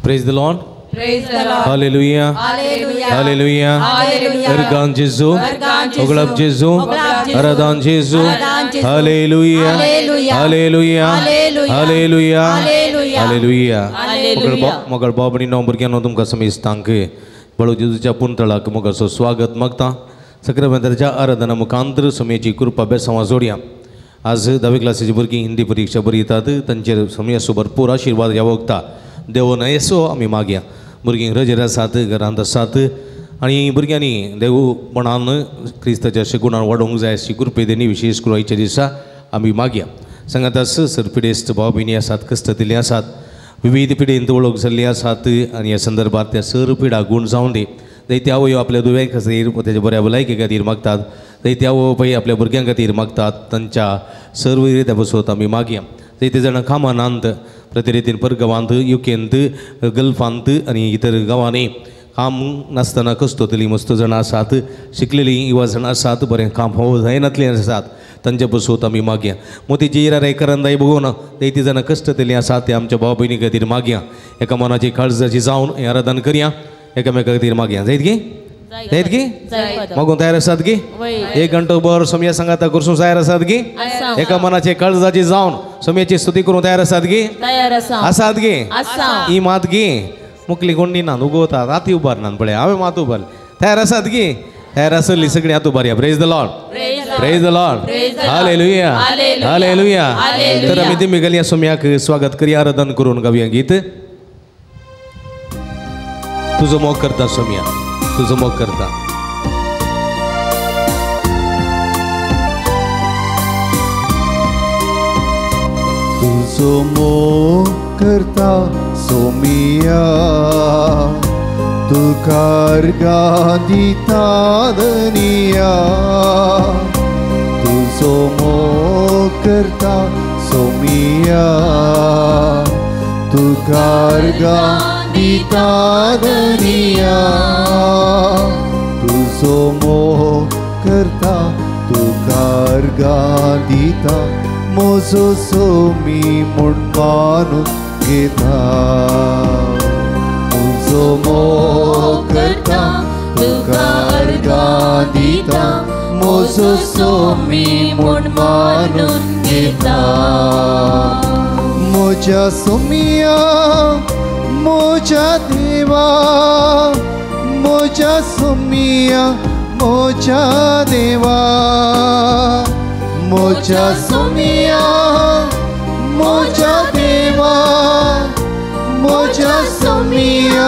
Praise the Lord. Praise the Lord. Hallelujah. Hallelujah. Hallelujah. Hallelujah. Ergan Jesu. Oglab Jesu. Aradan Jesu. Hallelujah. Hallelujah. Hallelujah. Hallelujah. मगळ बाबणी भुरग्यांनो तुमकां समेस्तांक बळो जेजूच्या पुंतळाक मगाचो स्वागत मागता. सक्रामेंताच्या आराधना मुखांतर समयाची कृपा बेसांवा जोडया. आज धावे क्लासीची भुरगीं हिंदी परिक्षा बरयतात, तांचेर समयाचो भरपूर आशिर्वाद ह्या वखता देव नयसो आमी मागया. भुरगीं रजेर आसात, घरांत आसात आनी भुरग्यांनी देवपणान क्रिस्ताच्या शेगुणान वाडोवंक जाय अशी कृपेदेनी विशेष करून आयच्या दिसा आमी मागया. सांगातास सर पिडेस्त भाव भयणी आसात, कश्ट दिल्ली आसात, विविध पिडेंत वळख जाल्ली आसात आनी ह्या संदर्भात त्या सर पिडा गूण जावन दी. जायते आवयो आपल्या दुयें खातीर ताच्या बऱ्या भलायके खातीर मागतात, जायते आवय बापाय आपल्या भुरग्यां खातीर मागतात, तांच्या सर्व रित्या बसोत आमी मागया. जायते जाणां कामानांत प्रतिरितीन परगांवांत, युकेंत, गल्फांत आनी इतर गांवांनी काम नासतना कश्टतलीं मस्त जाणां आसात, शिकलेलीं युवा जाणां आसात, बरें काम हो जायनातलीं आसात, तांच्या बसोत आमी मागया. मोतीची इराराय करंदाय बघून जायतीं जाणां कश्टतलीं आसात, ते आमच्या भाव भयणी खातीर मागया. एका मनाची काळजाची जावन हें आराधन करया, एकामेका खातीर मागया. जायत गी? जायत गी? मागून तयार आसात गी? एक घंटो भर सोमया सांगाता करसूं तयार आसात गी? एका मनाचे काळजाची जावन सोमयाची स्तुती करूं तयार आसात गी? आसात गी? ही मात गी मुकली कोणी ना उगवता राती उबार ना पळय हांवें मात उबार. तयार आसात गी? तयार आसली सगळीं हात उबारया. Praise the Lord. Praise the Lord. Hallelujah. Hallelujah. तर आमी दिमी घालया सोमयाक स्वागत करया, आराधन करून गावया गीत. तुजो मोग करता सोमया, तुजो मोग करता. तुजो मोग करता सोमिया, तुका अर्घां दिता धनिया. तुजो मोग करता सोमिया, तुका अर्घां दिता धनिया. तुजो मोग करता तुका अर्घां दिता, म्हजो सोमी म्हूण मानून घेता. तुजो मोग करता तुका अर्घां दिता, म्हजो सोमी म्हूण मानून घेता. म्हज्या सोमिया, म्हज्या देवा, म्हज्या सोमिया, म्हज्या देवा. म्हज्या सोमिया, म्हज्या देवा, म्हज्या सोमिया,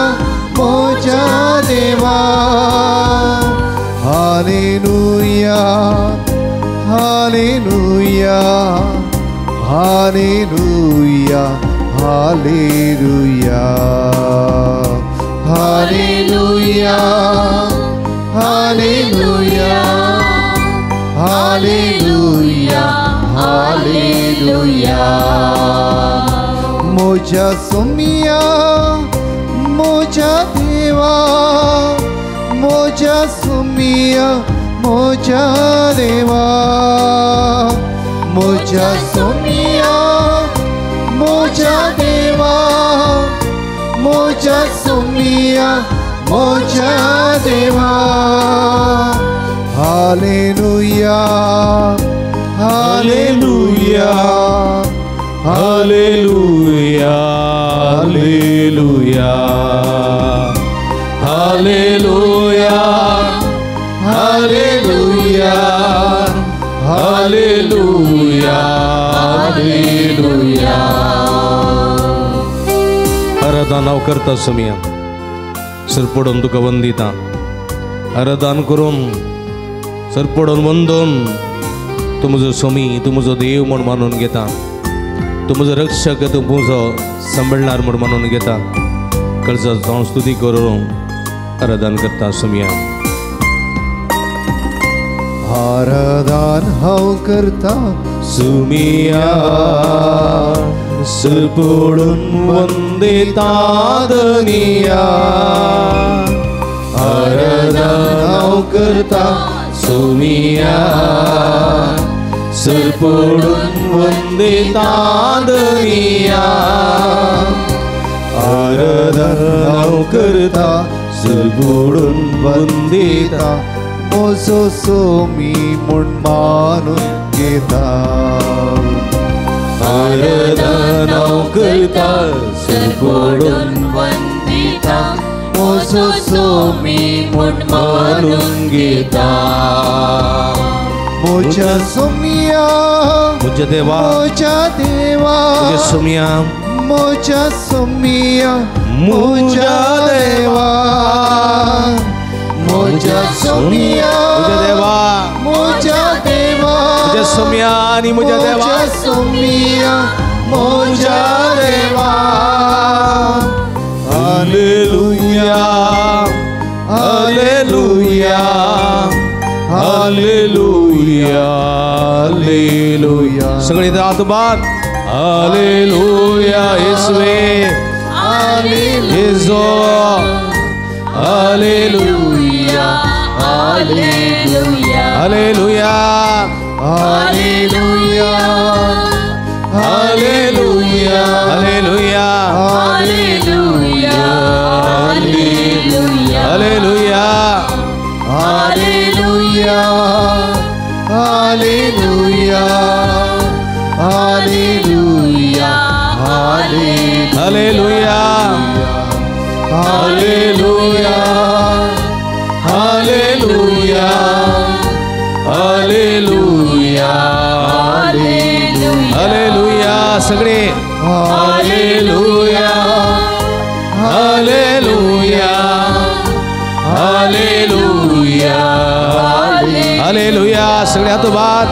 म्हज्या देवा. Hallelujah. Hallelujah. Hallelujah. Hallelujah. Hallelujah. Hallelujah. Hallelujah. Hallelujah. म्हज्या सोमिया, म्हज्या देवा, म्हज्या सोमिया, म्हज्या देवा. म्हज्या सोमिया, म्हज्या देवा, म्हज्या सोमिया, म्हज्या देवा. Hallelujah. Hallelujah. Hallelujah. Hallelujah. Hallelujah. Hallelujah. Hallelujah. Hallelujah. आराधन हांव करता सोमया, सरपडून तुका वंदिता. आराधन करून सरपडून वंदून तूं म्हजो सोमी, तूं म्हजो देव म्हूण मानून घेता. तूं म्हजो रक्षक, तूं म्हजो सांबाळणार म्हूण मानून घेता. कळजा जावन स्तुती करून आराधन करता सोमया. आराधन हांव करता सुमिया, सरपडून वंदिता धनिया. आराधन हांव करता सुमिया, सरपडून वंदिता धनिया. आराधन आराधन हांव करता सरबोडून वंदिता म्हजो सोमी म्हूण मानून घेता. आराधन हांव करता सरबोडून वंदिता म्हजो सोमी म्हूण मानून घेता. म्हज्या सोमिया म्हज्या देवा म्हज्या देवा म्हज्या सोमिया म्हज्या सोमिया म्हज्या देवा म्हज्या सोमिया म्हज्या देवा म्हज्या देवा म्हज्या सोमिया आनी म्हज्या देवा म्हज्या सोमिया म्हज्या देवा. Hallelujah hallelujah hallelujah hallelujah. सगळे हात बार हालेलुया येसुवे येसू hallelujah hallelujah hallelujah hallelujah hallelujah hallelujah hallelujah hallelujah hallelujah hallelujah hallelujah hallelujah hallelujah hallelujah hallelujah hallelujah. सगळे हालेलुया हालेलुया हालेलुया हालेलुया. सगळे हातोभात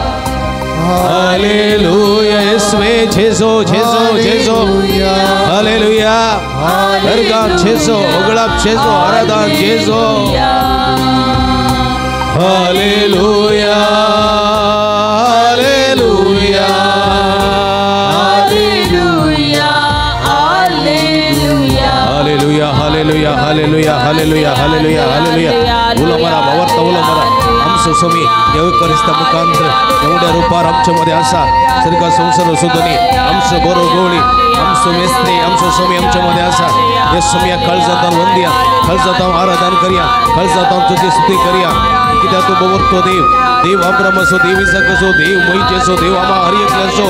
हालेलुया येसुवे जेजो जेजो जेजो हालेलुया. हरगान जेजो ओगळाप जेजो आराधन जेजो hallelujah hallelujah hallelujah hallelujah hallelujah hallelujah hallelujah hallelujah. उलो मारा भावार्थ उलो मारा. आमचो स्वामी देव क्रिस्ता मुखांतर एवढ्या रुपार आमच्या मध्ये आसा. सरकार संसार सुदनी आमचो बरो गोळी आमचो मेस्त्री आमचो स्वामी आमच्या मध्ये आसा. हे स्वामी काळजांत वंदिया काळजांत आराधन करया काळजांत तुझी स्तुती करया. कित्याक तूं बवरतो देव देव अब्रामाचो देव इसाकाचो देव मोहिचेचो देव आमा हर एकल्याचो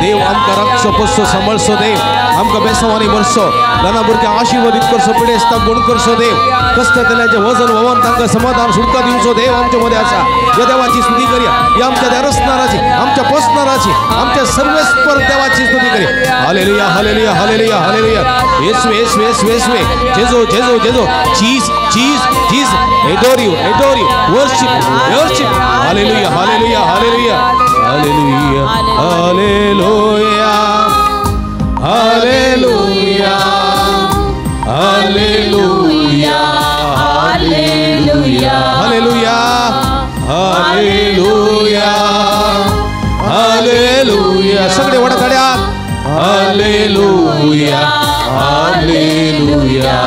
देव आमकां राखचो पोसचो सांबाळचो देव आमकां बेसवानी भरचो ल्हाना भुरग्यांक आशिर्वादीत करचो पिडेस्तांक गुण करचो देव कष्टांतल्याचें वजन व्हांवन तांकां समाधान सुटका दिवचो देव आमच्या मध्ये आसा. ह्या देवाची स्तुती करया. ह्या आमच्या त्या रचणाराची आमच्या पोसणाराची आमच्या सर्वेस्पर देवाची स्तुती करया. Hallelujah hallelujah hallelujah hallelujah. येसवे येसवे येसवे येसवे जेजो जेजो जेजो चीज चीज चीज adore you worship worship. Hallelujah hallelujah hallelujah hallelujah hallelujah hallelujah hallelujah hallelujah hallelujah hallelujah hallelujah. सगळे वडकड्यात हालेलुया हालेलुया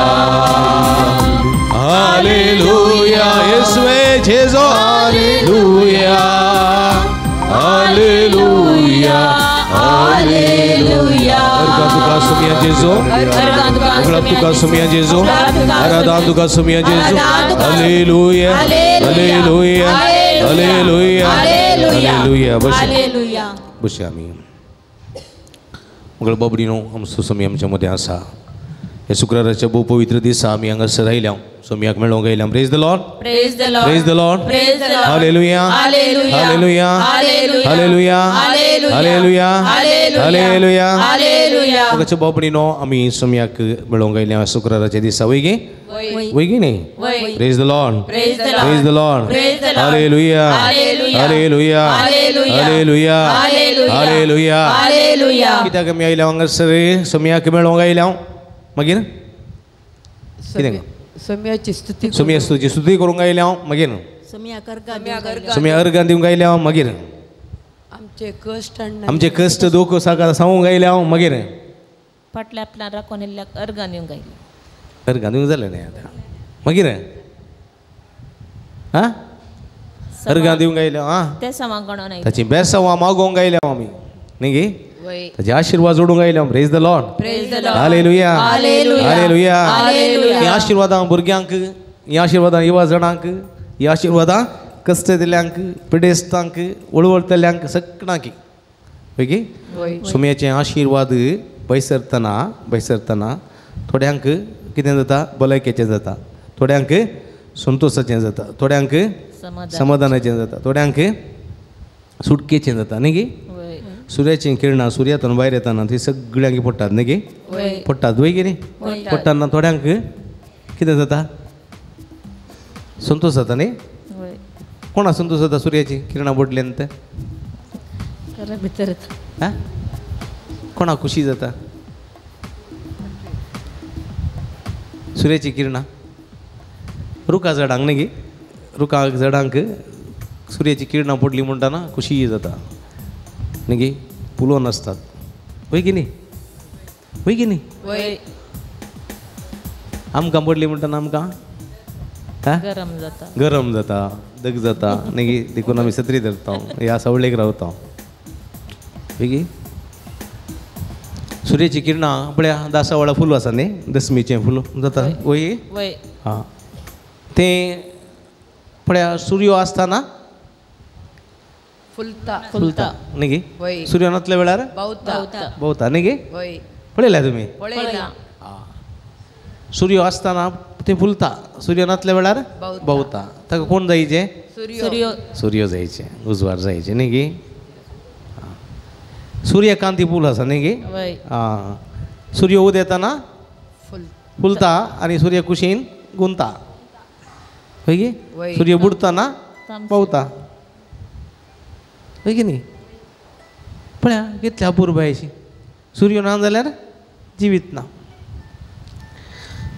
हालेलुया येसुवे जेजो हालेलुया हालेलुया हालेलुया. अर्गान तुका सुमिया जेजो उगडाप तुका सुमिया जेजो आराधन तुका सुमिया जेजो. Hallelujah hallelujah hallelujah hallelujah. बस बस आमी मगळ बाबडीनो आमचो स्वामी आमच्या मध्ये आसा. हे शुक्राराच्या भोव पवित्र दिसा आमी हांगासर आयल्या सोम्याक मेळोंक आयल्या. Praise the Lord praise the Lord praise the Lord praise the Lord. Hallelujah hallelujah hallelujah hallelujah hallelujah hallelujah hallelujah. मगाच्या बाबडीनो आमी सोम्याक मेळोंक आयल्या शुक्राराच्या दिसा. वय गे वय गे न्ही? Praise the Lord praise the Lord praise the Lord. Praise the Lord. Hallelujah hallelujah hallelujah hallelujah hallelujah. कित्याक आमी आयल्या हांगासर सोम्याक मेळोंक आयल्या? मागीर कितें सोम्याची स्तुती सोम्या स्तुती स्तुती करूंक आयल्या हांव. मागीर सोम्या अर्गान दिवंक आयल्या हांव. मागीर आमचे कश्ट आमचे कश्ट दुख साका सांगूंक आयल्या हांव. मागीर फाटल्या आपल्या राखून येयल्ल्याक अर्गान दिवंक आयली अर्गान दिवंक जालें न्ही आतां. मागीर आं अर्गान दिवंक आयल्या आं बेसांवां गणोन आयली ताची बेसांवां मागोवंक आयल्या आमी न्ही गे? ताजे आशिर्वाद जोडूंक आयले हांव. Praise the Lord. Hallelujah. Hallelujah. हीं आशिर्वादां भुरग्यांक, हीं आशिर्वादां युवा जाणांक, हीं आशिर्वादां कश्ट दिल्यांक, पिडेस्तांक, वळवळतल्यांक, सगळ्यांक. ओके. सुम्याचे आशिर्वाद बैसरतना बैसरतना थोड्यांक कितें जाता, भलायकेचें जाता, थोड्यांक संतोशाचें जाता, थोड्यांक समाधानाचें जाता, थोड्यांक सुटकेचें जाता न्ही गी. सुर्याचीं किरणां सुर्यातून भायर येताना ती सगळ्यांक पडटात न्ही गी, पडटात वय कितें पडटाना थोड्यांक कितें जाता, संतोश जाता न्ही. कोणा संतोश जाता सुर्याचीं किरणां पडली ते? हां, कोणा खुशी जाता सुर्याची किरणां? रुखा झाडांक न्ही गी, रुखा झाडांक सुर्याची किरणां पडली म्हणटना खुशी जाता न्ही गी, फुलोवन आसतात वय की न्ही, वय की न्ही. आमकां पडली म्हणटना आमकां गरम जाता, गरम जाता, दग जाता न्ही गी, देखून आमी सत्री धरता, ह्या सवळेक रावता वय की. सुर्याची किरणां पळया दासावळा फूल आसा न्ही, दसमीचें फूल जाता वय. हां, तें पळया सूर्य आसतना फुलता, फुलता न्ही गी, सूर्य नातल्या वेळार भोंवता, भोंवता न्ही गी. पळयल्या तुमी? सूर्य आसतना तें फुलता, सूर्य नातल्या वेळार भोंवता. ताका कोण जायचें? सूर्य जायचें, उजवाड जायचें न्ही गी. सूर्यकांती फूल आसा न्ही गी. आं, सूर्य उदेतना फुलता आनी सूर्य कुशीन गुंता हय गी, सूर्य बुडतना भोंवता हय की न्ही. पळया कितल्या अपुरबायेची, सूर्य ना जाल्यार जिवीत ना.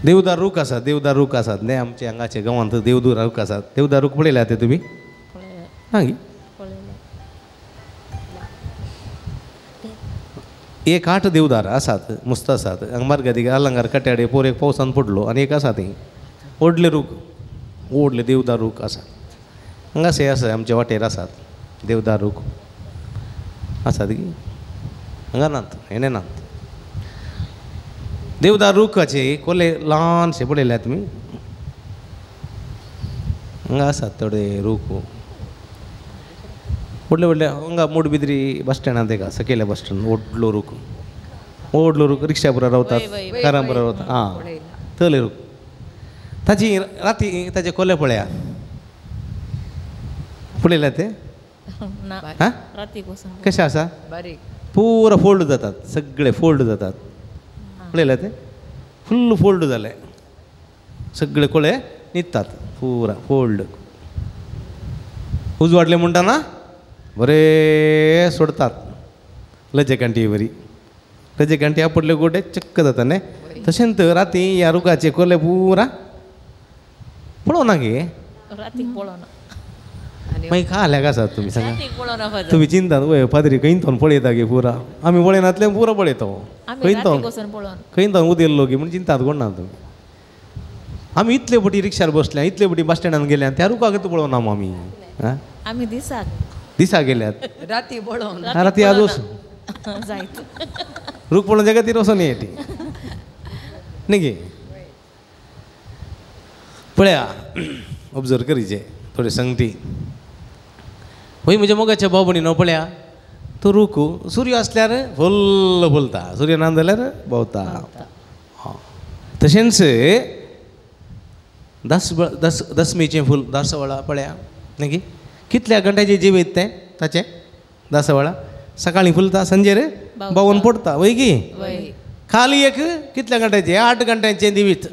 देवदार रूख आसा, देवदार रूख आसात न्ही आमचे हांगाचे गांवांत देवदार रूख आसात. देवदार रूख पळयल्या ते तुमी? ना गी. एक 8 देवदार आसात, मस्त आसात. हांगा मार्गादी आलंगार कट्याडे पोर एक पावसान पडलो आनी एक आसा थंय व्हडले रूख, व्हडले देवदार रूख आसात हांगासर आसा आमच्या वाटेर आसात देवदार रूख आसात की हांगा नात, हेणे नात. देवदार रुखाचे कोले ल्हानशे पळयल्या तुमी? हांगा आसात थोडे रूख व्हडले व्हडले. हांगा मोडबिद्री बस स्टँडांत एक आसा, सकयल्या बस स्टँड, व्हडलो रूख, व्हडलो रूख, रिक्षा पुरा रावतात, कारां पुरा रावतात. आं, तले रूख ताची राती ताचे कोले पळया, पळयल्या ते? हां, कशें आसा, पुरा फोल्ड जातात, सगळे फोल्ड जातात. पळयल्या ते? फुल्ल फोल्ड जाले, सगळे कोळे न्हिदतात पुरा फोल्ड. उजवाडले म्हणटना बरे सोडतात लजेकांटी बरी, लजेकांटी आपडले गोडे चक्क जाता न्ही. तशेंच राती ह्या रुखाचे कोले पुरा पळोवना गे, मागीर खाल्याक आसात तुमी सांगा, तुमी चिंतात वय पाद्री खंय पळयता गे पुरा, आमी पळयनातले पुरा पळयता, खंय खंय उदेल्लो गी म्हूण चिंतात कोण ना तुमी. आमी इतले पटी रिक्षार बसल्या, इतले पटी बस स्टँडान गेल्या, त्या रुखाक पळोवना आमी. आमी दिसाक दिसा गेल्यात, राती पळोवन, राती आज वचून रूख पळोवन जाग्यार ती वचोन येती न्ही गे. पळया ऑब्जर्व करीचे थोडे संगती वय म्हज्या मोगाच्या भाव भयणीनो. पळया तो रूख सूर्य आसल्यार फुल्ल फुलता, सूर्य ना जाल्यार भोंवता. तशेंच दस दस दसमीचें फूल दासवळा पळया न्ही गी, कितल्या घंट्याचें जिवीत तें ताचें दासवळा, सकाळीं फुलता सांजेर बावून पडटा वय गी. खाली एक कितल्या घंट्याचें, 8 घंट्यांचें जिवीत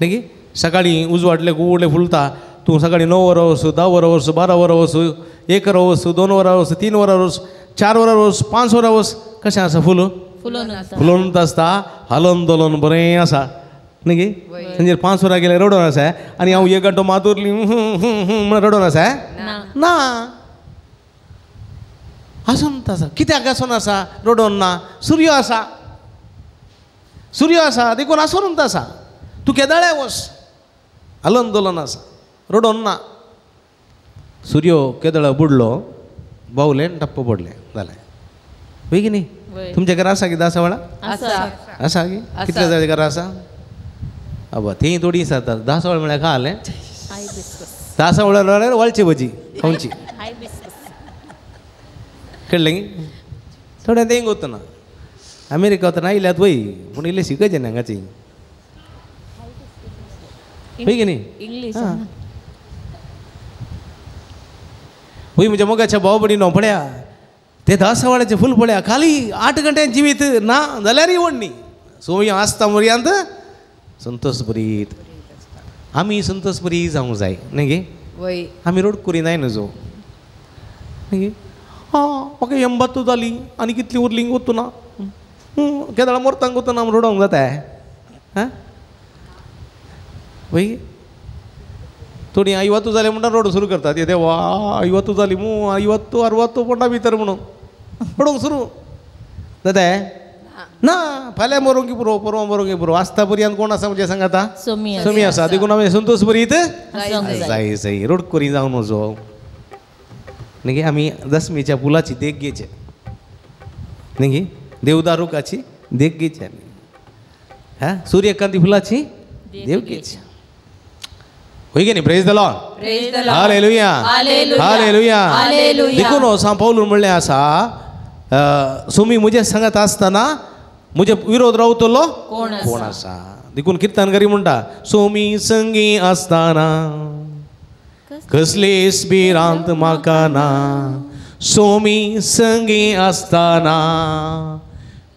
न्ही गी. सकाळीं उजवाडले गुवडले फुलता, तूं सकाळीं 9 वरां वचूं, 10 वरां वचूं, 12 वरां वचूं, 1 वरां वचूं, 2 वरां वचूं, 3 वरां वचूं, 4 वरां वचूं, 5 वरां वच, कशें आसा फूल फुलोवन आसता, हालोन दोलोन बरें आसा न्ही गी. सांजेर 5 वरां गेल्यार रडोन आसा आनी हांव 1 घंटो मातुरली म्हण रडोन आसा ना, आसून आसा. कित्याक आसून आसा रडोन ना? सूर्य आसा, सूर्य आसा देखून आसून आसा. तूं केदाळे वच हालोन दोलोन आसा, रडोन ना. सूर्य केदळा बुडलो, बावलें टप्प पडलें, जालें. वय की न्ही? तुमच्या घरा आसा की दासावळा? आसा. आसा की? कितल्या जाणां घरा आसा? अबा थंय थोडी आसा. दासावळ म्हळ्यार खालें दासावळ म्हळ्यार वळची भजी खावची, कळ्ळें की? थोड्या तेंग वतना अमेरिका वतना आयल्यात वय, पूण इल्लें शिकयचें न्ही हांगाची, वय की न्ही? इंग्लीश वय. म्हज्या मोगाच्या भाव भयणीनो पळया ते दासावळाचें फूल पळया, खाली 8 घंट्यान जिवीत ना जाल्यारय व्हड न्ही, सोय आसता पर्यंत संतोष बरीत. आमी संतोष बरी जावंक जाय न्ही गे? वय. आमी रोडकुरी जाय न्हू न्ही गे? आं म्हाका 80 जाली आनी कितली उरली वतू ना, केदळा मोरतांक वतना रडोवंक जाता. आं वय. थोडीं आयवतू जालें म्हणटा रोड सुरू करतात, देवा आयवतू जाली मू, आयवतू अरवतू पोटा भितर म्हणून रडोवंक सुरू जाता. ना फाल्यां मरोंक पुरो, परवां मरोंक पुरो, आसता पर्यंत कोण आसा म्हणजे सांग आतां? सोमी आसा. देखून आमी संतोष बरीत जाय जाय, रोडकोरी जावन वचो न्ही गे? आमी दसमीच्या फुलाची देख घेवचे न्ही गे? देवदारुकाची देख घेवची आमी, हा सूर्यकांती फुलाची देव घेवची, होय की न्ही? Praise the Lord, hallelujah, hallelujah. देखून सांव पावलून म्हणलें आसा, सोमी म्हजे सांगत आसतना म्हजे विरोध रावतलो कोण आसा? देखून किर्तनकारी म्हणटा, सोमी संगी आसतना कसलीच भिरांत म्हाका ना, सोमी संगी आसतना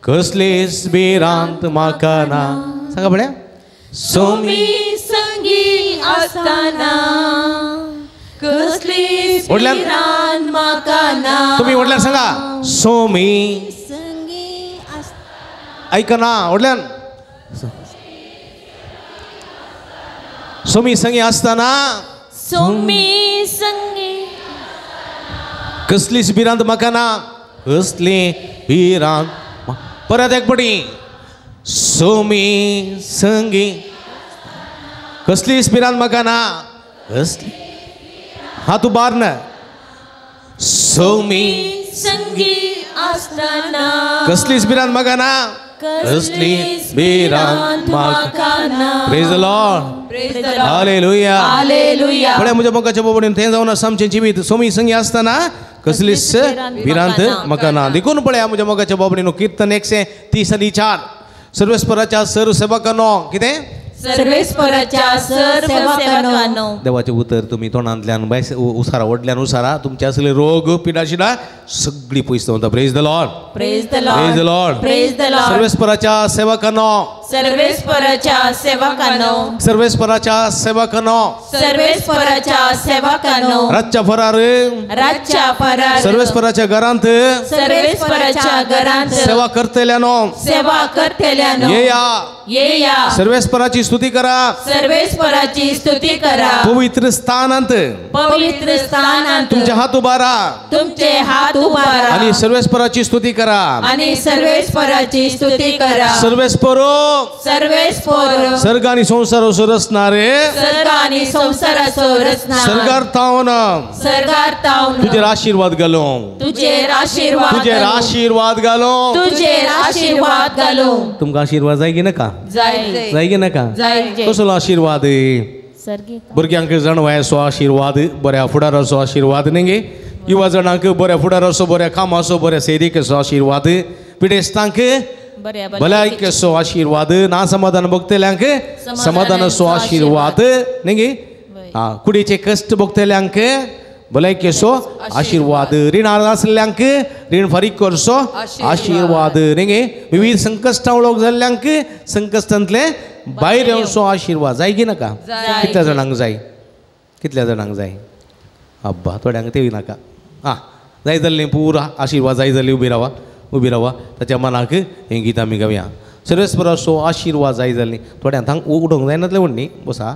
कसलीच भिरांत म्हाका ना. सांगा पळया, सोमी संगी आसतना कसलीच भिरांत म्हाका ना. तुमी व्हडल्यान सांगा, सोमी संगी आसतना. ऐकना व्हडल्यान, सोमी संगी आसतना, सोमी संगी कसलीच भिरांत म्हाका ना, कसली भिरांत. परत एक पटी, सोमी संगी कसलीच भिरांत म्हाका ना, कसली. हात उबार ना, सोमी संगी आसतना कसलीच भिरांत म्हाका ना, कसली भिरांत म्हाका ना. Praise the Lord, hallelujah, hallelujah. पळय म्हज्या मोगाच्या बोबडीन थंय जावन आसा आमचें जिवीत, सोमी संगी आसतना कसलीच भिरांत म्हाका ना. देखून पळया म्हज्या मोगाच्या बोबडीन किर्तन 134, सर्वेस्पराच्या सर्व सेवकांनो, कितें? सर्वेस्पराच्या सर्व सेवकांनो. देवाचें उतर तुमी तोंडांतल्यान भायर उसारा, व्हडल्यान उसारा, तुमचे असले रोग पिडाशिडा सगळी पयस दवरता. Praise the Lord, praise the Lord, praise the Lord, praise the Lord. सर्वेस्पराच्या सेवकांनो, सर्वेस्पराच्या सेवकांनो, सर्वेस्पराच्या सेवकांनो, सर्वेस्पराच्या सेवकांनो, रातच्या फरार, रातच्या फरार, सर्वेस्पराच्या घरांत, सर्वेस्पराच्या घरांत सेवा करतल्यानो, सेवा करतल्यानो, येया येया, सर्वेस्पराची स्तुती करा, सर्वेस्पराची स्तुती करा, पवित्र स्थानांत, पवित्र स्थानांत, तुमचे हात उबारा, तुमचे हात उबारा, आणि सर्वेस्पराची स्तुती करा, आणि सर्वेस्पराची स्तुती करा. सर्वेस्पर, सर्वेस्पर, सर्ग आणि संसाराचो रचणारे, सर्ग आणि संसाराचो रचणारे, सर्गार्थावन, सर्गार्थावन, तुझेर आशीर्वाद घालो, तुझेर आशीर्वाद, तुझेर आशीर्वाद घालो, तुझेर आशीर्वाद घालो. तुमकां आशीर्वाद जाय की नाका? जाय. जाय की नाका? जाय. कसलो आशीर्वाद? भुरग्यांक जाणवायचो आशीर्वाद, बऱ्या फुडाराचो आशीर्वाद न्ही गे? युवा जाणांक बऱ्या फुडाराचो, बऱ्या कामाचो, बऱ्या सैरिकेचो आशीर्वाद, पिडेस्तांक भलायकेचो आशीर्वाद, ना समाधान भोगतल्यांक समाधानाचो आशीर्वाद न्ही गे? आं, कुडीचे कश्ट भोगतल्यांक भलायकेचो आशीर्वाद, रिणार आसल्ल्यांक रीण फारीक करचो आशीर्वाद न्ही गे? विविध संकश्टां वळख जाल्ल्यांक संकश्टांतले भायर येवचो आशीर्वाद. जाय की नाका? कितल्या जाणांक जाय? कितल्या जाणांक जाय? अब्बा, थोड्यांक तेवूय नाका. आं, जाय जाल्लें पुरा आशीर्वाद जाय जाल्ली उबी रावा, उबी रावा. ताच्या मनाक हें गीत आमी गावया. सर्वेस्पराचो आशीर्वाद जाय जाल्ली थोड्यांक थांग उडोवंक जायनातलें म्हण न्ही, बसा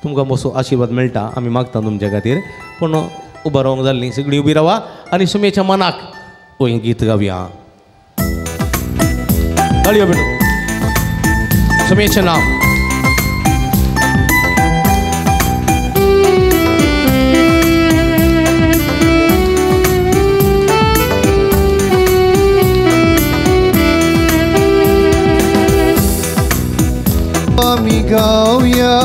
तुमकां बसो आशीर्वाद मेळटा, आमी मागता तुमच्या खातीर. पूण उबो रावंक जाल्ली सगळीं उबी रावा आनी सुमेच्या मनाक हें गीत गावया. ताळयो बीन सुमेचें नांव. आमी गावया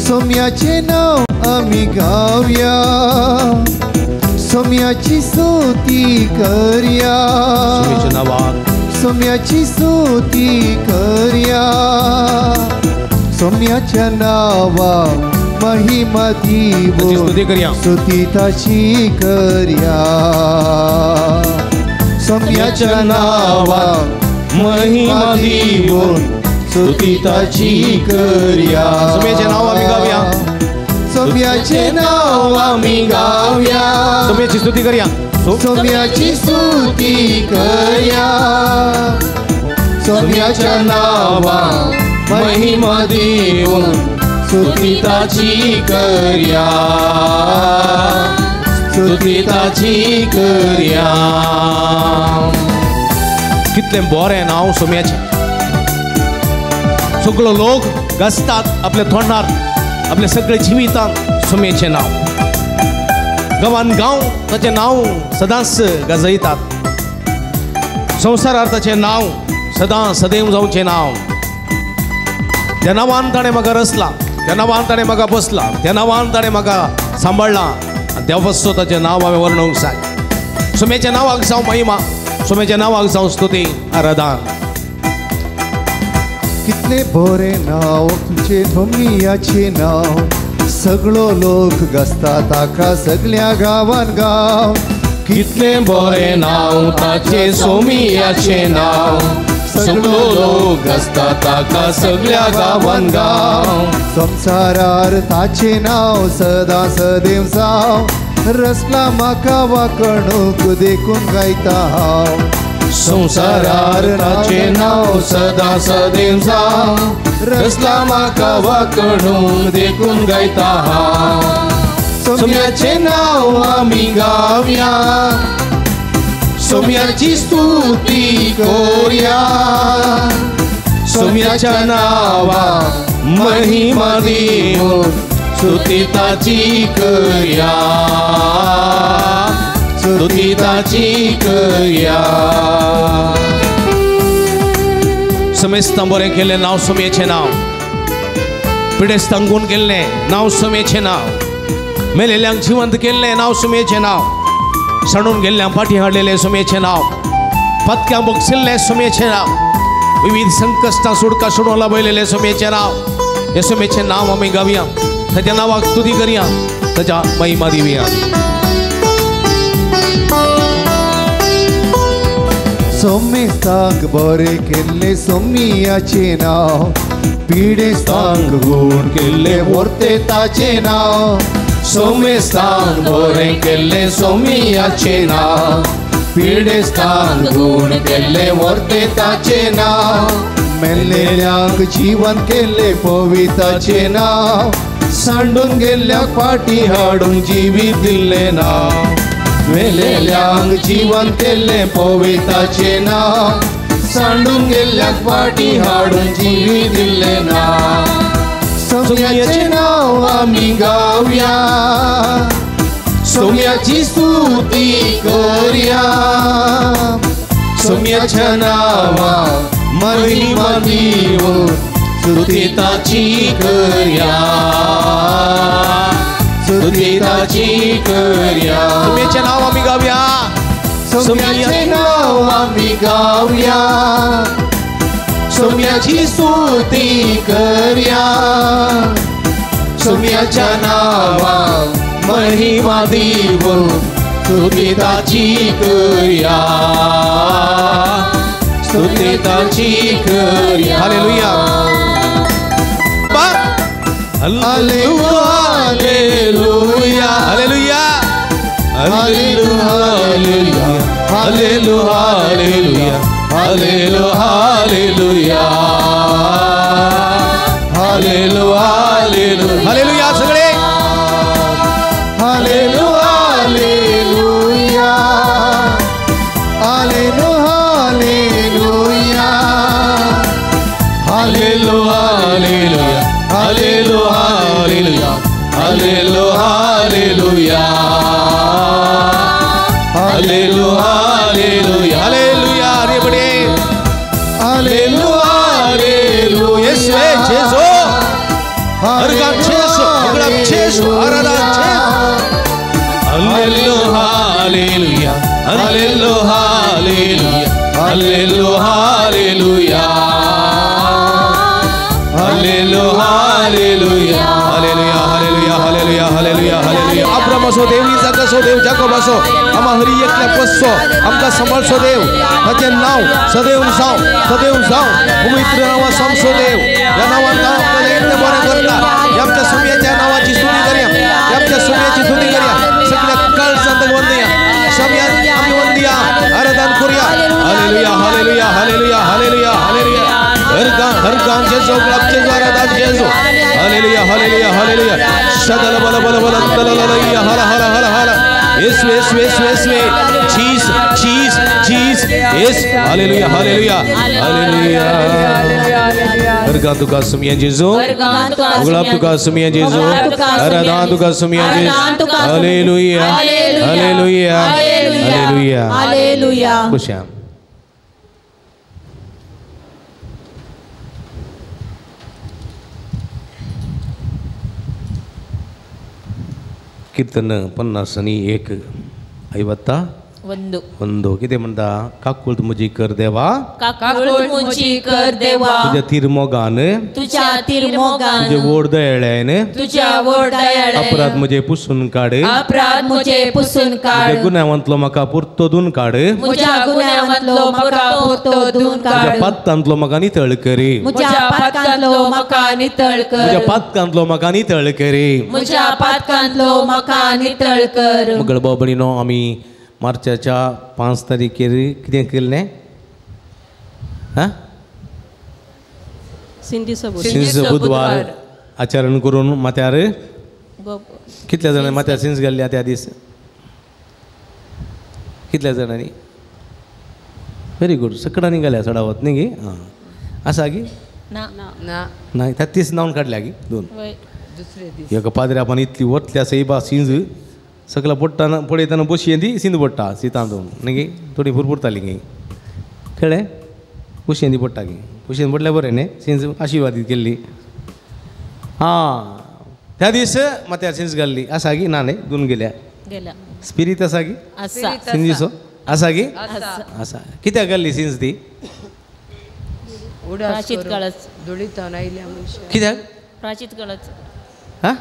सोम्याचें नांव आमी गावया सोम्याची स्तुती करया सोम्याची स्तुती करया सोम्याच्या नांवा महिमा दिवून स्तुती ताची करया सोम्याच्या नांवा महिमा दिवून स्तुती ताची करया. सोम्याचें नांव आमी गावया सोम्याचें नांव आमी गावया सोम्याची स्तुती करया सोम्याची स्तुती करया सोम्याच्या नांवा महिमा दिवून स्तुती ताची करया स्तुती ताची करया. कितलें बरें नांव सोम्याचें. सगळो लोक गाजतात आपल्या तोंडार आपल्या सगळे जिवितांत सोम्याचें नांव. गांवान गांव ताचें नांव सदांच गाजयतात. संवसारार ताचें नांव सदां सदैव जावचें नांव. त्या नांवान ताणें म्हाका रचला, त्या नांवान ताणें म्हाका बसला, त्या नांवान ताणें म्हाका सांबाळ्ळा आनी त्या वस्तू ताचें नांव हांवें वर्णूंक जाय. सोम्याच्या नांवाक जावं महिमा, सोम्याच्या नांवाक जावं स्तुती आराधन. कितले बरें नांव तुजें सोम्याचें नांव सगळो लोक गाजता ताका सगळ्या गांवान गांव. कितलें बरें नांव ताचें सोम्याचें नांव सगळो लोक गाजता ताका सगळ्या गांवान गांव. संवसारार ताचें नांव सदां सदैव जावं रसला म्हाका वाकणूक देखून गायता हांव. संवसारार ताचें नांव सदां सदैव जावं रसला म्हाका वाकणूक देखून गायता हांव. सोम्याचें नांव आमी गावया सोम्याची स्तुती करया सोम्याच्या नांवा महिमा दिवून स्तुती ताची करया स्तुती ताची करया. समेस्तां बरें केल्लें नांव सोम्याचें नांव, पिडेस्तांक गूण केल्लें नांव सोम्याचें नांव, मेलेल्यांक जिवंत केल्लें नांव सोम्याचें नांव, सणून गेल्ल्यांक फाटीं हाडलेलें सोम्याचें नांव, पातक्यांक बक्षिल्लें सोम्याचें नांव, विविध संकश्टां सुडका सोडून लाभयलेलें सोम्याचें नांव. हें सोम्याचें नांव आमी गावया, ताच्या नांवाक स्तुती करया, ताच्या महिमा दिवया. सोमेस्तांक बरें केल्लें सोम्याचें नांव पिडेस्तांक गूण केल्लें व्हरते ताचें नांव. सोमेस्तांक बरें केल्लें सोम्याचें नांव पिडेस्तांक गूण केल्लें व्हरते ताचें नांव. मेल्लेल्यांक जिवन केल्लें पविताचें नांव सांडून गेल्ल्यांक फाटीं हाडूंक जिवीत दिल्लें नांव. मेलेल्यांक जिवन केल्लें पविताचें नांव सांडून गेल्ल्यांक फाटीं हाडूंक जिवीत दिल्लें नांव. सोम्याचें नांव आमी गावया सोम्याची स्तुती करया सोम्याच्या नांवा महिमा दिवून स्तुती ताची करया स्तुती ताची करया. सोम्याचें नांव आमी गावया सोम्याचें नांव आमी गावया सोम्याची स्तुती करया सोम्याच्या नांवा महिमा दिवून स्तुती ताची करया स्तुती ताची करया. Hallelujah. Hallelujah hallelujah hallelujah hallelujah hallelujah hallelujah hallelujah सगळे hallelujah hallelujah hallelujah hallelujah hallelujah hallelujah hallelujah. अरे बडे हालेलुया अर्गान जेजू होगडाप जेजू आराधन जेजू hallelujah hallelujah hallelujah hallelujah hallelujah hallelujah hallelujah hallelujah hallelujah hallelujah hallelujah hallelujah. Abraham असो देव इसाक असो देव जाकोब असो आमा हरी एकल्या पसो आमकां सांबाळचो देव ताचें नांव सदैव जावं सदैव जावं पवित्र नांवा समसो देव ह्या नांवान आमकां जायतें बरें करता. आमच्या सुमयाच्या नांवाची स्तुती करया आमच्या सुमयाची स्तुती करया सगळ्या काळजांत वंदया समयान आमी वंदया आराधन करूया. Hallelujah hallelujah hallelujah hallelujah hallelujah. हर गान जेजू गुलाब जेजू आराधन जेजू हालेलुया हालेलुया हालेलुया शदल बल बल बल ललललया हला हला हला हला येसु येसु येसु येसु चीज चीज चीज येस हालेलुया हालेलुया हालेलुया. हर गान तुका सुमिया जेजू गुलाब तुका सुमिया जेजू आराधन तुका सुमिया जेजू हालेलुया हालेलुया हालेलुया हालेलुया. खुशाम कीर्तन 51 51 कितें म्हणटा काकूळ म्हजी कर देवा काकूळ म्हजी कर देवा तुज्या तिरमोगान तुज्या तिरमोगान तुजे वोड दयाळ्यान तुज्या वोड दयाळ्यान अपराध म्हजे पुसून काड अपराध म्हजे पुसून काड तुज्या गुन्यांवांतलो म्हाका पुरतो धुवन काड म्हज्या गुन्यांवांतलो म्हाका पुरतो धुवन काड तुज्या पातकांतलो म्हाका नितळ करी म्हज्या पातकांतलो म्हाका नितळ कर म्हज्या पातकांतलो म्हाका नितळ करी म्हज्या पातकांतलो म्हाका नितळ कर. मगळ भाव भयणीनो आमी मार्चाच्या 5 तारखेर कितें केल्लें हां सिंस बुधवार आचरण करून माथ्यार कितल्या जाणांनी माथ्यार सिंस घाल्ल्या त्या दीस कितल्या जाणांनी व्हेरी गुड सकडांनी घाल्या चडावत न्ही गी आं आसा गी ना त्या तीस नावन काडल्या गी दोन एका पाद्र्या आपण इतली वतली आसा ही बा सिंज सगळं पडटाना पळयतना बशी ती सिंद पडटा सितां दोन न्ही गी थोडी पुरपुरताली गी कळ्ळें कुशेन ती पडटा गी कुशेन पडल्यार बरें न्ही सिंज आशिर्वादीत केल्ली आं त्या दीस माथ्यार सिंज घाल्ली आसा गी ना न्ही दोन गेल्या स्पिरीत आसा गी सिंजीचो आसा गी आसा कित्याक घाल्ली सिंज ती कित्याक हां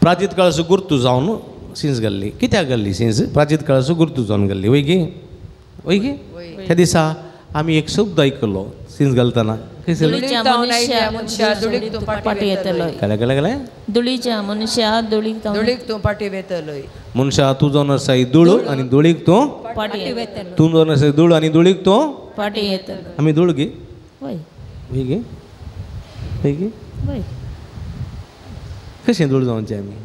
प्राचीत काळाचो गुर्तू जावन सिंज घाल्ली कित्याक घाल्ली सिंज प्राचीत काळाचो गुर्तू जावन घाल्ली वय गी वय गी त्या दिसा आमी एक शब्द आयकलो सिंज घालतना कळ्ळें कळ्ळें कळ्ळें मनशा तूं जावन आसाय धूळ आनी धुळीक तूं तूं जावन आसाय धूळ आनी धुळीक तूं आमी धूळ गी वय गी वय गी कशें धूळ जावचें आमी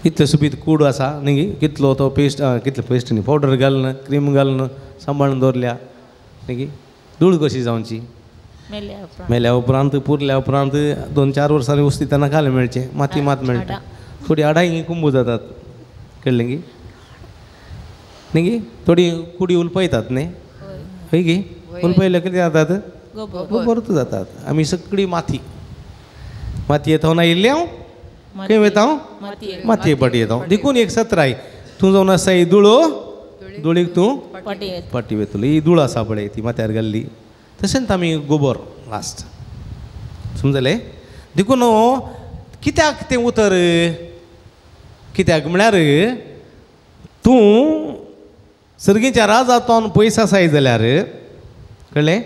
इतलें सुबीत कूड आसा न्ही गी कितलो तो पेस्ट कितलो पेस्ट न्ही पावडर घालून क्रीम घालून सांबाळून दवरल्या न्ही गी धूळ कशी जावची मेल्या उपरांत पुरल्या उपरांत 2-4 वर्सांनी वस्ती तेन्ना खालें मेळचें माती मात मेळटा थोडी हाडां कुंबू जातात कळ्ळें गी न्ही गी थोडी कुडी उलपयतात न्ही हय गी उलपयल्या कितें जातात गोबोरत जातात आमी सगळी माती मातये थंय आयिल्लें हांव खंय वयता हांव मातये पाटी येता देखून एक सत्राय तूं जावन आसाय धुळो धुळीक तूं पाटी वयतलो ही धूळ आसा पळय ती माथ्यार घाल्ली तशेंच आमी गोबर लास्ट समजलें. देखून कित्याक तें उतर कित्याक म्हळ्यार तूं सर्गीच्या राजांतल्यान पयस आसाय जाल्यार कळ्ळें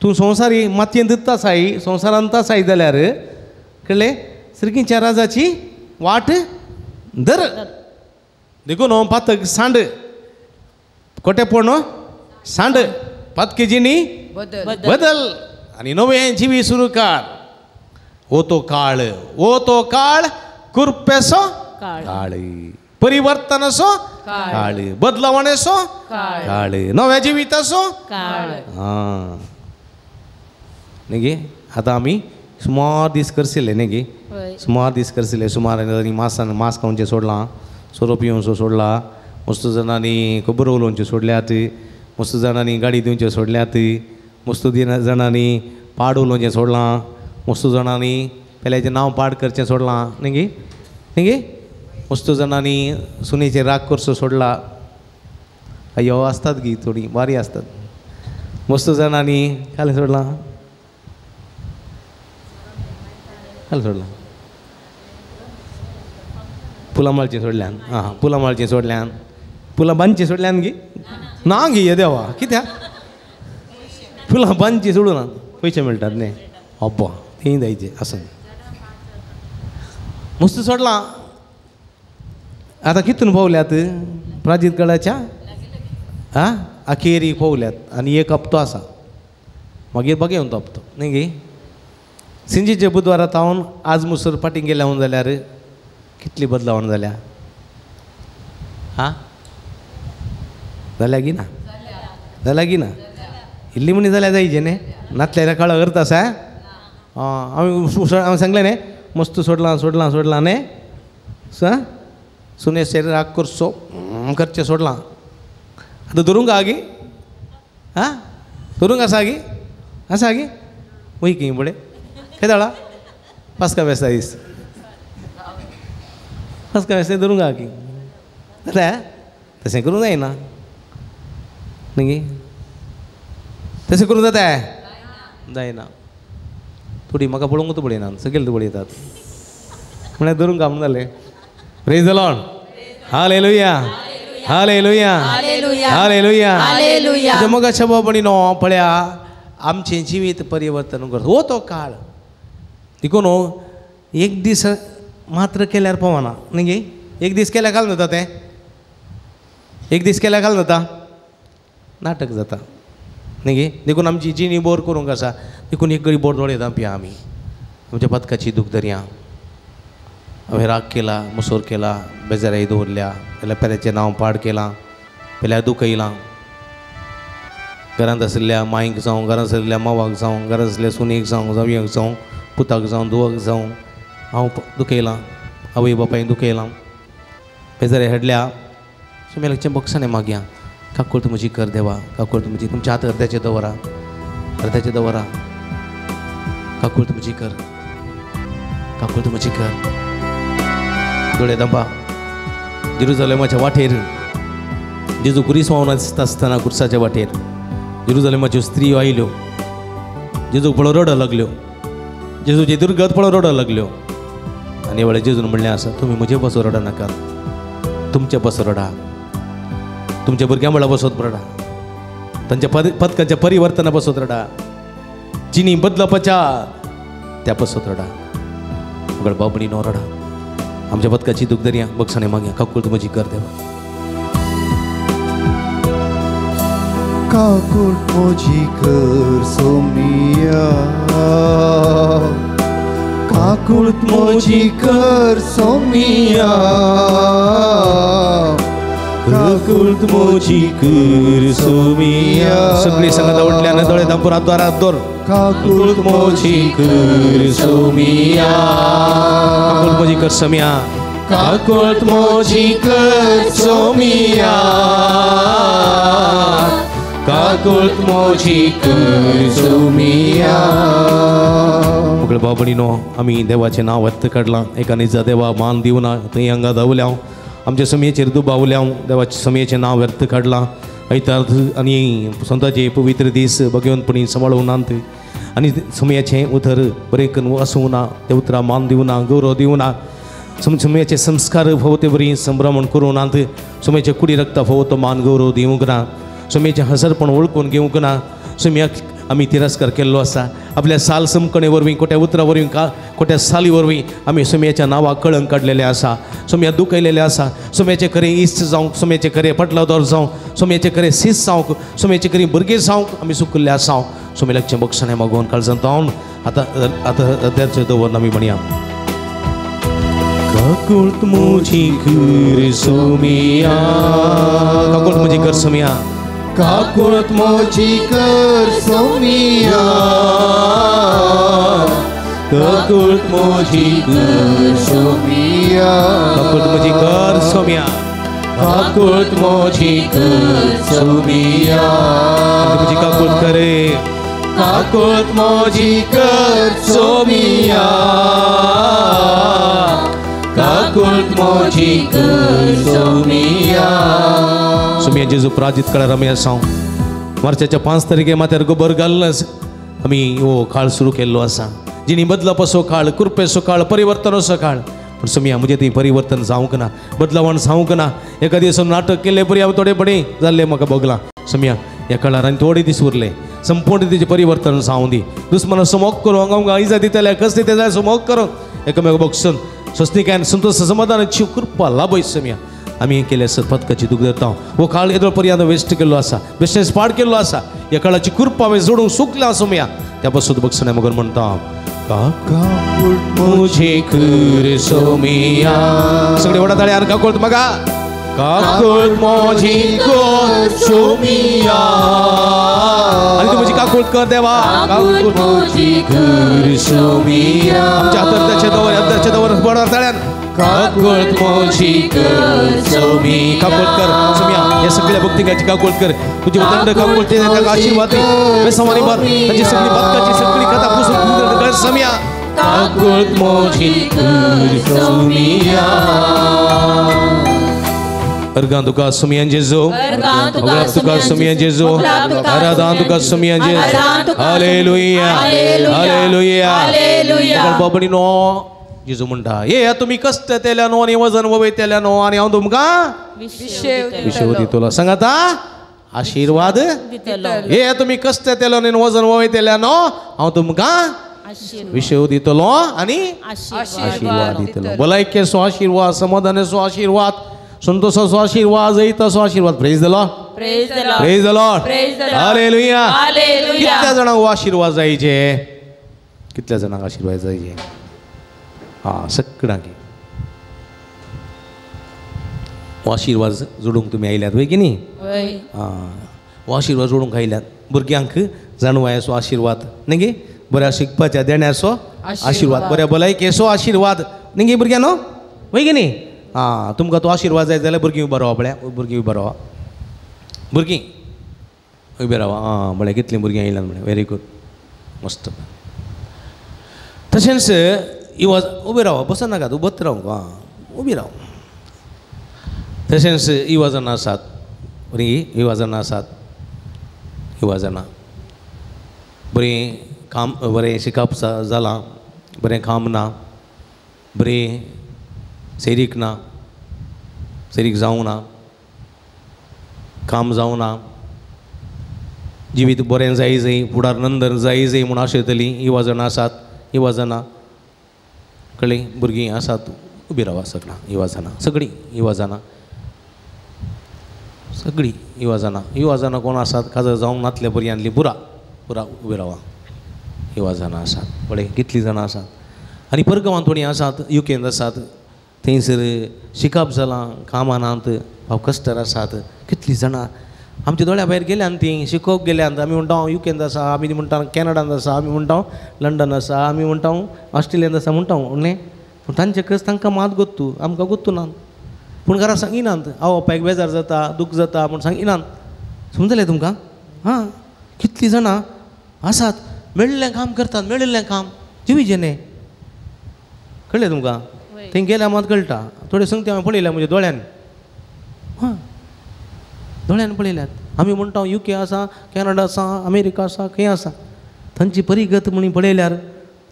तूं संवसारी मातयेंत आसाय संवसारांत आसाय जाल्यार कळ्ळें सर्गीच्या राजाची वाट धर. देखून पातक सांड कोटेपण सांड पातकी जिणी बदल आनी नवें जिवी सुरू कर. ओ तो काळ ओ तो काळ कुरपेसो काळ परिवर्तनाचो काळ बदलावणेचो काळ नव्या जिविताचो काळ. हां न्ही गे आतां आमी सुमार दीस करशिल्ले न्ही गे सुमार दीस करशिल्ले सुमार मासान मास खावचें सोडलां सोरो पिवचो सोडला मस्त जाणांनी खबर उलोवचें सोडल्यात मस्त जाणांनी गाडी दिवचें सोडल्यात मस्त जाणांनी पाड उलोवचें सोडलां, मस्तू जाणांनी पेल्याचें नांव पाड करचें सोडलां न्ही गी, न्ही गी, मस्तू जाणांनी सुनेचेर राग करचो सोडला. अयो आसतात गी थोडी बारी आसतात. मस्तू जाणांनी खालें सोडलां, खालें सोडलां, फुलां माळचीं सोडल्यान, आं फुलां माळचीं सोडल्यान, फुलां बांदचीं सोडल्यान गी ना गी हे देवा कित्याक फुलां बांदचीं सोडूं ना, पयशे मेळटात न्ही, अब्बा तीं जायचे आसूं मस्त सोडलां. आतां कितून पावल्यात प्राजीत गडाच्या आं अखेरी पावल्यात आनी एक हप्तो आसा, मागीर बघेवन तो हप्तो न्ही गी. सिंजीचे बुधवारा तावन आज मुसर फाटीं गेल्या जाल्यार कितली बदलावण जाल्या आं, जाल्या गी ना, जाल्या गी ना, इल्ली म्हणी जाल्यार जायचे न्ही, नातल्यार काळो अर्थ आसा. हांवें हांवें सांगलें न्ही मस्त सोडलां सोडलां सोडलां न्ही, सुने शरीर राग करचो करचें सोडलां. आतां धरूंक आहा गी, आं धरूंक आसा गी, आसा गी, वय की फुडें केदाळा पास्का वेस्ता दीस, पास्का वेस्ता धरूंक आहा की जाता, तशें करूंक जायना न्ही गी, तशें करूंक जाता जायना. थोडी म्हाका पळोवंकूच पळयना, सगळे पळयतात म्हळ्यार धरूंक काम जालें. Praise the Lord, hallelujah, hallelujah, hallelujah. Mug शबाबणी no पळया आमचें जिवीत परिवर्तन करता हो तो काळ. देखून एक दीस मात्र केल्यार पावना न्ही गी, एक दीस केल्यार काल जाता तें, एक दीस केल्यार काल जाता नाटक जाता न्ही गी. देखून आमची जिणी बोर करूंक आसा, देखून एक गडी बोर दोळे दांपया आमी आमच्या पदकाची दूख धरया. हांवें राग केला, मुसोर केला, बेजाराय दवरल्या, जाल्यार पेल्याचें नांव पाड केलां, पेल्यार दुखयलां, घरांत आशिल्ल्या मांयक जावं, घरांत आशिल्ल्या मावाक जावं, घरांत आशिल्ल्या सुनेक जावं, जावयांक जावं, पुताक जावं, धुवाक जावं, हांव दुखयलां, आवय बापायन दुखयलां, बेजाराय हाडल्या. सो मेल्याचें बक्षाणें मागया, काकुळट म्हजी कर देवा, काकुळट म्हजी, तुमच्या हात अर्द्याचें दवरा, अर्द्याचें दवरा, काकुळट म्हजी कर, काकुळट म्हजी कर. दोळे दांपा. जेरुजलेमाच्या वाटेर जेजू खुरीस व्हांवन आसता आसतना खुर्साच्या वाटेर जेरुजलेमाच्यो स्त्रियो आयल्यो, जेजूक पळोवन रडो लागल्यो, जेजूची दुर्गत पळोवन रडो लागल्यो. आनी वेळार जेजून म्हणलें आसा, तुमी म्हजे बसो रडा नाकात, तुमचे बसो रडा, तुमच्या भुरग्यां म्हळ्यार बसोत रडा, तांच्या पदकांच्या परिवर्तना बसोत रडा, जिणी बदलपाच्या त्या बसोत रडा, मगळ बाबणी नो रडा. आमच्या पदकाची दूख दर्या बक्षाणे मागया, काकुळट म्हजी कर देवा. काकुळट म्हजी कर सोमिया, काकुळट म्हजी कर सोमिया, काकुळट म्हजी कर सोमिया. सगळी संगत उठल्यान दोळे दांपून हात द्वार हात दवर. काकुळट म्हजी कर सोमिया, काकुळट म्हजी कर सोमिया, काकुळट म्हजी कर सोमिया, काकुळट म्हजी कर सोमिया. मुगळ बाबणीनो आमी देवाचें नांव व्यक्त काडलां, एका निजा देवा मान दिवना थंय हांगा धांवल्या, आमच्या समयेचेर दुबावल्या, देवाच्या समयेचें नांव व्यक्त काडलां. आयतार आनी स्वताचे पवित्र दीस भगवंतपणी सांबाळूंक नात आनी समयाचें उतर बरें करून वासूंक ना, त्या उतरां मान दिवना, गौरव दिवना, समयाचे संस्कार फावो ते बरी संभ्रमण करूं नात, समयाचे कुडी रक्ता फावो तो मान गौरव दिवंक ना, समयाचें हसरपण वळखून घेवंक ना, समयाक आमी तिरस्कार केल्लो आसा. आपल्या साल समकणे वरवीं, खोट्या उतरां वरवीं, खोट्या साली वरवीं आमी समयाच्या नांवाक कळंक काडलेलें आसा, समया दुखयलेलें आसा. समयाचे खरें इश्ट जावंक, समयाचे खरें पटलादोर जावंक, समयाचे खरें सीस जावंक, समयाचे खरें भुरगें जावंक आमी सुकिल्ले आसा. समयाचें बक्षणें मागोवन काळजांत जावन आतां आतां अध्याचें दवरून आमी म्हणया. काकुळट म्हजी कर सोमिया, काकुळट म्हजी कर सोमिया, काकुळट म्हजी कर सोमिया, काकुळट म्हजी कर सोमिया, काकुळट म्हजी कर सोमिया, काकुळट म्हजी कर सोमिया, म्हजी काकुळट करे, काकुळट काकुळट मोजी कर सोमिया, काकुळट मोजी कर सोमिया. सोमिया जेजू प्राजित कळार आमी आसा. मार्चाच्या 5 तारखे माथ्यार गोबर घालून आमी हो काळ सुरू केल्लो आसा, जिणी बदलापाचो काळ, कृपेचो काळ, परिवर्तनाचो काळ. पूण सोमिया म्हजें थंय परिवर्तन जावंक ना, बदलावण जावंक ना. एका दिसा नाटक केल्ले परी हांव थोडे पडी जाल्लें म्हाका भोगलां. सोमिया ह्या काळार आनी थोडे दीस उरले, संपूर्ण तेजें परिवर्तन जावं दी. दुस्मना मोग करूं, हांगा हांगा इजा दितले, कसली ते जाय मोग करूं, एकामेका बगसून स्वस्तिकायन संतोष समाधानाची कृपा लाभय. सोमिया आमी केले सर पदकाची दुख धरता. हो काळ येदो पर्यंत वेस्ट केल्लो आसा, बेश्टेच पाड केल्लो आसा. ह्या काळाची कृपा हांवें जोडूंक सुकल्या सोमिया, त्या पासून बगसणे मगर म्हणटा काकुळट मोजी कर सोमिया. सगळे व्हडा ताळ्यान काकुळट मागा. काकुळट मोजी कर सोमिया, आनी तूं म्हजी काकुळट कर देवा. काकुळट मोजी कर सोमिया. आमच्या हातार दवर, हाताचे दवर व्हडा ताळ्यान काकुळट मोजी कर सोमिया. काकुळट कर सोमिया, ह्या सगळ्या भक्तिकाची काकुळट कर. तुजी उदंड काकुळट ताका आशीर्वाद दी, बेसवानी भर ताची सगळी भक्ताची सगळी कथा पुसून कर सोमिया. काकुळट मोजी कर सोमिया. अर्गां तुका सोमिया जेजू, अगलाब तुका सोमिया जेजू, आराधान तुका सोमिया जेजू. Hallelujah, hallelujah. बाबडीनो जेजू म्हणटा, ये तुमी कश्ट तेल्यानो आनी वजन वयतेल्यानो आनी हांव तुमकां विशेव दितलो. सांगाता आशिर्वाद दितलो. ये तुमी कश्ट तेल्यानो आनी वजन वयतेल्यानो हांव तुमकां विशेव दितलो आनी आशिर्वाद दितलो. भलायकेचो आशिर्वाद, समाधानाचो आशिर्वाद, संतोषाचो आशिर्वाद, जैताचो आशिर्वाद. Praise the Lord, praise the Lord, praise the Lord. Hallelujah. कितल्या जाणांक हो आशिर्वाद जायचे? कितल्या जाणांक आशिर्वाद जायचे? हां, सगळ्यांक हो आशिर्वाद जोडूंक तुमी आयल्यात वय की न्ही? हां, हो आशिर्वाद जोडूंक आयल्यात. भुरग्यांक जाणवायेचो आशिर्वाद न्ही गे, बऱ्या शिकपाच्या देण्याचो आशिर्वाद, बऱ्या भलायकेचो आशिर्वाद न्ही गे भुरग्यांनो, वय की न्ही? आं, तुमकां तो आशिर्वाद जाय जाल्यार भुरगीं उबो रावा, पळया भुरगीं उबो रावा, भुरगीं उबी रावा. आं, म्हळ्यार कितलीं भुरगीं आयल्यात म्हळ्यार व्हेरी गूड, मस्त. तशेंच इवाज उबी रावा, बसो नाकात, उबोत राव. आं, उबी राव. तशेंच युवा जाणां आसात, बरीं युवा जाणां आसात, युवा जाणां बरीं काम, बरें शिकप जालां, बरें काम ना, बरें सैरीक ना, सैरीक जावंक ना, काम जावंक ना, जिवीत बरें जाय जाय, फुडार नंदन जाय जाय म्हूण आशयतलीं युवा जाणां आसात. युवा जाणां कळ्ळीं, भुरगीं आसात, उबी रावा सगळां युवा जाणां, सगळीं युवा जाणां, सगळीं युवा जाणां. युवा जाणां कोण आसात काजार जावंक नातल्या भुरग्यांतलीं पुरा पुरा उबी रावा. युवा जाणां आसात, पळय कितलीं जाणां आसात. आनी परगांवांत थोडीं आसात, युकेंत आसात, थंयसर शिकप जालां, कामां नात, भाव कश्टर आसात. कितलीं जाणां आमच्या दोळ्या भायर गेल्यान, तीं शिकोवप गेल्यान. आमी म्हणटा हांव युकेंत आसा, आमी म्हणटा कॅनडांत आसा, आमी म्हणटा लंडन आसा, आमी म्हणटा ऑस्ट्रेलियांत आसा म्हणटा न्ही. पूण तांचे कस तांकां मात गोत्तू, आमकां गोत्तू ना. पूण घरा सांगिनात, आवय बापायक बेजार जाता, दूख जाता म्हूण सांगिनात. समजलें तुमकां? हां, कितलीं जाणां आसात मेळिल्लें काम करतात, मेळिल्लें काम जिवीचें न्ही. कळ्ळें तुमकां? थंय गेल्यार मात कळटा. थोडे संगती हांवें पळयल्या म्हज्या दोळ्यान, हां, दोळ्यान पळयल्यात. आमी म्हणटा युके आसा, कॅनडा आसा, अमेरिका आसा, खंय आसा. तांची परिगत म्हणी पळयल्यार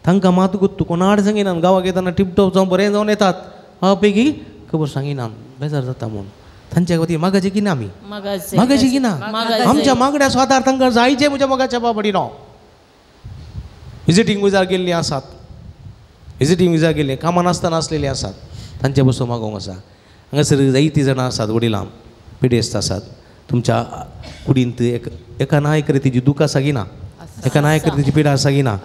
तांकां मात गुत्तू कोणाड सांगिनात. गांवाक येतना टिपटॉप जावं बरें जावन येतात, हांव पैकी खबर सांगिनात, बेजार जाता म्हूण. तांच्या खातीर मागाचें की ना आमी, मागाचें की ना. आमच्या मागण्या स्वादार तांकां जायचें म्हज्या मोगाच्या बाबडीनो. विजिटींग विजार गेल्लीं आसात, विजिटींग विजा गेल्लीं, कामां नासतना आसलेलीं आसात, तांचे बसून मागोवंक आसा. हांगासर जायतीं जाणां आसात, वडिलां पिडेस्त आसात. तुमच्या कुडींत एक एका ना एक रितीची दूख आसा की ना, एका ना एक रितीची पिडा आसा की ना,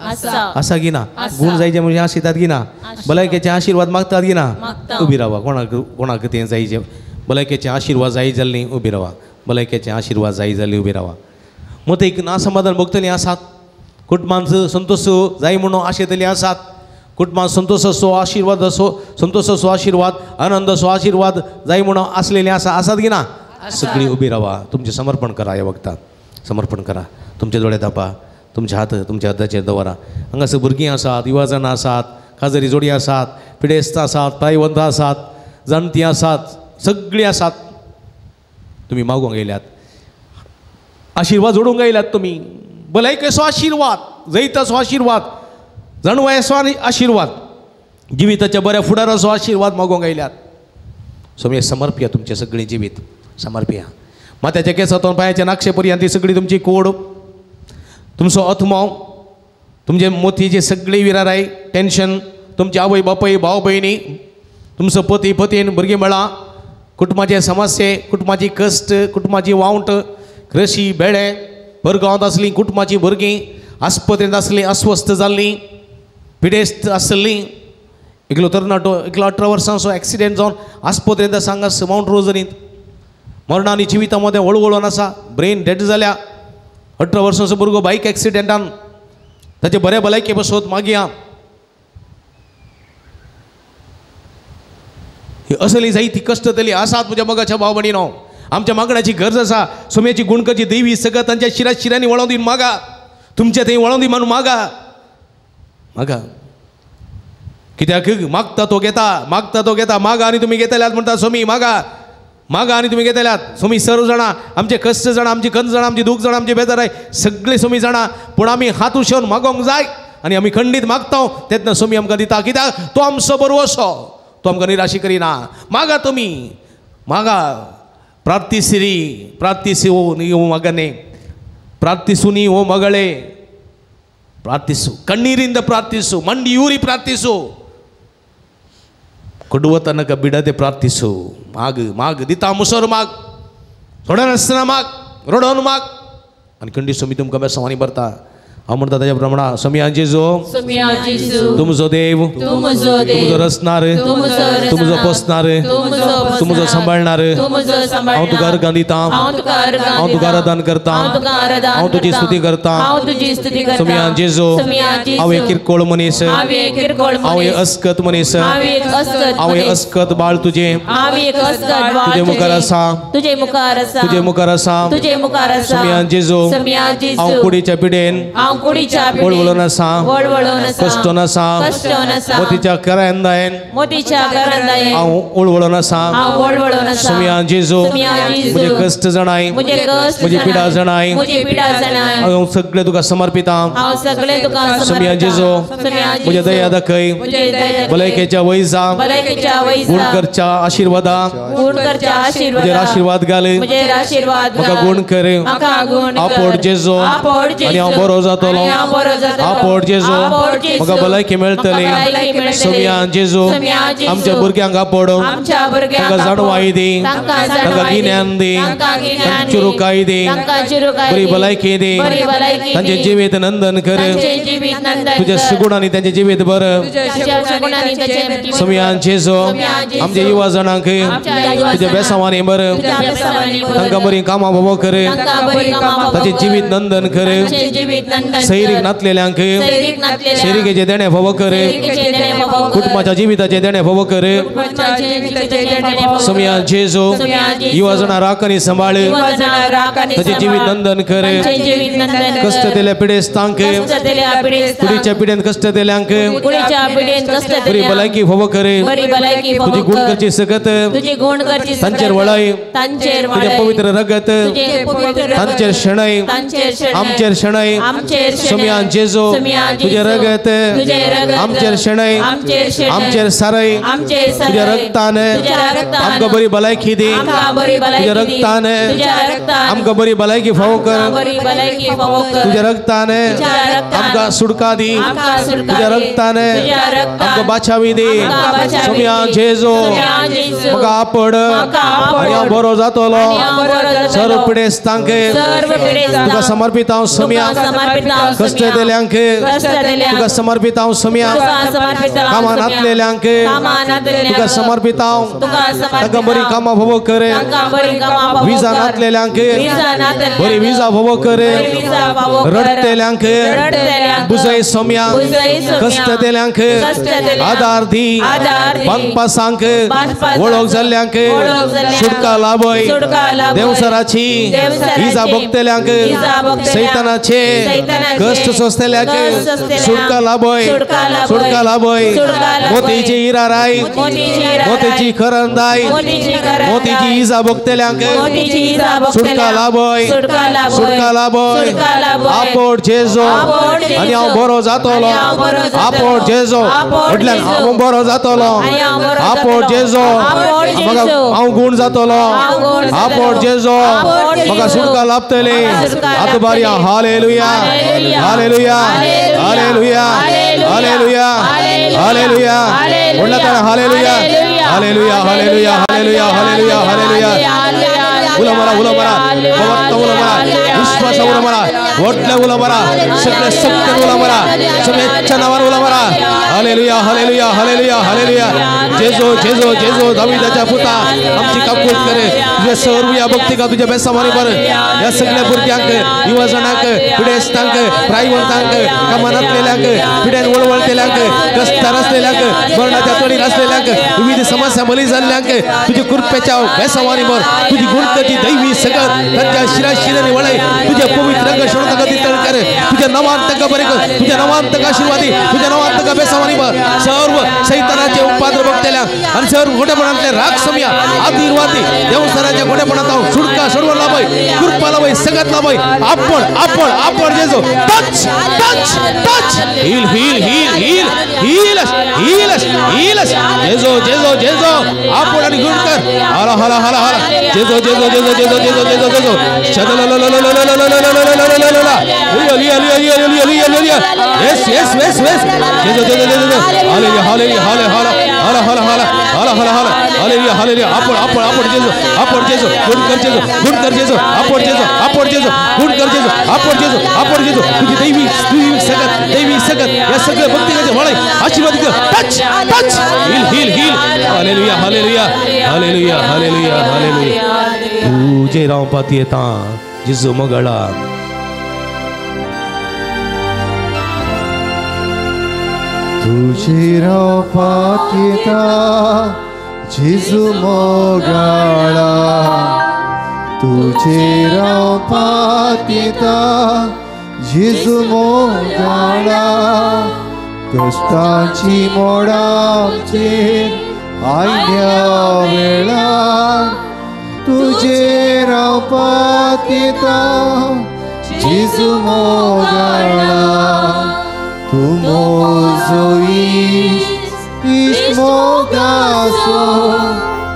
आसा की ना. गूण जायचे म्हणजे आशितात की ना, भलायकेचे आशिर्वाद मागतात की ना. उबी रावा, कोणाक कोणाक तें जायचे भलायकेचे आशिर्वाद जाय जाल्ली उबी रावा, भलायकेचे आशिर्वाद जाय जाल्ली उबी रावा. मत एक ना समाधान भोगतलीं आसात, कुटुंबांत संतोष जाय म्हणून आशेतलीं आसात, कुटुंबांत संतोषाचो आशिर्वाद असो, संतोषाचो आशिर्वाद, आनंदाचो आशिर्वाद जाय म्हणून आसलेलीं आसा, आसात की ना. सगळीं उबी रावा, तुमचें समर्पण करा, ह्या वखदाक समर्पण करा. तुमचे दोळे धापा, तुमच्या हात तुमच्या हाताचेर दवरा. हांगासर भुरगीं आसात, युवा जाणां आसात, काजरी जोडी आसात, पिडेस्त आसात, प्रायवंत आसात, जाणटीं आसात, सगळीं आसात. तुमी मागूंक येयल्यात, आशिर्वाद जोडूंक येयल्यात. तुमी भलायकेचो आशिर्वाद, जैताचो आशिर्वाद, जाणवायेचो आनी आशिर्वाद, जिविताच्या बऱ्या फुडाराचो आशिर्वाद मागूंक आयल्यात. सो समर्पया तुमचें सगळें जिवीत समर्पया. माथ्याच्या केंसांतून पांयाच्या नाक्षे पर्यंत ती सगळी तुमची कोड, तुमचो आत्मो, तुमचे मोतीचे सगळी विराराय, टेन्शन, तुमचे आवय बापूय, भाव भयणी, तुमचो पती पतीन, भुरगीं बाळां, कुटुंबाचे समस्ये, कुटुंबाची कश्ट, कुटुंबाची वावंट, कृशी बेळे, परगांवांत आसलीं कुटुंबाचीं भुरगीं, आस्पत्रेंत आसलीं, अस्वस्थ जाल्लीं, पिडेस्त आसलीं. एकलो तरणाटो, एकलो 18 वर्सांचो एक्सिडेंट जावन आस्पत्रेंत आसा हांगा मावंट रोजरींत, मरणा आनी जिविता मदें वळवळून आसा, ब्रेन डेड जाल्या. 18 वर्सांचो भुरगो बायक एक्सिडेंटान, ताचे बरे भलायके बसोत मागया. ही असली जायती कश्ट तली आसात म्हज्या मोगाच्या भाव भयणीनो. आमच्या मागण्याची गरज आसा. सोम्याची गुणकाची देवी सगळं तांच्या शिरा शिरांनी वळोवन दी मागा, तुमच्या थंय वळोवन दी म्हणून मागा मागा. कित्याक मागता तो घेता, मागता तो घेता. मागा आनी तुमी घेतल्यात म्हणटा सोमी, मागा मागा आनी तुमी घेतल्यात. सोमी सर्व जाणा, आमचे कश्ट जाणा, आमची कंद जाणा, आमची दूख जाणा, आमची बेजाराय सगळे सोमी जाणा. पूण आमी हात उशेवन मागोंक जाय आनी आमी खंडीत मागता तेन्ना सोमी आमकां दिता. कित्याक तो आमचो बरो, तो आमकां निराशी करिना. मागा तुमी मागा. ಪ್ರಾರ್ಥಿಸಿರಿ, ಪ್ರಾರ್ಥಿಸಿ ಓ ನೀವು ಮಗನೇ, ಪ್ರಾರ್ಥಿಸು ನೀವು ಮಗಳೇ, ಪ್ರಾರ್ಥಿಸು, ಕಣ್ಣೀರಿಂದ ಪ್ರಾರ್ಥಿಸು, ಮಂಡಿಯೂರಿ ಪ್ರಾರ್ಥಿಸು, ಕೊಡುವ ತನಕ ಬಿಡದೆ ಪ್ರಾರ್ಥಿಸು. ಮಾಗ್ ಮಾಗ್ ದಿತಾ ಮುಸರು ಮಾಗ್, सोडनासतना माग, रडोवन माग आनी खंडीत सोमी तुमकां बेसांवांनी भरता. हांव म्हणटा ताज्या प्रमाणा, सोमया जेजू, तुमचो देव, तुमचो रचणार, तुमचो पोसणार, तुमचो सांबाळणार, हांव तुका अर्गां दिता, हांव तुका आराधन करता, हांव तुजी स्तुती करता. सोमया जेजू, हांव एक किरकोळ मनीस, हांव एक अस्कत मनीस, हांव एक अस्कत बाळ तुजें, तुजे मुखार आसा, तुजे मुखार आसा. सोमया जेजू, हांव कुडीच्या पिडेन वळवळून आसा, कश्टोन आसा, मोतीच्या करांदायन हांव वळवळून आसा. सोमया जेजू, म्हजे कश्ट जाणाय, म्हजी पिडा जाणाय, हांव सगळें तुका समर्पिता. सोमया जेजू, म्हज्या दया दाखय, भलायकेच्या वैजा, गुण करच्या आशिर्वादा, म्हजेर आशिर्वाद घाल, म्हाका गुण कर, आपोड जेजू आनी हांव बरो जातलो. आपोड जेजू, म्हाका भलायकी मेळटली. सोमया जेजू, आमच्या भुरग्यांक आपोड, तांकां जाणवाय दी, तांकां गिन्यान दी, चुरुकाय दी, बरी भलायकी दी, तांचें जिवीत नंदन कर, तुज्या सुगुणांनी तांचें जिवीत बर. सोमया जेजू, आमच्या युवा जाणांक तुज्या बेसांवांनी बर, तांकां बरीं कामां भोव कर, तांचें जिवीत नंदन कर, सैरीक नातलेल्यांक सैरिकेचे देणे फावो कर, कुटुंबाच्या जिविताचे देणे फावो कर. सोमया जेजू, युवा जाणां राख आनी सांबाळ, ताचें जिवीत नंदन कर, कश्ट दिल्या पिडेस्तांक, कुडीच्या पिडेन कश्ट दिल्यांक बरी भलायकी फावो कर, तुजी गुण करची सकत तांचेर वळय, तुजें पवित्र रगत तांचेर शेणय, आमचेर शेणय. सोमया जेजू, तुजें रगत आमचेर शेणय, आमचेर सारय, तुज्या रगतान आमकां बरी भलायकी दी, तुज्या रगतान आमकां बरी भलायकी फावो कर, तुज्या रगतान आमकां सुटका दी, तुज्या रगतान आमकां बाचावी दी. सोमया जेजू, म्हाका आपड आनी हांव बरो जातलो. सर्व पिडेस्तांक तुका समर्पित हांव. सोमया, कश्ट दिल्यांक तुका समर्पित हांव. सोमया, कामां नातलेल्यांक तुका समर्पित हांव, तांकां बरी कामां फावो कर. विजा नातलेल्यांक बरी विजा फावो कर. रडटेल्यांक बुजय सोमया, कश्ट दिल्यांक आदार दी, बांदपासांक वळख जाल्ल्यांक सुटका लाभय, देवसराची इजा भोगतल्यांक सैतानाचे कश्ट सोंसतल्यांक सुटका लाभय सुटका लाभय मोतीची हिरा राय मोतीची करंदाय मोतीची इजा भोगतल्यांक सुटका लाभय सुटका लाभय आपोट जेजो आनी हांव बरो जातलो आपोट जेजो म्हटल्यार हांव बरो जातलो आपोट जेजो म्हाका हांव गूण जातलो आपोट जेजो म्हाका सुटका लाभतली हात बारया hallelujah hallelujah hallelujah hallelujah hallelujah म्हणलं तर hallelujah hallelujah hallelujah hallelujah hallelujah hallelujah उलो मारा उलो मारा भवत्त उलो मारा विश्वास उलो मारा वोटले उलो मारा सगळे सत्य उलो मारा सगळ्याच्या नावान उलो मारा हालेलुया हालेलुया हालेलुया हालेलुया जेजो जेजो जेजो दाविदाच्या पुता आमची काकूत करे तुझ्या सर्व या भक्ती का तुझ्या बेसामानी बर या सगळ्या भुरग्यांक युवजणांक पिडेस्तांक प्रायवंतांक कामानातलेल्यांक पिड्यान वळवळतेल्यांक कश्टार आसलेल्यांक मरणाच्या तडीर आसलेल्यांक विविध समस्या बली जाल्ल्यांक तुझ्या कृपेच्या बेसामानी बर तुझी गुणकती दैवी सगत तांच्या शिरा शिरांनी वळय तुझ्या पवित्र रंग शोधून ताका दितळ कर तुझ्या नावान ताका बरे कर तुझ्या नावान ताका आशीर्वादी तुझ्या नावान ताका बेसामानी बर सर्व सैतानाचे उपद्रव भोगतल्या आणि सर्व गोडेपणांतले राग समया आदिरवादी देवसराच्या गोडेपणात सुटका सोडवण लाभय कृपा लाभय सगत लाभय आपण आपण आपण Jeju touch touch touch heal heal heal heal heal heal heal Jeju जेजो जेजो आपण आणि गुण कर हाला हाला हाला हाला जेजो जेजो जेजो जेजो जेजो जेजो Jeju yes yes yes yes Jeju जेजो जेजो हालेलुया हालेलुया हाले हाला हाला हाला हाला हाला हाला हाला हालेलुया हालेलुया आपण आपण आपण जेजो आपण जेजो गुण कर जेजो गुण कर जेजो आपण जेजो आपण जेजो गुण कर जेजो आपण जेजो आपण जेजो तुझी दैवी दैवी सगत दैवी सगत या सगळ्या भक्तिकाचे वळय आशीर्वाद कर touch touch heal heal heal hallelujah hallelujah hallelujah hallelujah hallelujah तुझे रावपात येता जेजू मगळा तुझे रावपात येता जेजू मोगाळा तुझे रावपात येता जेजू मोगाळा कश्टांची मोडांचेर आयल्या वेळार तुझे रावपात येता जेजू मोगाळा तूं म्हजो इश्ट इश्ट मोगासो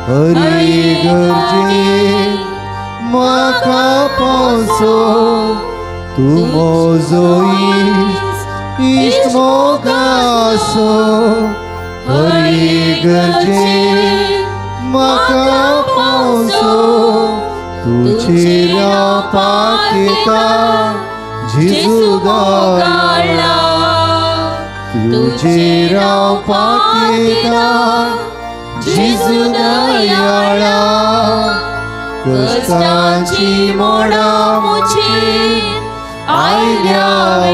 हरी गरजेक म्हाका पावसो तूं म्हजो इश्ट इश्ट मोगासो हरी गरजेक म्हाका पावसो तुजेर रावपाक येता जेजू गाळा तुझे रावपाक येता जेजू दयाळा कश्टांची मोडां म्हजेर आयल्या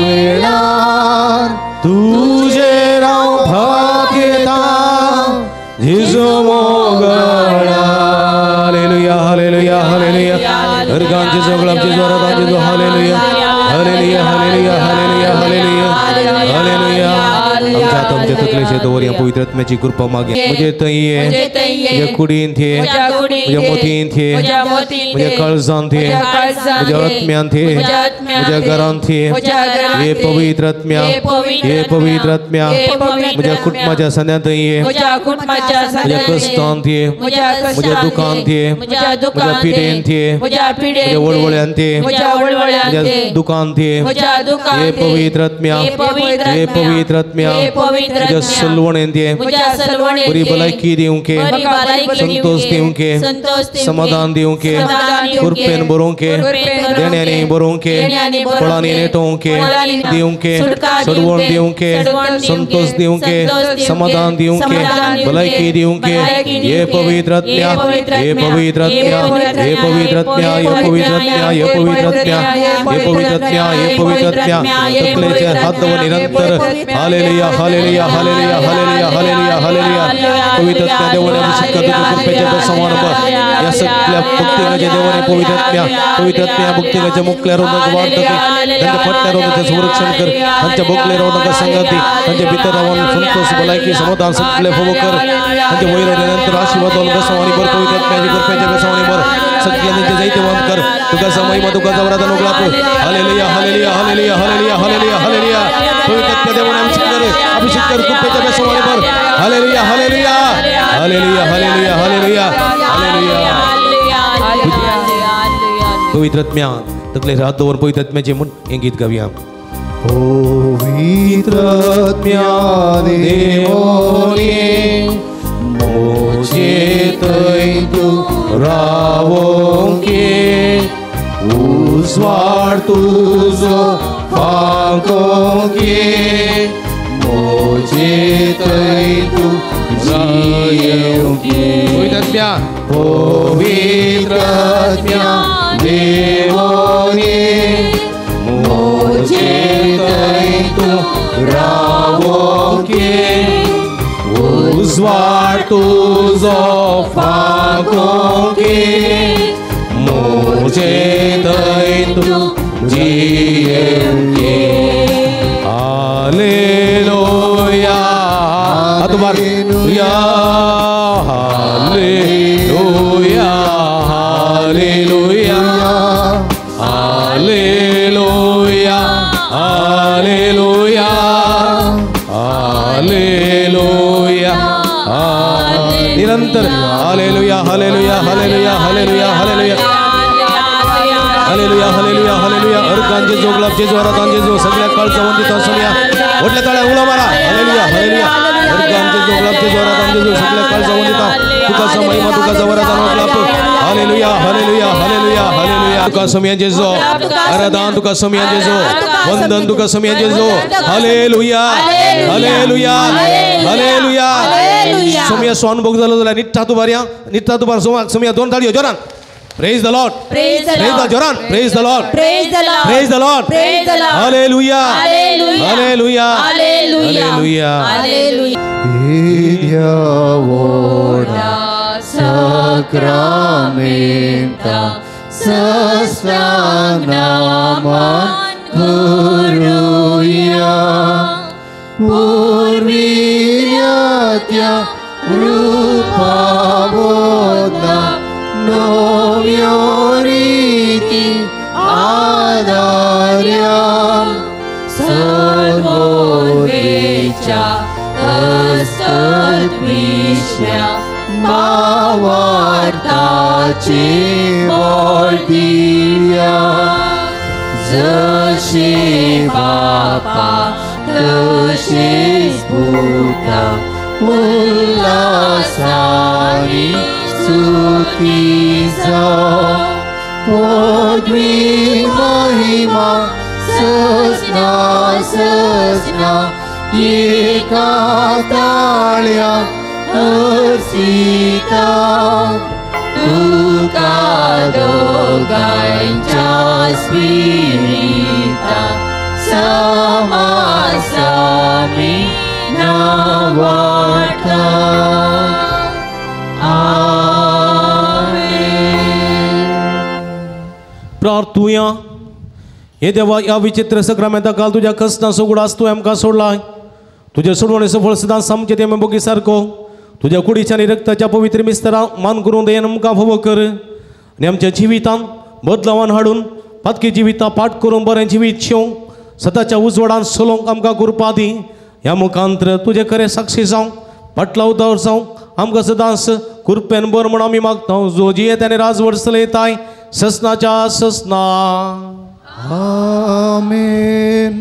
वेळार तुझे रावपाक येता जेजू मोगाळा हालेलुया हालेलुया हालेलुया अर्गान जेजू गुलाब जेजू आराधन जेजू hallelujah hallelujah hallelujah hallelujah hallelujah hallelujah आमच्या आमच्या तकलेचे दवर पवित्र आत्म्याची कृपा मागे म्हजे थंय म्हज्या कुडीन थे म्हज्या मोतीन थे म्हज्या काळजान थे म्हज्या आत्म्यान थे म्हज्या घरान थे हे पवित्र आत्म्या हे पवित्र आत्म्या म्हज्या कुटुंबाच्या संद्यान थंय म्हज्या कश्टान थे म्हज्या दुकान थे म्हज्या पिडेन थे म्हज्या वळवळ्यान थे म्हज्या दुकान थे हे पवित्र आत्म्या हे पवित्र आत्म्या म्हज्या सलवणेन थे बरी भलायकी दिवंके संतोष दिवंके समाधान दिवंके कृपेन बरोवंके देण्यांनी बरोवंके फळांनी नेटोवंके दिवंके सडवण दिवंके संतोष दिवंके समाधान दिवंके भलायकी दिवंके हे पवित्र आत्म्या हे पवित्र आत्म्या हे पवित्र आत्म्या हे पवित्र आत्म्या हे पवित्र आत्म्या हे पवित्र आत्म्या हे पवित्र आत्म्या तकलेचे हात दवर निरंतर hallelujah hallelujah Hallelujah, hallelujah, hallelujah, hallelujah. पवित्र आत्म्या देवाने अभिषेक कर तुझ्या कृपेच्या बेसवान भर. या सगळ्या भक्तिकाच्या देवाने पवित्र आत्म्या, पवित्र आत्म्या भक्तिकाच्या मुकल्या रोगाक वाट दे, त्यांच्या फाटल्या रोगाचें संरक्षण कर, तांच्या बोगले रोगाक संगती, तांच्या भितर रावन संतोष भलायकी समाधान सगळे फोवो कर, तांच्या वयर निरंतर आशीर्वाद बेसवानी भर. पवित्र आत्म्याच्या कृपेच्या बेसवानी भर, सगळ्या त्यांचे जैतवंत कर. तुका महिमा, तुका वरदान उगलाप. Hallelujah, hallelujah, hallelujah, hallelujah, hallelujah, hallelujah. पवित्र आत्म्या देवाने अभिषेक कर, अभिषेक कर कृपेच्या बेसवानी भर. Hallelujah, hallelujah, hallelujah, hallelujah, hallelujah, hallelujah. पवित्र आत्म्या तकले रात दवर पवित्र आत्म्याचे म्हूण हें गीत गावया. पवित्र आत्म्या देवोने मोजे थंय तूं रावोंके, उजवाड तुजो फांकोंके, मोजे थंय तूं जियेवंके. पवित्र आत्म्या, पवित्र आत्म्या देवोने मोजे थंय तूं रावोंके, उजवाड तुजो फांकोंके, मोजे थंय तूं जियेवंके. Hallelujah, hallelujah, hallelujah, hallelujah, hallelujah, hallelujah, hallelujah. निरंतर hallelujah, hallelujah, hallelujah, hallelujah, hallelujah, hallelujah, hallelujah, hallelujah. Organ जेजू, गुलाब जेजू, आराधान जेजू. सगळ्या काळचा वंदित असुया. व्हडल्या ताळ्या उलो मारा. Hallelujah, hallelujah. अर्गान जेजू, गुलाब जेजू, आराधान जेजू. सगळ्या काळचा वंदित. तुका महिमा, तुका वरदान गुलाब. Hallelujah, hallelujah, hallelujah, hallelujah. तुका समिया जेजू, आराधान तुका समिया जेजू, वंदन तुका समिया जेजू. Hallelujah, hallelujah, hallelujah. समिया स्वानुभोग जालो जाल्यार निट्टा तुबार, निट्टा तुबार समिया दोन ताळयो जोरान. Praise the Lord. Praise the Praise the Lord. Joran. Praise the Lord. Praise the Lord. Praise the Lord. Praise the Lord. Hallelujah. Hallelujah. Hallelujah. Hallelujah. Hallelujah. Hallelujah. येद्या व्हडा साक्रामेंता सस्तांग नामान करुया, पुर्विल्या त्या रुपा बोधना नव्यो रीती आदार्या, सर्वोर्वेच्या असद्विष्ण्या भावार्थाची बळ दिया, जशी बापा तशीच पुता उल्हासानी स्तुती जावं, पदवी महिमा ससना ससना एका ताळ्या अर्सिता, तुका दोगांच्या स्पिरिता समासामी नावाटा. प्रार्थुया. हे देवा, ह्या विचित्र सक्रामेंता काल तुज्या कसना उगडास तूं आमकां सोडलाय. तुज्या सोडवणेचो फळ सदांच सामकें ते बोगी सारको तुज्या कुडीच्या आनी रक्ताच्या पवित्र मिस्तरा मान करून दयेन आमकां फावो कर आनी आमच्या जिवितांत बदलावान हाडून पातकी जिवितां पाठ करून बरें जिवीत शिवंक सदाच्या उजवाडान चलोवंक आमकां कृपा दी. ह्या मुखांत्र तुजें खरें साक्षी जावंक फाटला उदार जावंक आमकां सदांच कृपेन बर म्हूण आमी मागता. जो जियेत आनी राजवट चलयताय ससनाच्या ससना. आमेन.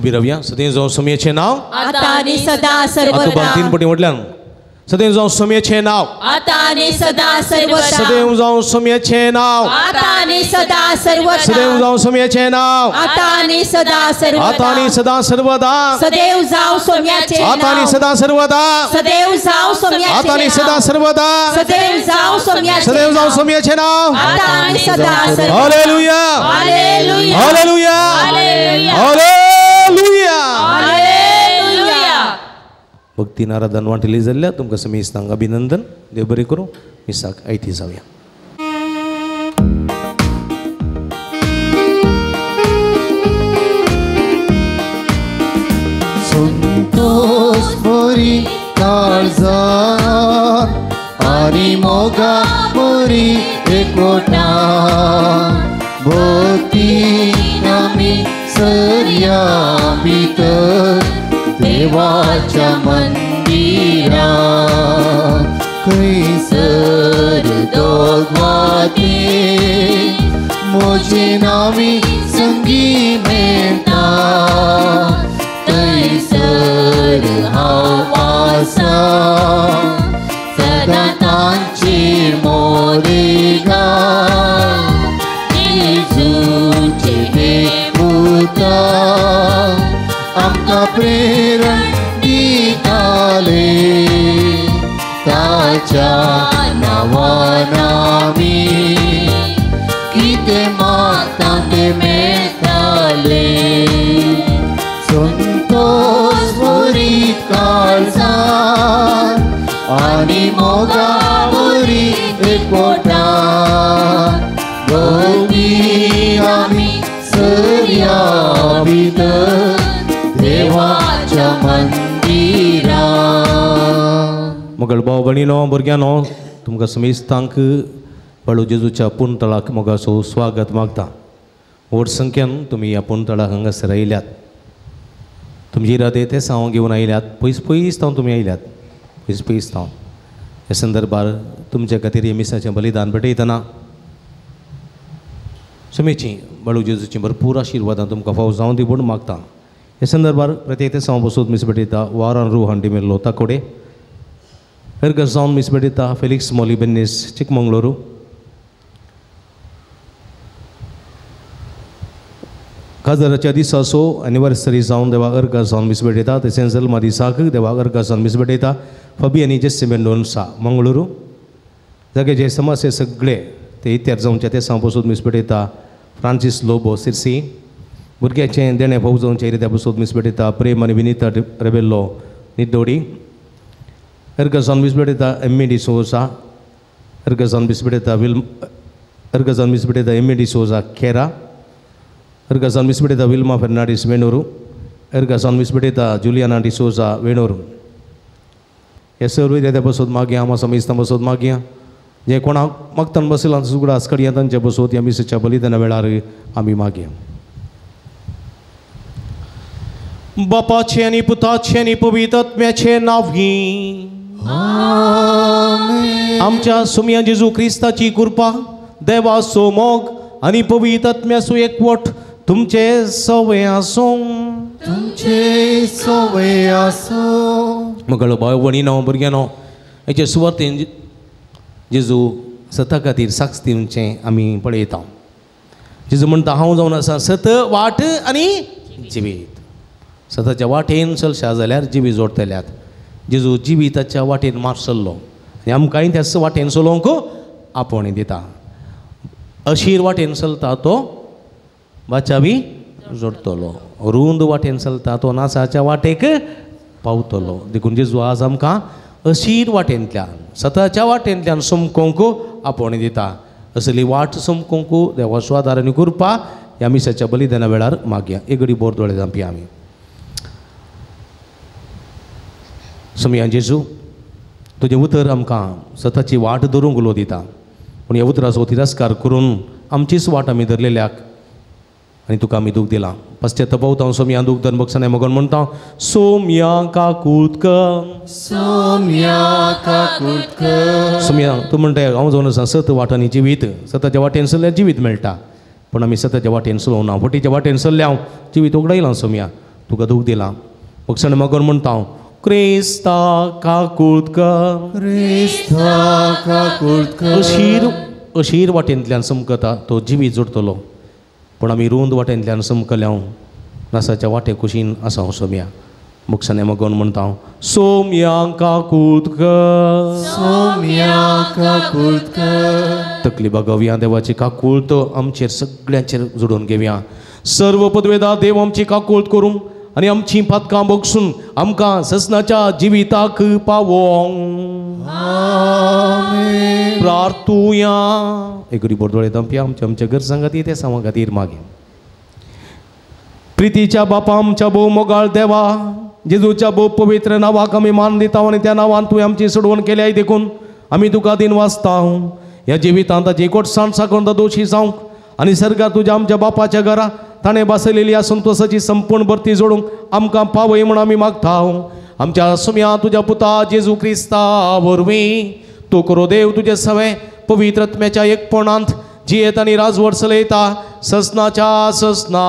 उबी रावया. सदैव जावं सोमयेचें नांव आतां आनी सदां सर्वदा. तीन पटी म्हटल्यान सदैव जावं सोमयेचें नांव आतां आनी सदां सर्वदा. सदैव जावं सोमयेचें नांव आतां आनी सदां सर्वदा. सदैव जावं सोमयेचें नांव आतां आनी सदां सर्वदा. आतां आनी सदां सर्वदा. सदैव जावं सोमयाचें नांव आतां आनी सदां सर्वदा. सदैव जावं सोमयाचें आतां आनी सदां सर्वदा. सदैव जावं सोमयाचें सदैव जावं सोमयाचें नांव आतां आनी सदां सर्वदा. Hallelujah hallelujah hallelujah hallelujah hallelujah. भक्ती आराधन वांटली जाल्ल्या तुमकां समेस्तांक अभिनंदन. देव बरें करूं. मिसाक आयती जावया. संतोष बरी काळजान आनी मोगा बरी एकवटा भक्ती आमी सरया भितर देवाच्या मंदिरा खंयसर दोगवाते म्हजे नावी संगी मेळटा थंयसर हांव आसा सदां तांचेर मोरेगा जेजूचे देवता आमकां प्रेरण दिताले ताच्या नांवान आमी कितें मागता तें मेळटाले. संतोष बरी काळजान आनी मोगा बरी एकवटा भक्ती आमी सरया भितर देवाच्या मंदिरा. मगळ भाव भयणीनो भुरग्यांनो तुमकां समेस्तांक बाळू जेजूच्या पुनतळाक मोगाचो स्वागत मागता. व्हड संख्येन तुमी ह्या पुनतळाक हांगासर आयल्यात. तुमचे इरादे ते हांव घेवन आयल्यात. पयस पयस तावन तुमी आयल्यात, पयस पयस तावन. ह्या संदर्भार तुमच्या खातीर हे मिसाचें बलिदान भेटयतना समेची बाळू जेजूची भरपूर आशिर्वादां तुमकां फाव जावं दी म्हूण मागता. ह्या संदर्भार प्रत्येक तेसांव बसून मीस भेटयता वारान रुहान डिमेल्लो ताकोडे. हरगर जावन मीस भेटयता फेलिक्स मोली बेन्नीस चिकमंगळुरू. काजराच्या दिसाचो एनिवर्सरी जावन देवा अर्गा जावन मीस भेटयता. तशेंच जल्मा दिसाक देवा अर्गा जावन मीस भेटयता फबी आनी जेस्सी मेंडोन्सा मंगळुरू. जाग्याचे समस्ये सगळे ते इत्यार जावच्या तेसांव बसून मीस भेटयता फ्रांसीस लोबो सिरसी. भुरग्याचें देणें फाव जावचें रित्या बसून मीस भेटयता प्रेम आनी विनिता रेबेल्लो निड्डोडी. अर्गा जावन मीस भेटयता एम ए डी सोजा. अर्गा जावन मीस भेटयता will अर्गा जावन मीस भेटयता एम ए डी सोजा खेरा. अर्गा जावन मीस भेटयता विल्मा फेर्नांडीस वेणूरू. अर्गा जावन मीस भेटयता जुलियाना डिसोजा वेणूरू. हे सर्व रित्या बसून मागया आमा समेस्तां बसून मागया जे कोणाक मागतान बसयलां सुगडास कडया तांचे बसोत ह्या मिसाच्या बलिदाना वेळार आमी मागया. बापाचें आनी पुताचें आनी पवित्र आत्म्याचें नांव घे. आमच्या सुमया जेजू क्रिस्ताची कृपा देवाचो मोग आनी पवित्र आत्म्याचो एकवट तुमचे सवे आसूं. तुमचे सवे आसूं. मगळ भाव भयणीनो भुरग्यांनो हेचे सुवातेन जेजू सता खातीर साक्ष दिवचें आमी पळयता. जेजू म्हणटा हांव जावन आसा सत वाट आनी जिवीत. सताच्या वाटेन चलशा जाल्यार जिवी जोडटल्यात. जेजू जिविताच्या वाटेन मार चल्लो आनी आमकांय त्याच वाटेन चलोवंक आपोवणें दिता. अशीर वाटेन चलता तो वाचावी जोडटलो, रूंद वाटेन चलता तो नासाच्या वाटेक पावतलो. देखून जेजू आज आमकां अशीर वाटेंतल्यान सताच्या वाटेंतल्यान समकोंक आपोवणें दिता. असली वाट समकोंक देवाचो आदार आनी कृपा ह्या मिसाच्या बलिदाना वेळार मागया. एक घडी बोर दोळे जावपी आमी. सोमया जेजू तुजें उतर आमकां सताची वाट धरूंक उलो दिता, पूण ह्या उतराचो तिरस्कार करून आमचीच वाट आमी धरलेल्याक आनी तुका आमी दूख दिलां. पश्चाताप हांव सोमया दूख धर बक्षां मगन म्हणटा सोमया काकूत कर, सोमया काकूत कर. सोमया तूं म्हणटा हांव जावन आसा सत वाटांनी जिवीत, सताच्या वाटेन चल्ल्यार जिवीत मेळटा, पूण आमी सताच्या वाटेन चलोवना, फटीच्या वाटेन चल्ल्या हांव जिवीत उगडायलां. सोमया तुका दूख दिलां मोगसाणे मागोन म्हणटा हांव क्रिस्ता काकूळत कर क्रिस्ता काकूळत कर. अशीर अशीर वाटेंतल्यान समकता तो जिवीत जोडटलो पूण आमी रुंद वाटेंतल्यान समकल्या नासाच्या वाटे कुशीन आसा हांव सोम्या मोगसाणे मागोन म्हणटा हांव सोम्या काकूळत कर सोम्या काकूळत कर. तकली बागोवया देवाची काकूळत आमचेर सगळ्यांचेर जोडून घेवया. सर्व पदवेदा देव आमची काकूळत करूंक आनी आमची पातकां बगसून आमकां ससनाच्या जिविताक पावोंक प्रार्थुया. एकरी बोरदोळे दमप्या आमच्या आमच्या गरजां खातीर ते सामां खातीर मागीर प्रितीच्या बापा आमच्या भोव मोगाळ देवा जेजूच्या भोव पवित्र नांवाक आमी मान दिता आनी त्या नांवान तुवें आमची सोडवण केल्याय देखून आमी तुका दिन वाचता. ह्या जिवितांत ताची गोडसाण साकून दोशी जावंक आनी सर्गार तुज्या आमच्या बापाच्या घरा ताणें बसयलेली ह्या संतोसाची संपूर्ण भरती जोडूंक आमकां पावय म्हूण आमी मागता. आमच्या सुम्या तुज्या पुता जेजू क्रिस्ता वरवीं तूं करो देव तुजे सवें पवित्र आत्म्याच्या एकपणांत जियेत आनी राजवट चलयता ससनाच्या ससना.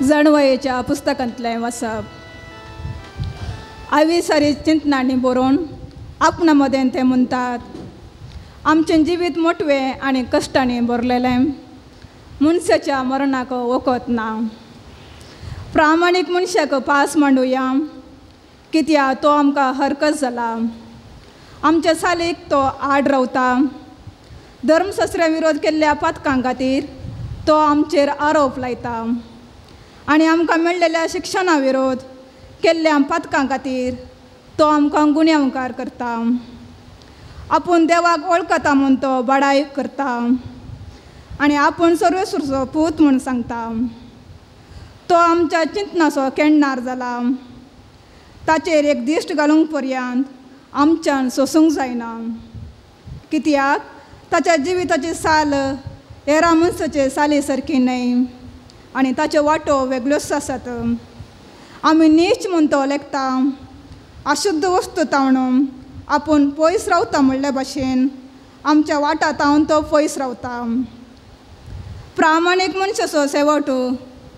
जाणवयेच्या पुस्तकांतलें वाचप. आवी सारी चिंतनांनी बरोवन आपणा मदें ते म्हणटात आमचें जिवीत मोटवें आनी कश्टांनी भरलेलें मनशाच्या मरणाक वखद ना. प्रामाणीक मनशाक पास मांडुया कित्याक तो आमकां हरकत जाला. आमच्या सालीक तो आड रावता. धर्मशास्त्रा विरोध केल्ल्या पातकां खातीर तो आमचेर आरोप लायता आनी आमकां मेळ्ळेल्या शिक्षणा विरोध केल्ल्या पातकां खातीर तो आमकां गुन्यांवकार करता. आपूण देवाक वळखता म्हूण तो बडाय करता आनी आपूण सर्वेसुरचो पूत म्हूण सांगता. तो आमच्या चिंतनाचो केण्णार जाला. ताचेर एक दिश्ट घालूंक पर्यंत आमच्यान सोसूंक जायना कित्याक ताच्या जिविताची साल हेरा मनशाचे साली सारकी न्हय आनी ताच्यो वांटो वेगळ्योच आसात. आमी नीच म्हूण तो लेखता. अशुद्ध वस्तू तावणून आपूण पयस रावता म्हणले भाशेन आमच्या वाटा तावन तो पयस रावता. प्रामाणीक मनशाचो शेवट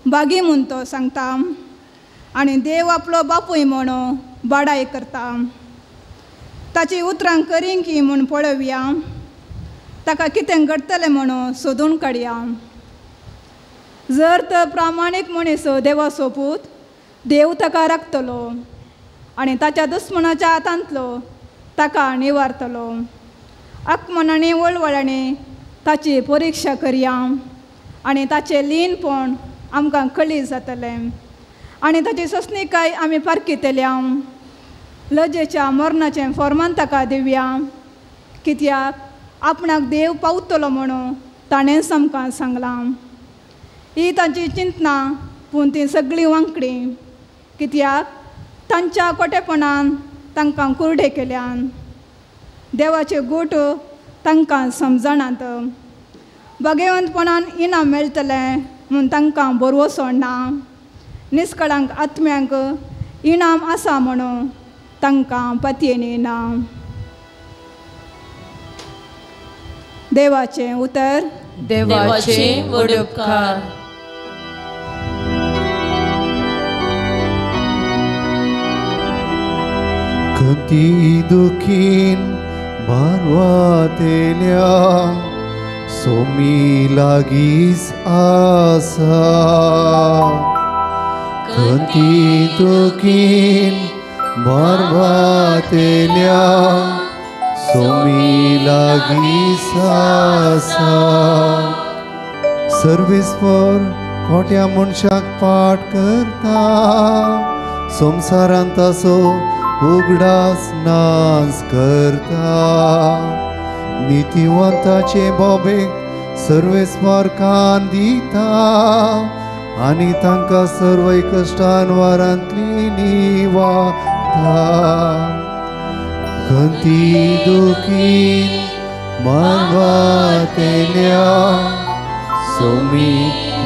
बागी म्हूण तो सांगता आनी देव आपलो बापूय म्हणून बाडाय करता. ताची उतरां करीन की म्हूण पळोवया ताका कितें घडटलें म्हणून सोदून काडया. जर तर प्रामाणीक मनीस देवाचो पूत देव ताका राखतलो आनी ताच्या दुस्मनाच्या हातांतलो ताका निवारतलो. आकमनांनी वळवळांनी ताची परिक्षा करया आनी ताचें लीनपण आमकां कळी जातलें आनी ताची सोंसणीकाय आमी पारखितल्या. लजेच्या मरणाचें फॉर्मान ताका दिवया कित्याक आपणाक देव पावतलो म्हणून ताणेंच आमकां सांगलां. ही तांची चिंतनां पूण तीं सगळीं वांकडी कित्याक तांच्या कोटेपणान तांकां कुरडे केल्यान. देवाचे गोट तांकां समजणात. भागेवंतपणान इनाम मेळटलें म्हूण तांकां भरवंसो ना. निस्कळांक आत्म्यांक इनाम आसा म्हणून तांकां पतयेनी ना. देवाचें उतर. देवाचे व्हड उपकार. खंती दुखीन मानवातेल्या सोमी लागींच आसा. खंती दुखीन मानवातेल्या सोमी लागींच आसा. सर्वेस्पर खोट्या मनशाक पाठ करता संवसारांत ताचो उगडास नाच करता. नितीवंताचे बोबेक सर्वेस्पर कान दिता आनी तांकां सर्व कश्टान वारांतली निवारता. खंती दुखीन मानवातेल्या सोमी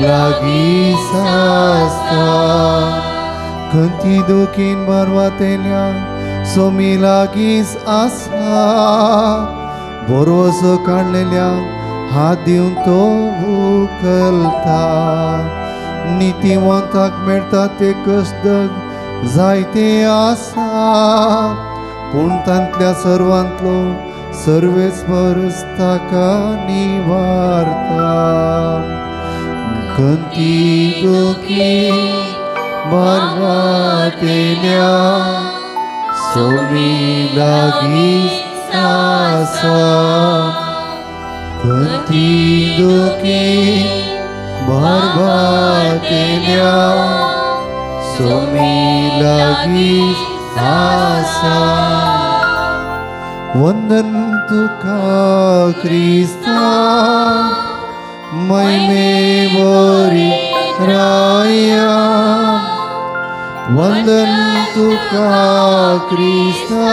लागींच आसता. खंती दुखीन मानवातेल्या सोमी लागींच आसा. भरवसो काडलेल्या हात दिवन तो उखलता. नितीवंताक मेळटा ते कश्ट जायते आसा, पूण तांतल्या सर्वांतलो सर्वेस्पर ताका निवारता. खंती दुखी मरवातेल्या सोमी लागीं आसा. खंती दुखी मरवातेल्या सोमी लागीं आसा. वंदन तुका क्रिस्ता महिमे वरी राया. वंदन तुका क्रिस्ता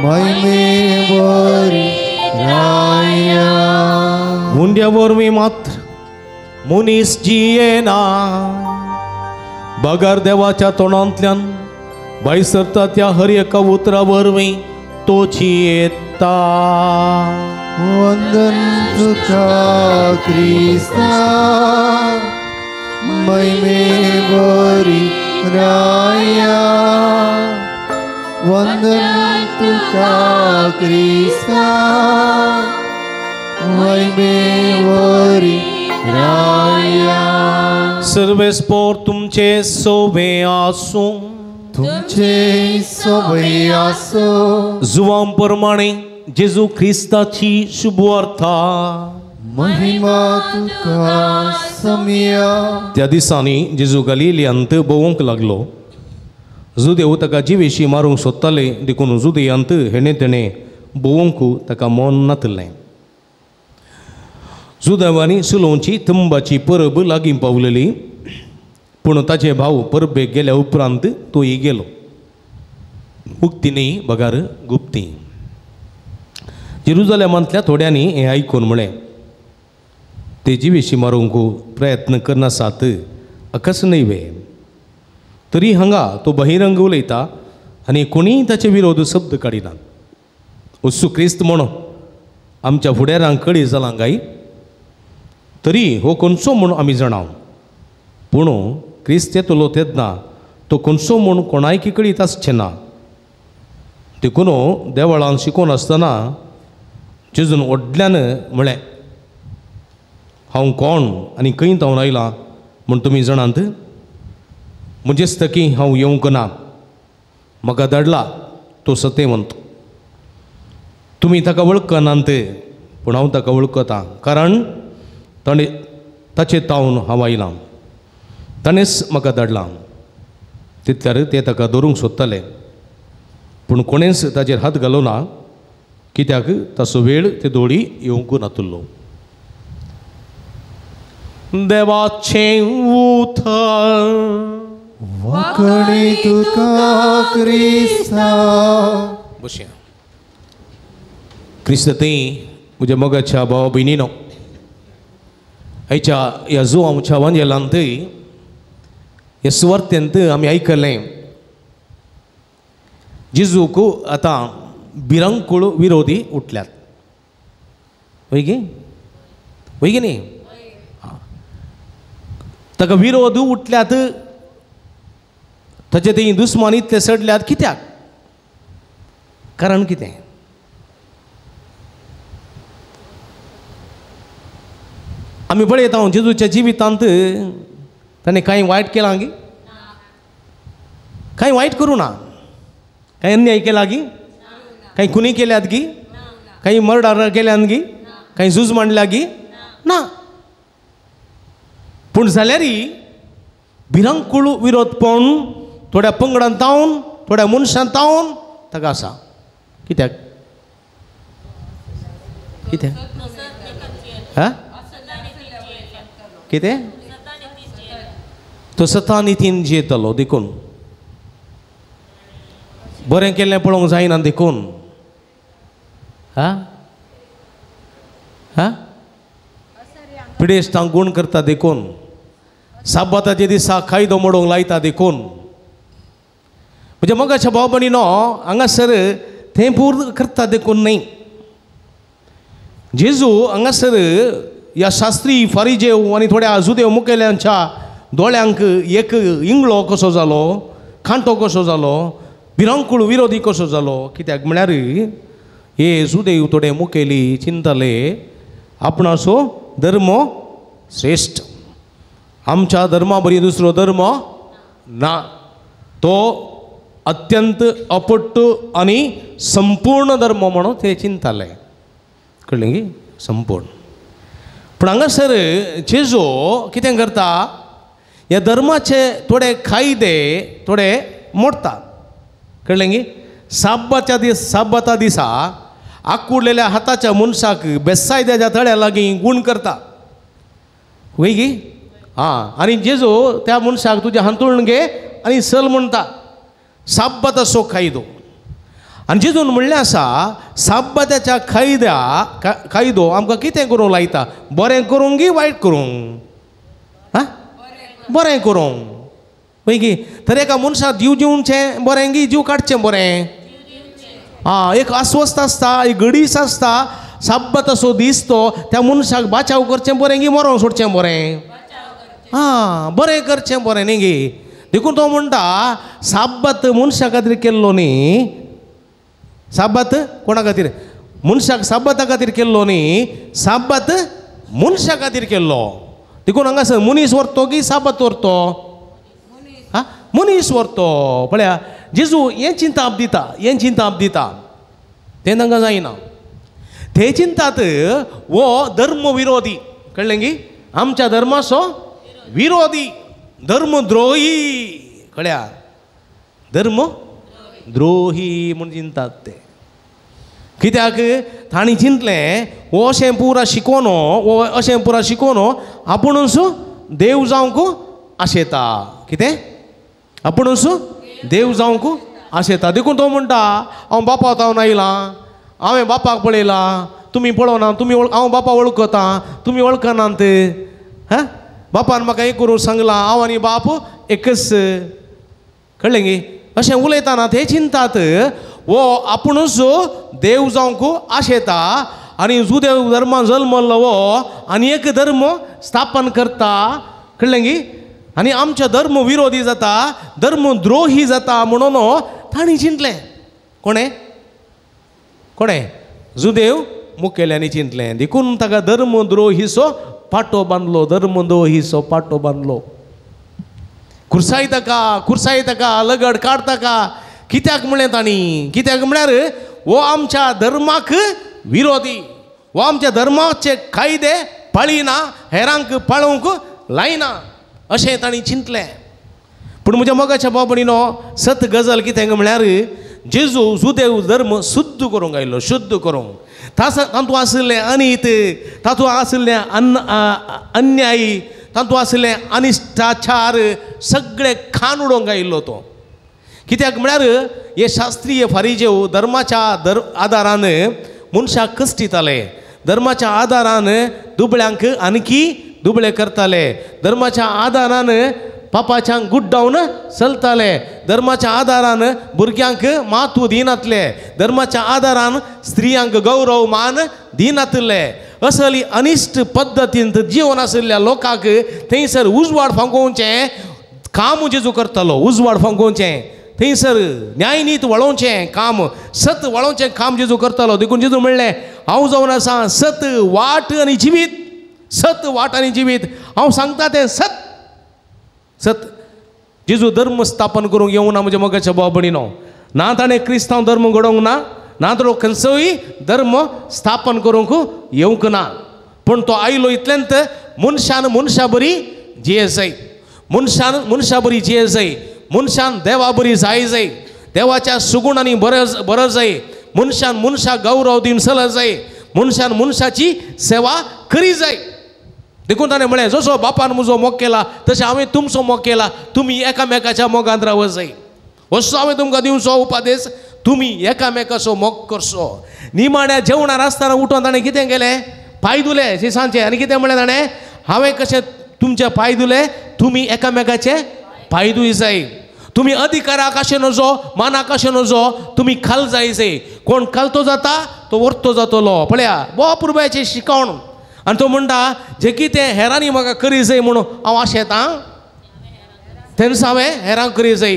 महिमे वरी राया. हुंड्या वरवीं मात्र मनीस जियेना, बगर देवाच्या तोंडांतल्यान भायर सरता त्या हर एका उतरा वरवीं तो जियेता. वंदन तुका क्रिस्ता महिमे वरी राया. वंदन तुका क्रिस्ता महिमे वरी राया. सर्वेस्पोर तुमचे सोबे आसूं, तुमचे सोबे आसूं. जुवां प्रमाणे जेजू ख्रिस्ताची शुभवार्ता. महिमा तुका समिया. त्या दिसांनी जेजू गलिलियांत भोंवंक लागलो. जुदेव ताका जिवेशी मारूंक सोदताले, देखून जुदेयांत हेणे तेणें भोंवंक ताका मन नातलें. जुदेवांनी सुलोवची तंबाची परब लागीं पावलेली, पूण ताचे भाव परबेक गेल्या उपरांत तोय गेलो. उक्ती न्ही बगार गुप्ती. जेरुजालेमांतल्या थोड्यांनी हें आयकून म्हळें, ते जिवेशी मारूंक प्रयत्न करनासात अकस न्हय वे? तरी हांगा तो बहिरंग उलयता आनी कोणीय ताचे विरोध शब्द काडिना. वस्तू क्रिस्त म्हण आमच्या फुडारांक कळी जालां काय? तरी हो खंयचो म्हूण आमी जाणाव, पूण क्रिस्त येतलो तेन्ना तो खंयचो म्हूण कोणायकी कळीत आसचें ना. देखून देवळान शिकोवन आसतना जेजून व्हडल्यान म्हळें, हांव कोण आनी खंय तावन आयलां म्हूण तुमी जाणात? म्हजेच तकी हांव येवंक ना, म्हाका धाडला तो सतेवंत. तुमी ताका वळखनात, पूण हांव ताका वळखतां, कारण ताणें ताचे तावन हांव आयलां, ताणेंच म्हाका धाडलां. तितल्यार ते ताका धरूंक सोदताले, पूण कोणेंच ताचेर हात घालो ना, कित्याक ताचो वेळ ते दोळी येवंक नातुल्लो. देवाचें उतर. वाकणी तुका क्रिस्ता. बसया. क्रिस्त थंय म्हज्या मोगाच्या भावा भयणीनो, आयच्या ह्या जुवांच्या वांजेलांत ह्या सुवार्थेंत आमी आयकलें जेजूक आतां भिरांकूळ विरोधी उठल्यात. वय गे? वय गे न्ही? ताका विरोध उठल्यात, ताचे थंय दुस्मान इतले सडल्यात. कित्याक? कारण कितें? आमी पळयता जेजूच्या जिवितांत ताणें कांय वायट केलां गी? कांय वायट करूं ना? कांय अन्याय केला गी? कांय खुनी केल्यात गी? कांय मर्डर केल्यान गी? कांय झूज मांडल्या गी? ना. पूण जाल्यार भिरांकूळ विरोध पळोवन थोड्या पंगडान तावन थोड्या मनशान तावन ताका आसा. कित्याक? कित्याक? हा कितें? तो सता नितीन जियेतलो देखून, बरें केल्लें पळोवंक जायना देखून. हा हा पिडेस्तांक गुण करता देखून, साबाताच्या दिसा कायदो मोडूंक लायता देखून. म्हणजे मगाच्या भाव भयणीनो, हांगासर थंय पूर्ण करता देखून न्हय. जेजू हांगासर ह्या शास्त्री फारिजेव आनी थोड्या जुदेव मुखेल्यांच्या दोळ्यांक एक इंगळो कसो जालो, कांटो कसो जालो, भिरांकूळ विरोधी कसो जालो. कित्याक म्हळ्यार हे जुदेव थोडे मुखेली चिंतले आपणाचो धर्म श्रेश्ठ, आमच्या धर्मा बरी दुसरो धर्म ना, तो अत्यंत अपट्ट आनी संपूर्ण धर्म म्हणून ते चिंताले. कळ्ळें की संपूर्ण. पूण हांगासर जेजू कितें करता, ह्या धर्माचे थोडे कायदे थोडे मोडटा. कळ्ळें की साब्बाच्या दीस साब्बाता दिसा आकुडलेल्या हाताच्या मनशाक बेसायद्याच्या तळ्या लागीं गूण करता वय की. आं, आनी जेजू त्या मनशाक तुजें हांतुळण घे आनी चल म्हणटा. साब्बाताचो कायदो. आनी जेजून म्हणलें आसा साब्बाताच्या कायद्या कायदो आमकां कितें करूंक लायता, बरें करूंक की वायट करूंक? आं, बरें करूंक वय की. तर एका मनशाक जीव दिवचें बरें की जीव काडचें बरें? आं, एक अस्वस्थ आसता, एक गडीस आसता, साब्बाताचो दीस तो त्या मनशाक बाचाव करचें बरें की मरोंक सोडचें बरें? आं, बरें करचें बरें न्ही गी. देखून तो म्हणटा साब्बात मनशा खातीर केल्लो न्ही, साब्बात कोणा खातीर? मनशाक साब्बाता खातीर केल्लो न्ही, साब्बात मनशा खातीर केल्लो. देखून हांगासर मनीस व्हरतो की साब्बात व्हरतो? आं, मनीस व्हरतो. पळया जेजू हें चिंताप दिता, हें चिंताप दिता, तें तांकां जायना. ते चिंतात हो धर्म विरोधी. कळ्ळें की आमच्या धर्माचो विरोधी, धर्मद्रोही. कळ्या, धर्म द्रोही म्हूण चिंतात ते. कित्याक तांणी चिंतलें हो अशें पुरा शिकोवन, हो अशें पुरा शिकोवन आपुणूच देव जावंक आशेता. कितें? आपुणूच देव जावंक आशेता. देखून तो म्हणटा हांव बापा तावन आयलां, हांवें बापाक पळयलां, तुमी पळोवना, तुमी हांव बापा वळखता, तुमी वळखनात. हां, बापान म्हाका एक करूंक सांगलां, हांव आनी बाप एकच. कळ्ळें गी? अशें उलयतना ते चिंतात हो आपुणूच देव जावंक आशेता आनी जुदेव धर्मान जल्मल्लो हो आनी एक धर्म स्थापन करता. कळ्ळें गी? आनी आमच्या धर्म विरोधी जाता, धर्म द्रोही जाता म्हणून तांणी चिंतलें. कोणें? कोणें? जुदेव मुखेल्यांनी चिंतलें. देखून ताका धर्म द्रोहीचो पाटो बांदलो, धर्म द्रोहीचो पाटो बांदलो. खुर्साय ताका, खुर्साय ताका, लगड काड ताका. कित्याक म्हणलें तांणी? कित्याक म्हळ्यार हो आमच्या धर्माक विरोधी, हो आमच्या धर्माचे कायदे पाळिना, हेरांक पाळोवंक लायना अशें तांणी चिंतलें. पूण म्हज्या मोगाच्या बाबणीनो सत गजाल कितें म्हळ्यार जेजू जुदेव धर्म शुद्ध करूंक आयलो, शुद्ध करूंक. तातूंत आशिल्लें अनीत, तातूंत आशिल्लें अन्यायी, तातूंत आशिल्लें अनिश्टाचार सगळे खाण उडोवंक आयिल्लो तो. कित्याक म्हळ्यार हे शास्त्रीय फारिजेव धर्माच्या आदारान मनशाक कश्टिताले, धर्माच्या आदारान दुबळ्यांक आणखी दुबळे करताले, धर्माच्या आदारान पापाच्यांक गुड्डावन चलताले, धर्माच्या आदारान भुरग्यांक मातू दिनातले, धर्माच्या आदारान स्त्रियांक गौरव मान दिनातले. असली अनिश्ट पद्दतींत जिवन आशिल्ल्या लोकांक थंयसर उजवाड फांकोवचें काम जेजू करतालो. उजवाड फांकोवचें, थंयसर न्यायनीत वळोवचें काम, सत वळोवचें काम जेजू करतालो. देखून जेजू म्हणलें हांव जावन आसा सत वाट आनी जिवीत, सत वाट आनी जिवीत. हांव सांगता तें सत सत. जेजू धर्म स्थापन करूंक येवना म्हज्या मोगाच्या भाव भयणीनो. ना ताणें क्रिस्तांव धर्म घडोवंक ना, ना तर खंयचोय धर्म स्थापन करूंक येवंक ना. पूण तो आयलो इतल्यांत मनशान मनशा बरी जिये जाय, मनशान मनशा बरी जिये जाय, मनशान देवा बरी जाय जाय, देवाच्या सुगुणांनी बरो बरो जाय, मनशान मनशाक गौरव दिवन चल जाय, मनशान मनशाची सेवा करी जाय. देखून ताणें म्हळें जसो बापान म्हजो मोग केला तशें हांवें तुमचो मोग केला, तुमी एकामेकाच्या मोगांत रावत जाय. असो हांवें तुमकां दिवचो उपदेश, तुमी एकामेकाचो मोग करचो. निमाण्या जेवणार आसतना उठोन ताणें कितें केलें? पांय धुले शिसांचे. आनी कितें म्हणलें ताणें? हांवें कशें तुमचे पांय धुले, तुमी एकामेकाचे पांय धुय जाय. तुमी अधिकाराक अशें नजो, मानाक अशें नजो, तुमी खाल जाय जाय. कोण खालतो जाता तो वर्तो जातलो. पळया भोव अपुरबायेची शिकवण. आनी तो म्हणटा जे कितें हेरांनी म्हाका करी जाय म्हणून हांव आशेतां तेन्ना हांवें हेरांक करी जाय,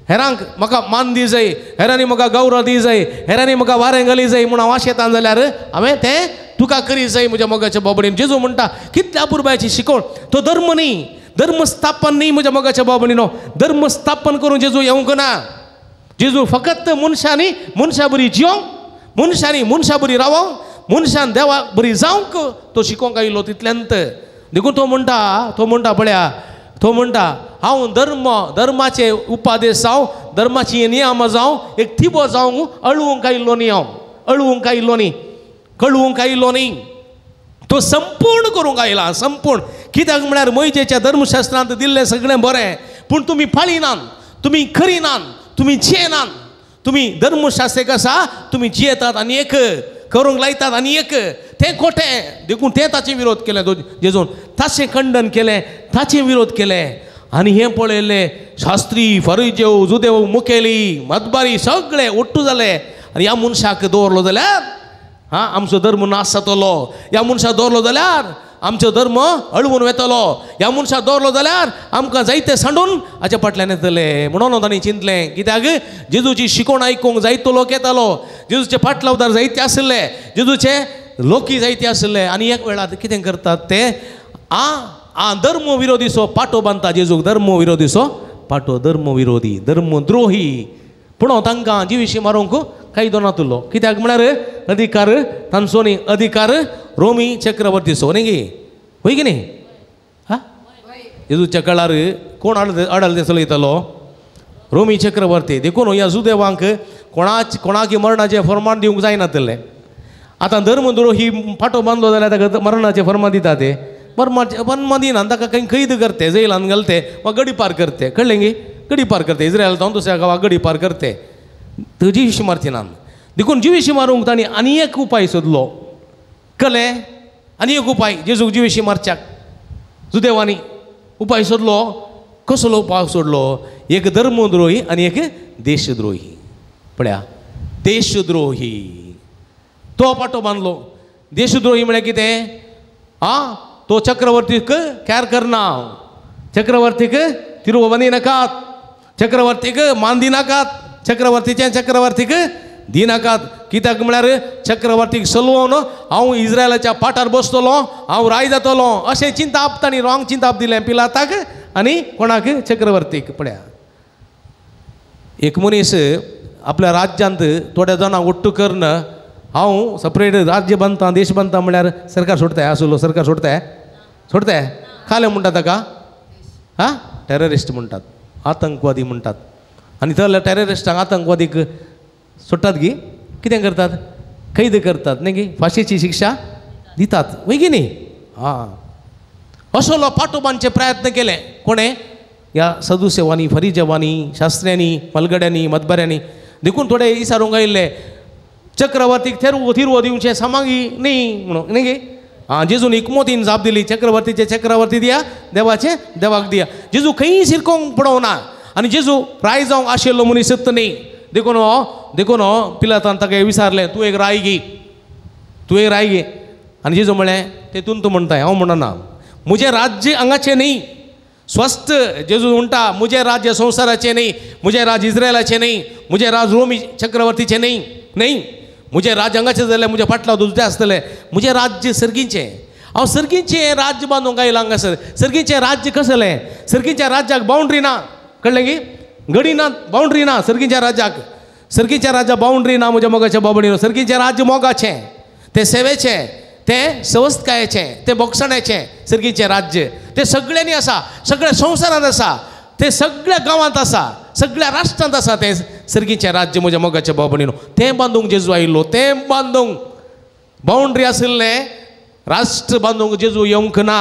हेरांक म्हाका मान दी जाय, हेरांनी म्हाका गौरव दी जाय, हेरांनी म्हाका वारें घाली जाय म्हूण हांव आशेतां जाल्यार हांवें तें तुका करी जाय म्हज्या मोगाच्या बाबडीन. जेजू म्हणटा कितल्या अपुरबायेची शिकवण. तो धर्म न्ही, धर्म स्थापन न्ही म्हज्या मोगाच्या बाबडीनो. धर्म स्थापन करून जेजू येवंक ना. जेजू फकत मनशांनी मनशा बरी जिवंक, मनशांनी मनशा बरी रावंक, मनशान देवा बरी जावंक तो शिकोवंक आयलो तितल्यांत. देखून तो म्हणटा, तो म्हणटा पळया, तो म्हणटा हांव धर्म धर्माचे उपादेश जावं, धर्माची नियमां जावं, एक थिबो जावंक अळवूंक आयिल्लो न्ही, हांव अळवूंक आयिल्लो न्ही, कळवूंक आयिल्लो न्ही, तो संपूर्ण करूंक आयला. संपूर्ण कित्याक म्हळ्यार मोयजेच्या धर्मशास्त्रांत दिल्लें सगळें बरें, पूण तुमी पाळिनात, तुमी करिनात, तुमी जियेनात. तुमी धर्मशास्त्र एक आसा, तुमी जियेतात आनी एक करूंक लायतात आनी एक तें खोटें. देखून तें ताचें विरोध केलें जेजून, ताचें खंडन केलें, ताचें विरोध केलें. आनी हें पळयलें शास्त्री फरिजेव जुदेव मुखेली मदबारी सगळे ओट्टू जाले आनी ह्या मनशाक दवरलो जाल्यार हां आमचो धर्म नाश जातलो, ह्या मनशाक दवरलो जाल्यार आमचो धर्म अळवून वेतलो, ह्या मनशाक दवरलो जाल्यार आमकां जायते सांडून हाच्या फाटल्यान येतले म्हणून तांणी चिंतलें. कित्याक जेजूची शिकवण आयकूंक जायतो लोक येतालो, जेजूचे फाटलावदार जायते आशिल्ले, जेजूचे लोकी जायते आशिल्ले. आनी एक वेळार कितें करतात ते आ आ धर्म विरोधीचो पाटो बांदता जेजूक, धर्म विरोधीचो पाटो, धर्म विरोधी, धर्मद्रोही. पूण तांकां जिविशी मारूंक कायदो नातुल्लो. कित्याक म्हळ्यार अधिकार तांचो न्ही, अधिकार रोमी चक्रवर्तीचो न्ही गी, वय की न्ही? हा जेजूच्या काळार कोण आडल चलयतालो? रोमी चक्रवर्ती. देखून ह्या जुदेवांक कोणाक मरणाचें फर्मान दिवंक जायनातलें. आतां धर्मद्रोही पाटो बांदलो जाल्यार ताका मरणाचें फर्मान दिता, ते मरणाचें दिना, ताका खंय कैद करते, जेलान घालते वा गडी पार करते. कळ्ळें गी? गडी पार करते, इस्रायल जावन दुसऱ्या गांवाक गडी पार करते, थंय जिविशी मारची ना. देखून जिविशी मारूंक तांणी आनी एक उपाय सोदलो. कळ्ळें? आनी एक उपाय जेजूक जिविशी मारच्याक जुदेवांनी उपाय सोदलो. कसलो उपाय सोडलो? एक धर्मद्रोही आनी एक देशद्रोही. पळया देशद्रोही तो पाटो बांदलो. देशद्रोही म्हळ्यार कितें? आं तो चक्रवर्तीक कॅर करना, चक्रवर्तीक तिरवो बांदी नाकात, चक्रवर्तीक मान दिनाकात, चक्रवर्तीचें चक्रवर्तीक दिनाकात. कित्याक म्हळ्यार चक्रवर्तीक सलोवन हांव इस्रायलाच्या पाटार बसतलो, हांव राय जातलो अशें चिंताप तांणी रॉंग चिंताप दिलें पिलाताक आनी कोणाक? चक्रवर्तीक. पळया एक मनीस आपल्या राज्यांत थोड्या जाणांक ஒட்டு करून हांव सपरेट राज्य बांदता, देश बांदता म्हळ्यार सरकार सोडताय आसलो, सरकार सोडताय सोडताय खालें म्हणटा ताका हां टेररिस्ट म्हणटात, आतंकवादी म्हणटात. आनी थंय टेररिस्टांक आतंकवादीक सोडटात गी, कितें करतात? कैद करतात न्ही गी, फांशीची शिक्षा दितात वय की न्ही? आं असलो पाटो बांदचे प्रयत्न केले कोणें? ह्या सदुसेवांनी, फरिजेवांनी, शास्त्र्यांनी, मलगड्यांनी, मदबाऱ्यांनी. देखून थोडे इसारूंक आयिल्ले चक्रवर्तीक थिरवो थिरवो दिवचें सामागी न्ही म्हणून न्ही गी. आं जेजून इकमोतीन जाप दिली, चक्रवर्तीचे चक्रवर्ती दिया, देवाचे देवाक दिया. जेजू खंयी शिरकोंक पडोवना आनी जेजू राय जावंक आशिल्लो मनीस न्ही. देखून देखून पिलातान ताका विचारलें, तूं एक राय गी, तूं एक राय गी. आनी जेजू म्हळें तेतून तूं म्हणटाय, हांव म्हणना, म्हजें राज्य हांगाचें न्ही. स्वस्थ जेजू म्हणटा म्हजें राज्य संवसाराचें न्ही, म्हजें राज्य इस्रायलाचें न्ही, म्हजें राज रोमी चक्रवर्तीचें न्ही, न्ही म्हजें राज्य हांगाचें जाल्यार म्हज्या फाटल्या दुसरें आसतलें, म्हजें राज्य सर्गीचें. हांव सर्गीचें राज्य बांदूंक आयलां हांगासर. सर्गीचें राज्य कसलें? सर्गीच्या राज्याक बाउंड्री ना, कळ्ळें की? गडी ना, बाउंड्री ना सर्गीच्या राज्याक. सर्गीच्या राज्याक बाउंड्री ना म्हज्या मोगाच्या बाबडीनो. सर्गीचें राज्य मोगाचें, तें सेवेचें, तें सवस्तकायेचें, तें बोगसण्याचें. सर्गीचें राज्य तें सगळ्यांनी आसा, सगळ्या संवसारांत आसा, तें सगळ्या गांवांत आसा, सगळ्या राष्ट्रांत आसा तें सर्गीचें राज्य म्हज्या मोगाच्या बाबडीनो. तें बांदूंक जेजू आयिल्लो, तें बांदूंक बाउंड्री आशिल्लें राष्ट्र बांदूंक जेजू येवंक ना.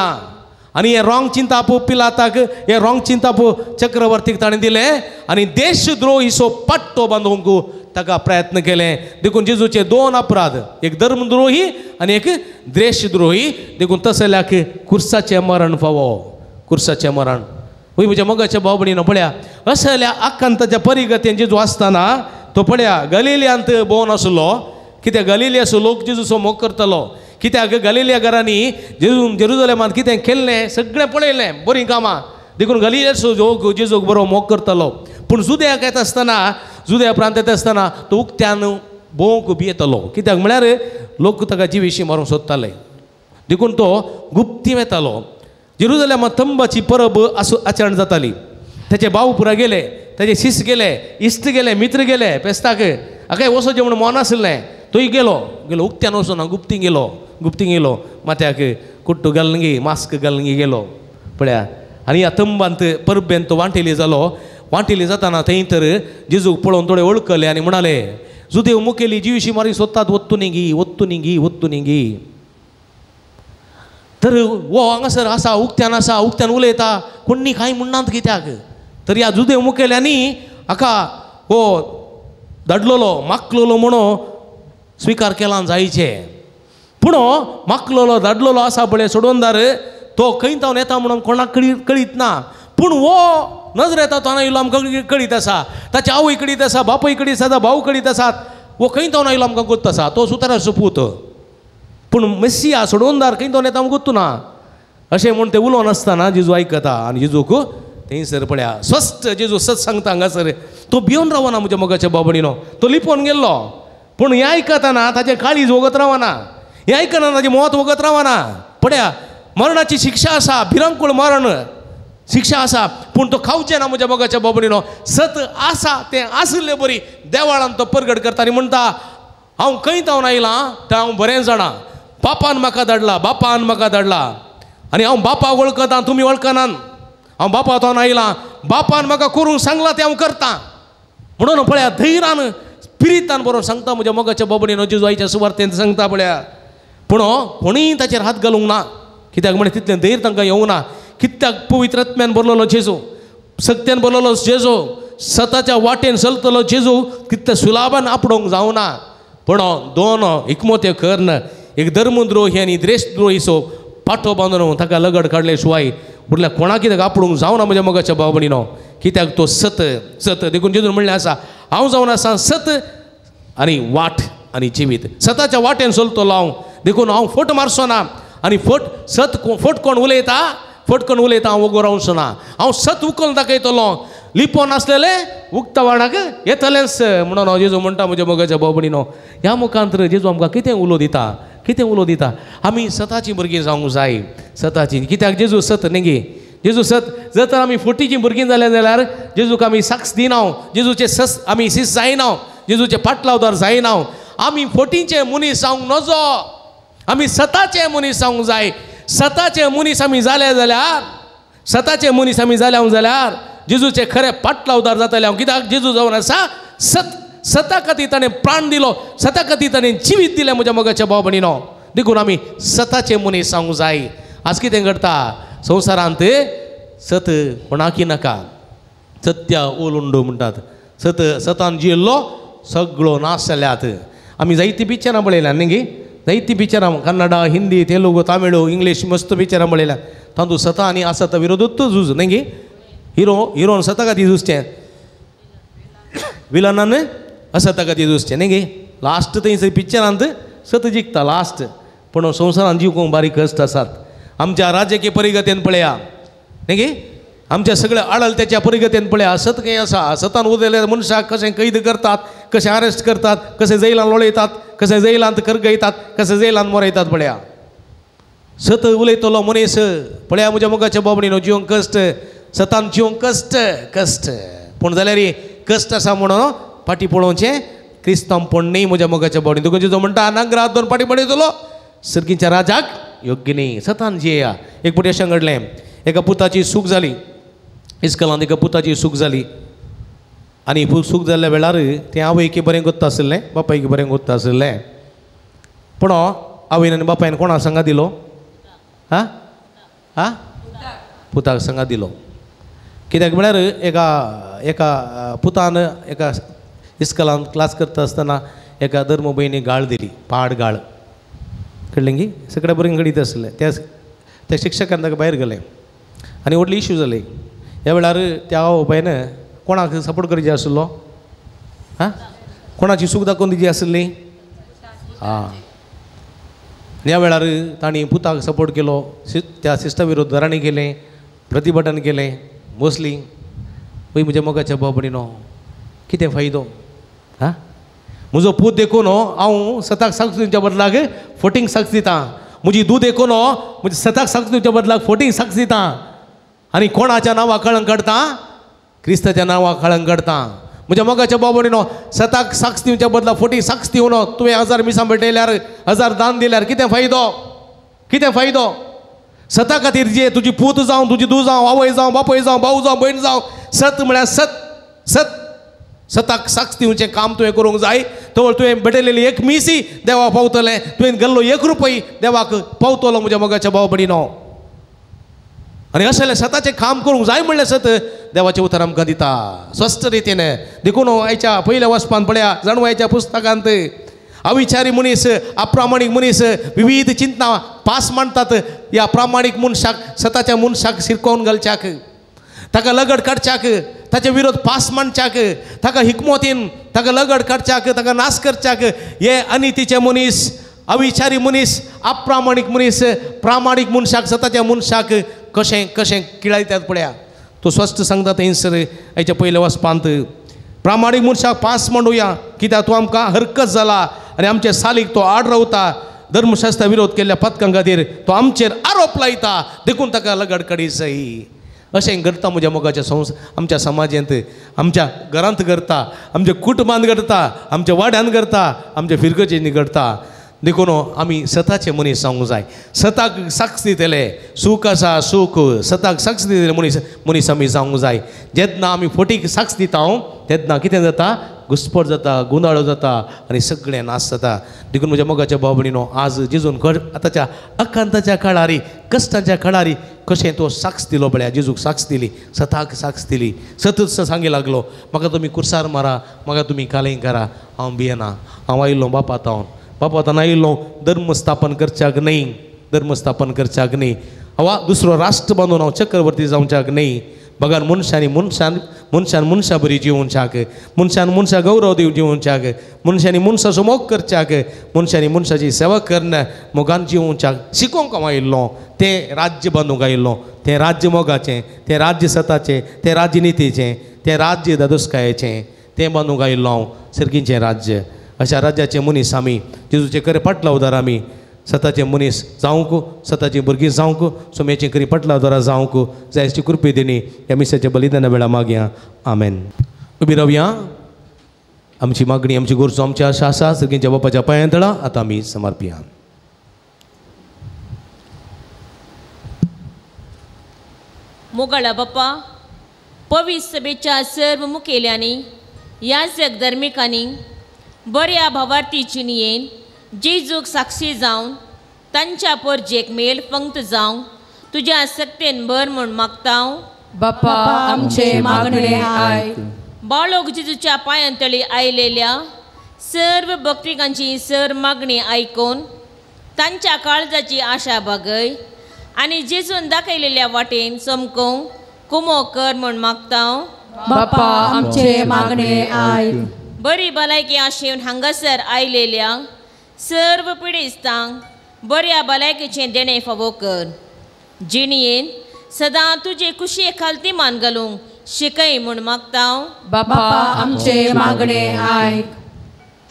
आनी हें रॉंग चिंताप पिलाताक, हें रॉंग चिंताप चक्रवर्तीक ताणें दिलें आनी देशद्रोहीचो पट्टो बांदूंक ताका प्रयत्न केले. देखून जेजूचे दोन अपराध, एक धर्मद्रोही आनी एक देशद्रोही. देखून तसल्याक कुर्साचें मरण फावो, कुर्साचें मरण. वय म्हज्या मोगाच्या भाव भयणीनो पळया असल्या आकांताच्या परिगतेन जेजू आसतना तो पळया गलिलियांत भोंवन आसलो. कित्याक गलिलियाचो लोक जेजूचो मोग करतालो, कित्याक गलिलिया घरांनी जेजून जेरुजलेमांत कितें केल्लें सगळें पळयलें बरीं कामां देखून गलिलियाचो लोक जेजूक बरो मोग करतालो. पूण जुदयाक येता आसतना जुदया प्रांत येता आसतना तो उक्त्यान भोंवक भियेतालो कित्याक म्हळ्यार लोक ताका जिविशी मारूंक सोदताले देखून तो गुप्ती वेतालो. जेरुजलेमांत तंबाची परब आसू आचरण जाताली. तेचे भाव पुरा गेले, तेजे शिस गेले, इश्ट गेले, मित्र गेले पेस्ताक हाका वचोचें म्हूण मन आसलें तोय गेलो गेलो उक्त्यान वचना गुप्ती गेलो गुप्ती गेलो माथ्याक कुट्टू घालून मास्क घालून गेलो पळया. आनी ह्या तंबांत परबेन तो वांटेली जालो. वांटेली जाताना थंय तर जेजूक पळोवन थोडे वळखले आनी म्हणाले जुदेव मुखेली जिविशी मारी सोदतात वत्तू न्ही वत्तू न्ही वत्तू न्ही. तर वो हांगासर आसा उक्त्यान आसा उक्त्यान उलयता कोणी कांय म्हणनात कित्याक. तर ह्या जुदेव मुखेल्यांनी हाका हो धाडलेलो माकलेलो म्हणून स्विकार केला जायचे. पूण माकलेलो धाडलेलो आसा पळय सोडोनदार तो खंय तावन येता म्हणून कोणाक कळीत ना. पूण हो नजर येता तो आयलो आमकां कळीत आसा, ताची आवय कळीत आसा, बापूय कळीत आसा, भाव कळीत आसात. हो खंय तावन आयलो आमकां गोत्त आसा, तो सुताराचो पूत. पूण मेस्सिया सोडोनदार खंय तावन येता आमकां गोत्तू ना. अशें म्हूण ते उलोवन आसतना जेजू आयकता आनी जेजूक थंयसर पळया स्वस्थ जेजू सत सांगता हांगासर. तो भिवन रावना म्हज्या मोगाच्या बाबडीनो, तो लिपोवन गेल्लो. पूण हें आयकतना ताचें काळीज वगत रावना, हें आयकतना ताचें मत वगत रावना. पळया मरणाची शिक्षा आसा, भिरांकूळ मरण शिक्षा आसा, पूण तो खावचें ना म्हज्या मोगाच्या बाबडीनो. सत आसा तें आशिल्ले बरी देवाळान तो परगट करता आनी म्हणटा हांव खंय तावन आयलां तें हांव बरें जाणा, बापान म्हाका धाडला, बापान म्हाका धाडला आनी हांव बापाक वळखता तुमी वळखनात. हांव बापा तावन आयलां, बापान म्हाका करूंक सांगलां तें हांव करतां म्हणून पळया धैर्यान स्पिरितान बरोवन सांगता म्हज्या मोगाच्या बाबडीनो. जेजू आयच्या सुवार्तेन सांगता पळया. पूण कोणीय ताचेर हात घालूंक ना कित्याक म्हळ्यार तितलें धैर्य तांकां येवंक ना. कित्याक पवित्र आत्म्यान बरलेलो जेजू, सत्यान बरलेलो जेजू, सताच्या वाटेन चलतलो जेजू कितल्या सुलाभान आपडोवंक जावना. पूण दोन इकमोत्यो कर्ण एक धर्मद्रोही आनी देशद्रोहीचो पाटो बांदून ताका लगड काडले शिवाय उरल्या कोणाक कित्याक आपडूंक जावना म्हज्या मोगाच्या भाव-भयणीनो. कित्याक तो सत सत. देखून जेजून म्हणलें आसा हांव जावन आसा सत आनी वाट आनी जिवीत. सताच्या वाटेन चलतलो हांव, देखून हांव फट मारचो ना आनी फट सत फट कोण उलयता फट कोण उलयता हांव वगो रावचो ना. हांव सत उखल दाखयतलो, लिपोन आसलेलें उक्तावणाक येतलेंच म्हणून जेजू म्हणटा म्हज्या मोगाच्या भाव-भयणीनो. ह्या मुखांतर जेजू आमकां कितें उलो दिता, कितें उलो दिता. आमी सताचीं भुरगीं जावंक जाय, सताचीं. कित्याक जेजू सत न्ही, जेजू सत. जर तर आमी फटीचीं भुरगीं जाल्या जाल्यार जेजूक आमी साक्ष दिना, जेजूचे सस आमी सीस जायना, जेजूचे पाटलावदार जायना. आमी फटीचे मनीस जावंक नजो, आमी सताचे मनीस जावंक जाय. सताचे मनीस आमी जाले जाल्यार, सताचे मनीस आमी जाले जाल्यार जेजूचे खरे पाटलावदार जातले हांव. कित्याक जेजू जावन आसा सत. सता खातीर ताणें प्राण दिलो, सता खातीर ताणें जिवीत दिलें म्हज्या मोगाच्या भाव भयणीनो. देखून आमी सताचे मनीस जावंक जाय. आज कितें घडटा संवसारांत सत कोणाकी नाका, सत्या ओलुंडो म्हणटात. सत सतान जियेल्लो सगळो नाश जाल्यात. आमी जायतीं पिक्चरां पळयल्यात न्ही गी, जायतीं पिक्चरां कन्नडा, हिंदी, तेलुगू, तामिळ, इंग्लीश मस्त पिक्चरां पळयल्यात. तातूंत सता आनी आसता विरोधूच झूज न्ही गी. हिरो हिरोन सता खातीर झुजचें, विलनान असता खातीर झुजचें न्ही गी. लास्ट थंयसर पिक्चरांत सत जिखता लास्ट. पूण संवसारांत जिवूंक बारीक कश्ट आसात. आमच्या राजकीय परिगतेन पळया न्ही गी, आमच्या सगळ्या आडलत्याच्या परिगतेन पळया सत खंय आसा. सतान उदयल्या मनशाक कशें कैद करतात, कशें अरेस्ट करतात, कशें जैलान लोळयतात, कशें जैलांत करगयतात, कशें जैलांत मोरयतात पळया. सत उलयतलो मनीस पळया म्हज्या मोगाच्या बाबडीनो जिवंक कश्ट, सतान जिवंक कश्ट कश्ट. पूण जाल्यार कश्ट आसा म्हणून फाटी पळोवचें क्रिस्तांवपण न्ही म्हज्या मोगाच्या बाबडीन. तुका जेजू म्हणटा नांगरात दोन फाटी पळयतलो सर्गीच्या राजाक योग्य न्ही. सतान जियेया. एक फावटी अशें घडलें, एका पुताची सूख जाली इस्कलांत, एका पुताची सूख जाली आनी सूख जाल्ल्या वेळार तें आवयक बरें गोत्ता आशिल्लें, बापायक बरें गोत्ता आशिल्लें. पूण आवयन आनी बापायन कोणा सांगा दिलो, आं आं पुताक सांगा दिलो. कित्याक म्हळ्यार एका एका पुतान एका इस्कलांत क्लास करता आसतना एका धर्म भयणी गाळ दिली, पाड गाळ. कळ्ळें गी, सगळ्या बरें घडीत आसलें. त्या त्या शिक्षकान ताका भायर गेलें आनी व्हडली इश्यू जाली. ह्या वेळार त्या आवय बापायन कोणाक सपोर्ट करची आशिल्लो, आं कोणाची सूख दाखोवन दिची आशिल्ली, आं ह्या वेळार तांणी पुताक सपोर्ट केलो, त्या सिस्टा विरोध धराणी केलें, प्रतिभटन केलें, बसली. पळय म्हज्या मोगाच्या भाव भयणीनो, कितें फायदो? हां, म्हजो पूत देखून हांव सताक साक्ष दिवच्या बदलाक फोटींग साक्ष दितां. म्हजी दूद देखून म्हजी सताक साक्ष दिवच्या बदलाक फोटींग साक्ष दितां. आनी कोणाच्या नांवा कळंक काडटा? क्रिस्ताच्या नांवा कळंक काडटा. म्हज्या मोगाच्या भाव भयणीनो, सताक साक्ष दिवच्या बदला फोटी साक्ष दिवन तुवें 1000 मिसां भेटयल्यार, 1000 दान दिल्यार कितें फायदो? कितें फायदो? सता खातीर जे तुजी पूत जावं, तुजी धूव जावं, आवय जावं, बापूय जावं, भाऊ जावं, भयण जावं, सत म्हळ्यार सत. सत सताक साक्ष दिवचें काम तुवें करूंक जाय. तवळ तुवें भेटयलेली एक मिसी देवाक पावतलें, तुवें गेल्लो 1 रुपय देवाक पावतलो. म्हज्या मोगाच्या भाव भयणीनो, आनी अशें सताचें काम करूंक जाय म्हणलें सत देवाचें उतर आमकां दिता स्वस्थ रितीन. देखून आयच्या पयल्या वचपान पळया जाणवायच्या पुस्तकांत अविचारी मनीस, अप्रामाणीक मनीस विविध चिंतना पास मांडतात. ह्या प्रामाणीक मनशाक, सताच्या मनशाक शिरकोवन घालच्याक, ताका लगड काडच्याक, ताचे विरोध पास मांडच्याक, ताका हिकमतीन ताका लगड काडच्याक, ताका नाश करच्याक हे अनितीचे मनीस, अविचारी मनीस, अप्रामाणीक मनीस प्रामाणीक मनशाक, सताच्या मनशाक कशें कशें किळायतात पळया. तो स्वस्थ सांगता थंयसर आयच्या पयल्या वचपांत प्रामाणीक मनशाक पास मांडुया, कित्याक तो आमकां हरकत जाला आनी आमचे सालीक तो आड रावता. धर्मशास्त्रा विरोध केल्ल्या पथकां खातीर तो आमचेर आरोप लायता, देखून ताका लगड काडी जाय. अशें घडटा म्हज्या मोगाच्या आमच्या समाजांत, आमच्या घरांत घडटा, आमच्या कुटुंबांत घडटा, आमच्या वाड्यांत घडटा, आमच्या फिरगजेंनी घडटा. देखून आमी सताचे मनीस जावंक जाय. सताक साक्ष दितले, सूख आसा सूख, सताक साक्ष दितले मनीस मनीस आमी जावंक जाय. जेन्ना आमी फटीक साक्ष दिता तेन्ना कितें जाता? घुस्पट जाता, गोंदळ जाता आनी सगळें नाश जाता. देखून म्हज्या मोगाच्या भाव भयणीनो, आज जेजून आतांच्या आकांताच्या काळारी, कश्टांच्या काळारी कशें तो साक्ष दिलो पळया. जेजूक साक्ष दिली, सताक साक्ष दिली. सतत सांगी लागलो, म्हाका तुमी कुर्सार मारा, म्हाका तुमी कालें करा, हांव भियेना, हांव आयिल्लो बापा तावन, बापा तान आयिल्लो धर्म स्थापन करच्याक न्हय, धर्म स्थापन करच्याक न्हय, वा दुसरो राष्ट्र बांदून हांव चक्रवर्ती जावच्याक न्हय. बगर मनशांनी मनशान मनशान मनशा बरी जिवोवच्याक, मनशान मनशा गौरव दिवन जिवोवच्याक, मनशांनी मनशाचो मोग करच्याक, मनशांनी मनशाची सेवा करून मोगान जिवोवच्याक शिकोवंक हांव आयिल्लो. तें राज्य बांदूंक आयिल्लो, तें राज्य मोगाचें, तें राज्य सताचें, तें राज्य नितीचें, तें राज्य दादोसकायेचें, तें बांदूंक आयिल्लो हांव, सर्गीचें राज्य. अशा राज्याचे मनीस आमी, जेजूचे खरे पाटलावदार आमी, सताचे मनीस जावंक, सताची भुरगीं जावंक, सोम्याची खरी पाटलावदारां जावंक जायची कृपे दिणी ह्या मिसाच्या बलिदाना वेळा मागया. आमेन. उबी रावया. आमची मागणी, आमची गरजो, आमची आशा आसा सगळ्यांच्या बापाच्या पांयां तळा आतां आमी समर्पया. मोगाळा बापा, पवित्र सभेच्या सर्व मुखेल्यांनी, याजक धर्मिकांनी बऱ्या भावार्थी चिनयेन जेजूक साक्षी जावन तांच्या परजेक मेल पंक्त जावंक तुज्या सक्तेन भर म्हूण मागता. बापा आमचे मागणे आयक. बाळोक जेजूच्या पांयां तळी आयलेल्या सर्व भक्तिकांची सर मागणी आयकून तांच्या काळजाची आशा भागय आनी जेजून दाखयलेल्या वाटेन चमकोवंक कुमो कर म्हूण मागता. बापा आमचे मागणे आयक. बरी भलायकी आशेवन हांगासर आयलेल्या सर्व पिडेस्तांक बऱ्या भलायकेचें देणें फावो कर. जिणयेन सदां तुजे कुशये खाल मान घालूंक शिकय म्हूण मागता. बापा आमचे मागणे आयक.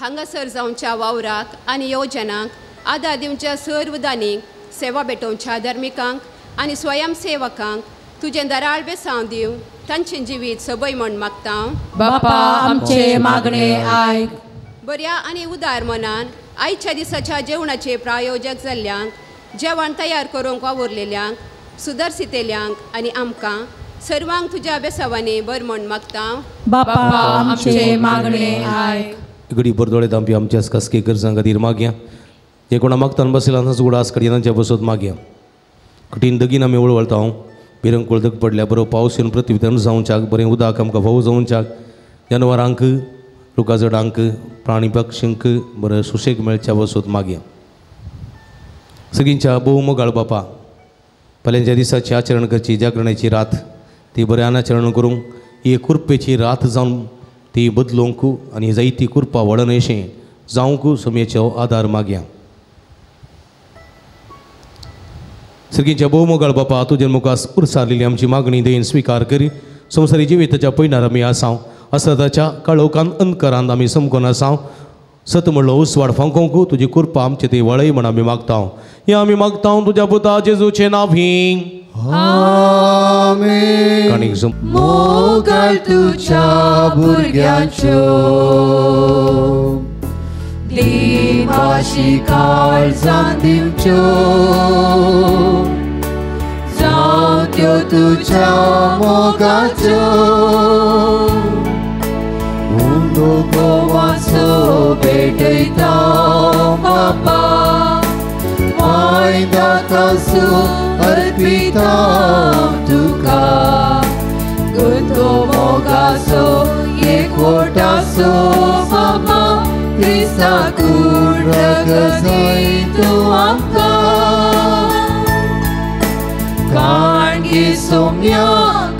हांगासर जावच्या वावराक आनी योजनांक आदार दिवच्या सर्व दानींक, सेवा भेटोवच्या धर्मिकांक आनी स्वयंसेवकांक तुजें दराळ बेसांव दिवन तांचें जिवीत सबय म्हूण मागता. बापा आमचे मागणे आयक. बऱ्या आनी उदार मनान आयच्या दिसाच्या जेवणाचे प्रायोजक जाल्ल्यांक, जेवण तयार करूंक वावुरलेल्यांक, सुदर्शितेल्यांक आनी आमकां सर्वांक तुज्या बेसावांनी बर म्हूण मागता. बापा आमचे मागणे आयक. घडी भर दोळे धांपी आमच्या खासगी गरजां खातीर मागया. जे कोणा मागतान बसयला तांचो उगडास करी तांच्या बसत मागया. कठीण दगीन आमी वळवळता हांव भिरंकूळ दग पडल्या बरो पावस येवन पृथ्वी जावच्याक, बरें उदक आमकां फावो जावच्याक, जनवरांक, रुखाझाडांक, प्राणी पक्षींक बरें सुशेग मेळच्या बसत मागया. सगळींच्या भोव मोगाळ बापा, फाल्यांच्या दिसाची आचरण करची जागरणाची रात ती बऱ्या अनाचरण करूंक ही कुरपेची रात जावन ती बदलूंक आनी जायती कुरपा वळण अशें जावंक सोमयेचो आदार मागया. सर्गीच्या भोवमोगाळ बापा, तुजे मुखार उरसारलेली आमची मागणी देईन स्विकार करी. संवसारी जिविताच्या पयणार आमी आसाव, असताच्या काळोखान अंधकारान आमी समकोन आसाव. सत म्हणलो उसवाड फांकोंक तुजी कृपा आमचे ती वळय म्हण आमी मागता. हे आमी मागता तुज्या पुता जेजूचे नांवी. आमेन. मोगाळ तुज्या भुरग्यांच्यो दिवाशी काळजां दिवच्यो, जावं त्यो तुज्या मोगाच्यो. उंडो गोवाचो भेटयता बापा, वायदातासो अर्पिता तुका. गुंतो मोगाचो एकवटाचो बापा, क्रिस्ता कूड रगजय तूं आमकां. काणगी सोम्या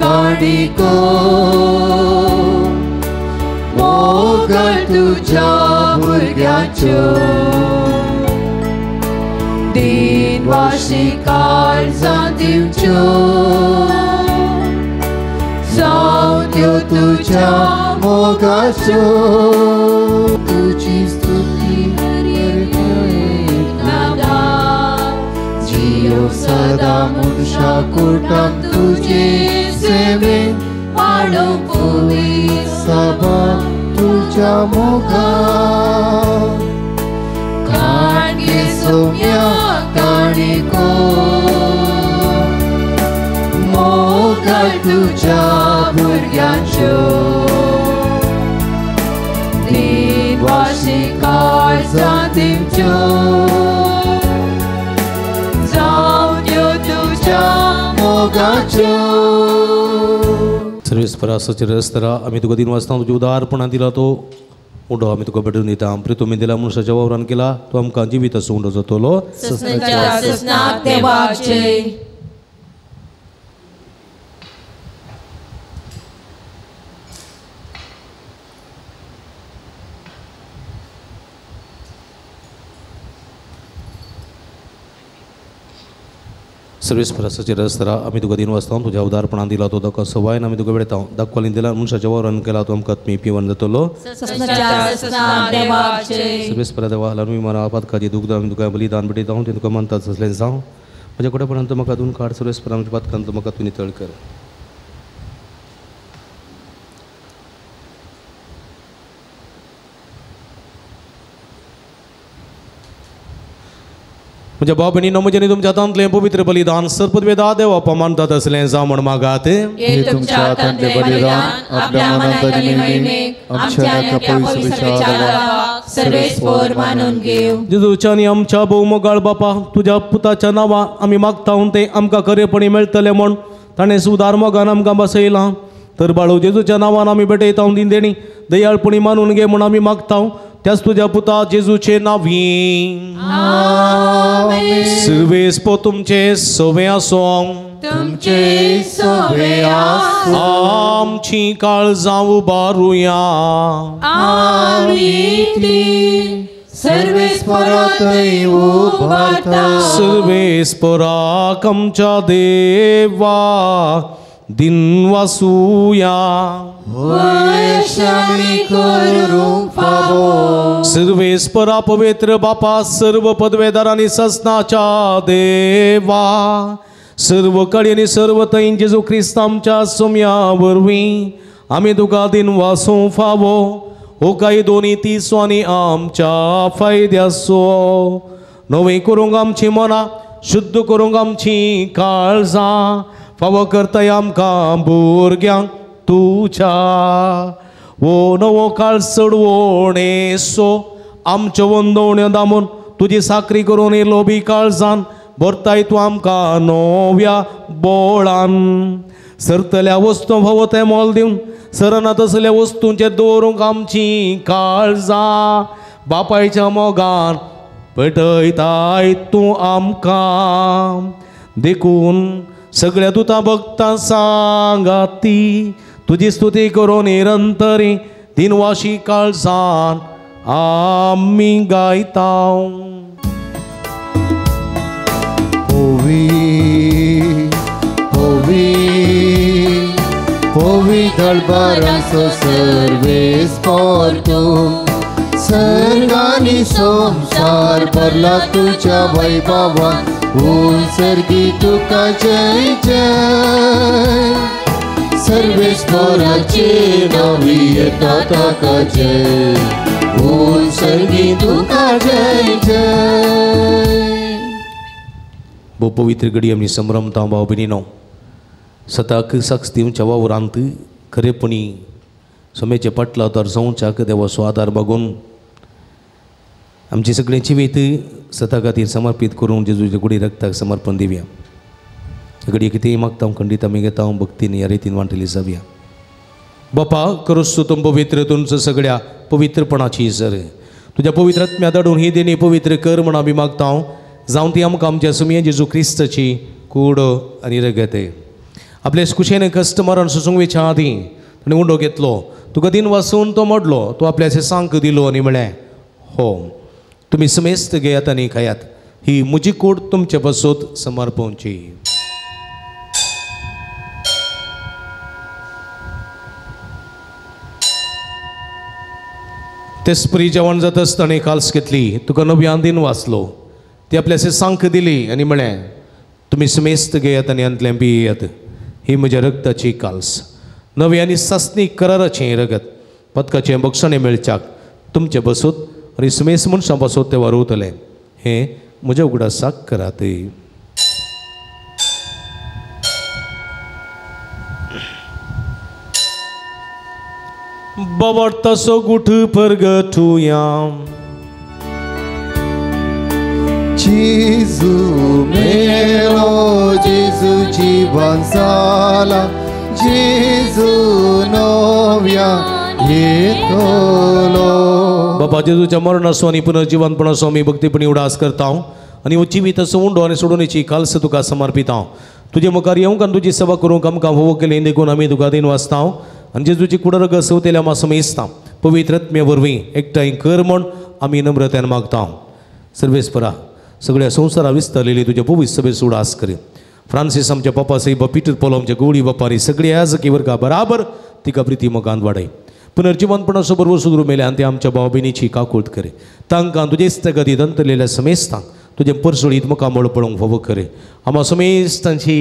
काणिको मोगल तुज्या भुरग्यांच्यो, दिनवाशी काळजां दिवच्यो, जावं त्यो तुज्या मोगाच्यो. तुजी स्तुती जियो सदा मनशा कुटां तुजे सेवेन वाडोवंक पळय सभा तुज्या मोगान. काणगे सोम्या काणिको मोगाळ तुज्या भुरग्यांच्यो, दिनवाशी काळजां दिवच्यो, जावं त्यो तुज्या मोगाच्यो. सर्वेस्परा सचिरस्तरा आमी तुका दिनवासता तुज्या उदारपणान दिला तो उंडो आमी तुका भेटून दिता. प्रितुमी दिला मनशाच्या वावरान केला तो आमकां जिवीत उंडो जातलो. सर्वेस्परा सचिरस्तरा आमी तुका दिनवासता तुज्या उदारपणान दिला तो धक्को सवायन आमी तुका भेटता. दाखवालीन दिला मनशाच्या वावरान केला तो आमकां तुमी पिवन जातलो. सर्वेस्परा देवा ल्हान मना पातकाची दुग्ध आमी तुका बलिदान भेटयता. तें तुका मानता तसलें जावं. म्हज्या कोडेपणान म्हाका धुवन काड. सर्वेस्परा आमच्या पातकान म्हाका तूं नितळ कर. म्हज्या भाव भयणीनो, म्हजें आनी तुमच्या हातांतलें पवित्र बलिदान सर्पवेदा देव मानतात असलें जावं म्हण मागात. तुमच्या हातांतलें बलिदान आपल्या मनांत आनी महिमेक आमच्या सर्वेस्पर मानून घेव. जेजूच्या आनी आमच्या भोवमोगाळ बापा, तुज्या पुताच्या नांवान आमी मागता तें आमकां खरेपणी मेळटलें म्हण ताणें सुदार मोगान आमकां बसयलां. तर बाळू जेजूच्या नांवान आमी भेटयता ती देणी दयाळपणी मानून घे म्हण आमी मागता. त्याच तुज्या पुता जेजूचे नांवी. सर्वेस्पर तुमचे सवे आसूं. तुमचे सवे आसूं. आमची काळजां उबारुया. आमी ती सर्वेस्परा थंय उबारता. सर्वेस्पराक आमच्या देवा दिनवासुया. सर्वेस्परा पवित्र बापा, सर्व पदवेदार आनी ससनाच्या देवा, सर्व कडेन आनी सर्व थंय जेजू क्रिस्त आमच्या सोम्या वरवीं आमी तुका दिनवासूं फावो. हो काय दोनी तिसो आनी आमच्या फायद्याचो नवी करूंक आमची मनां, शुद्ध करूंक आमची काळजां, फावो करताय आमकां भुरग्यांक तुज्या. वो नवो काळ चडवणेसो आमच्यो वंदवण्यो दामून तुजी साकरी करून लोबी काळजान भरताय तूं आमकां नव्या बोळान. सरतल्या वस्तू फावो तें मोल दिवन सरना तसल्या वस्तूंचेर दवरूंक आमची काळजां बापायच्या मोगान पेटयताय तूं आमकां. देखून सगळ्या दुतां भक्तां सांगाती तुजी स्तुती करून निरंतरी दिनवाशी काळजान आमी गायता. पवित्र पवित्र बारांचो सर्वेस पोर तूं सर्गानी संसार भरला तुज्या वैभवान उंचर्गी तुका जय जय सर्वेस्पराचे नांवी येता ताका जय उंचर्गी तुका जय जय. भोव पवित्र घडी आमी संभ्रमता भाव भयणीनो सताक साक्ष दिवच्या वावरांत खरेपणी सोमेचे पाटला तर जावच्याक देवाचो आदार मागून आमची सगळें जिवीत सता खातीर समर्पीत करून जेजूच्या गुडी रक्ताक समर्पण दिवया. घडये कितेंय मागता खंडीत आमी घेता भक्तीन ह्या रितीन वांटली जावया. बापा करोस तूं पवित्र तुमचो सगळ्या पवित्रपणाची सर तुज्या पवित्र आत्म्या धाडून ही देणी पवित्र कर म्हण आमी मागता जावं ती आमकां आमच्या सुमये जेजू क्रिस्ताची कूड आनी रगत. आपले कुशेन कश्ट मरण सुसुंगवेच्या आदीं ताणें उंडो घेतलो तुका दिन वासून तो मोडलो तो आपल्या सांक दिलो आनी म्हळें हो तुमी समेस्त घेयात आनी खायात ही म्हजी कूड तुमचे पासत समर्पणची. तेसपरी जेवण जाता आसतना काल्स घेतली तुका नव्यान दिन वाचलो ती आपल्या सांक दिली आनी म्हळें तुमी समेस्त घेयात आनी हातूंतलें पियेयात ही म्हज्या रक्ताची काल्स नवी आनी सासणी कराराचें रगत पदकाचें बक्षणें मेळच्याक तुमचे बसूत आनी समेस्त मनशां पासत तें वारवतलें हें म्हज्या उगडासाक करात. बाबा गुठ परगटुया जेजू मेलो जेजू जीवन जाला जेजू नव्या येतलो. बाबा जेजूच्या मरणाचो आनी पुनर्जिवनपणाचो आमी भक्तीपणी उडास करता आनी हो जिवीताचो उंडो आनी सोडोवणेची काल्स तुका समर्पिता. तुजे मुखार येवंक आनी तुजी सेवा करूंक आमकां होवो केली देखून आमी तुका दिन वाचता आनी जेजूची कुडरग सवतेल्या आमी समेस्ता पवित्र आत्म्या वरवीं एकठांय कर म्हण आमी नम्रतेन मागता. सर्वेस्परा सगळ्या संवसारा विस्तारलेली तुज्या पवित्र सभेचो उडास कर. फ्रांसीस आमच्या पापा साहेब पीटर पोलो आमच्या गवळी बापारी सगळी याजकी वर्गा बराबर तिका प्रिती मोगान वाडय. पुनर्जिवनपणाचो बरोबर सुदरू मेल्या आनी ते आमच्या भाव भयणीची काकूट करे तांकां तुजेच गती दंतलेल्या समेस्तांक तुजें परसोळीत मुखामळ पळोवंक फावो करे. आमा समेस्तांची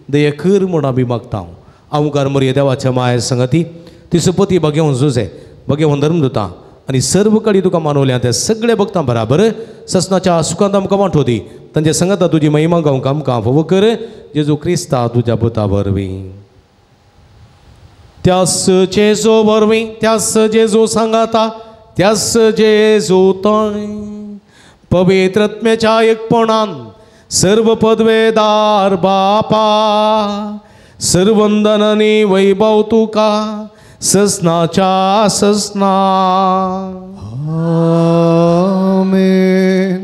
दया कर म्हूण आमी मागता. आमकार मरये देवाच्या माया संगती ती सुपती भगेवन जुजे भगेवन धर्मदुता आनी सर्व कडेन तुका मानवल्या त्या सगळ्या भक्तां बराबर ससनाच्या सुखांत आमकां वांटो दी तांच्या संगता तुजी महिमा गावंक आमकां फावो कर जेजू क्रिस्ता तुज्या पुता वरवीं. त्यास जेजू वरवीं त्यास जेजू सांगाता त्यास जेजू तोय पवित्र आत्म्याच्या एकपणान सर्व पदवेदार बापा सर्वंदनानी वैभव तुका ससनाच्या ससना. आमेन.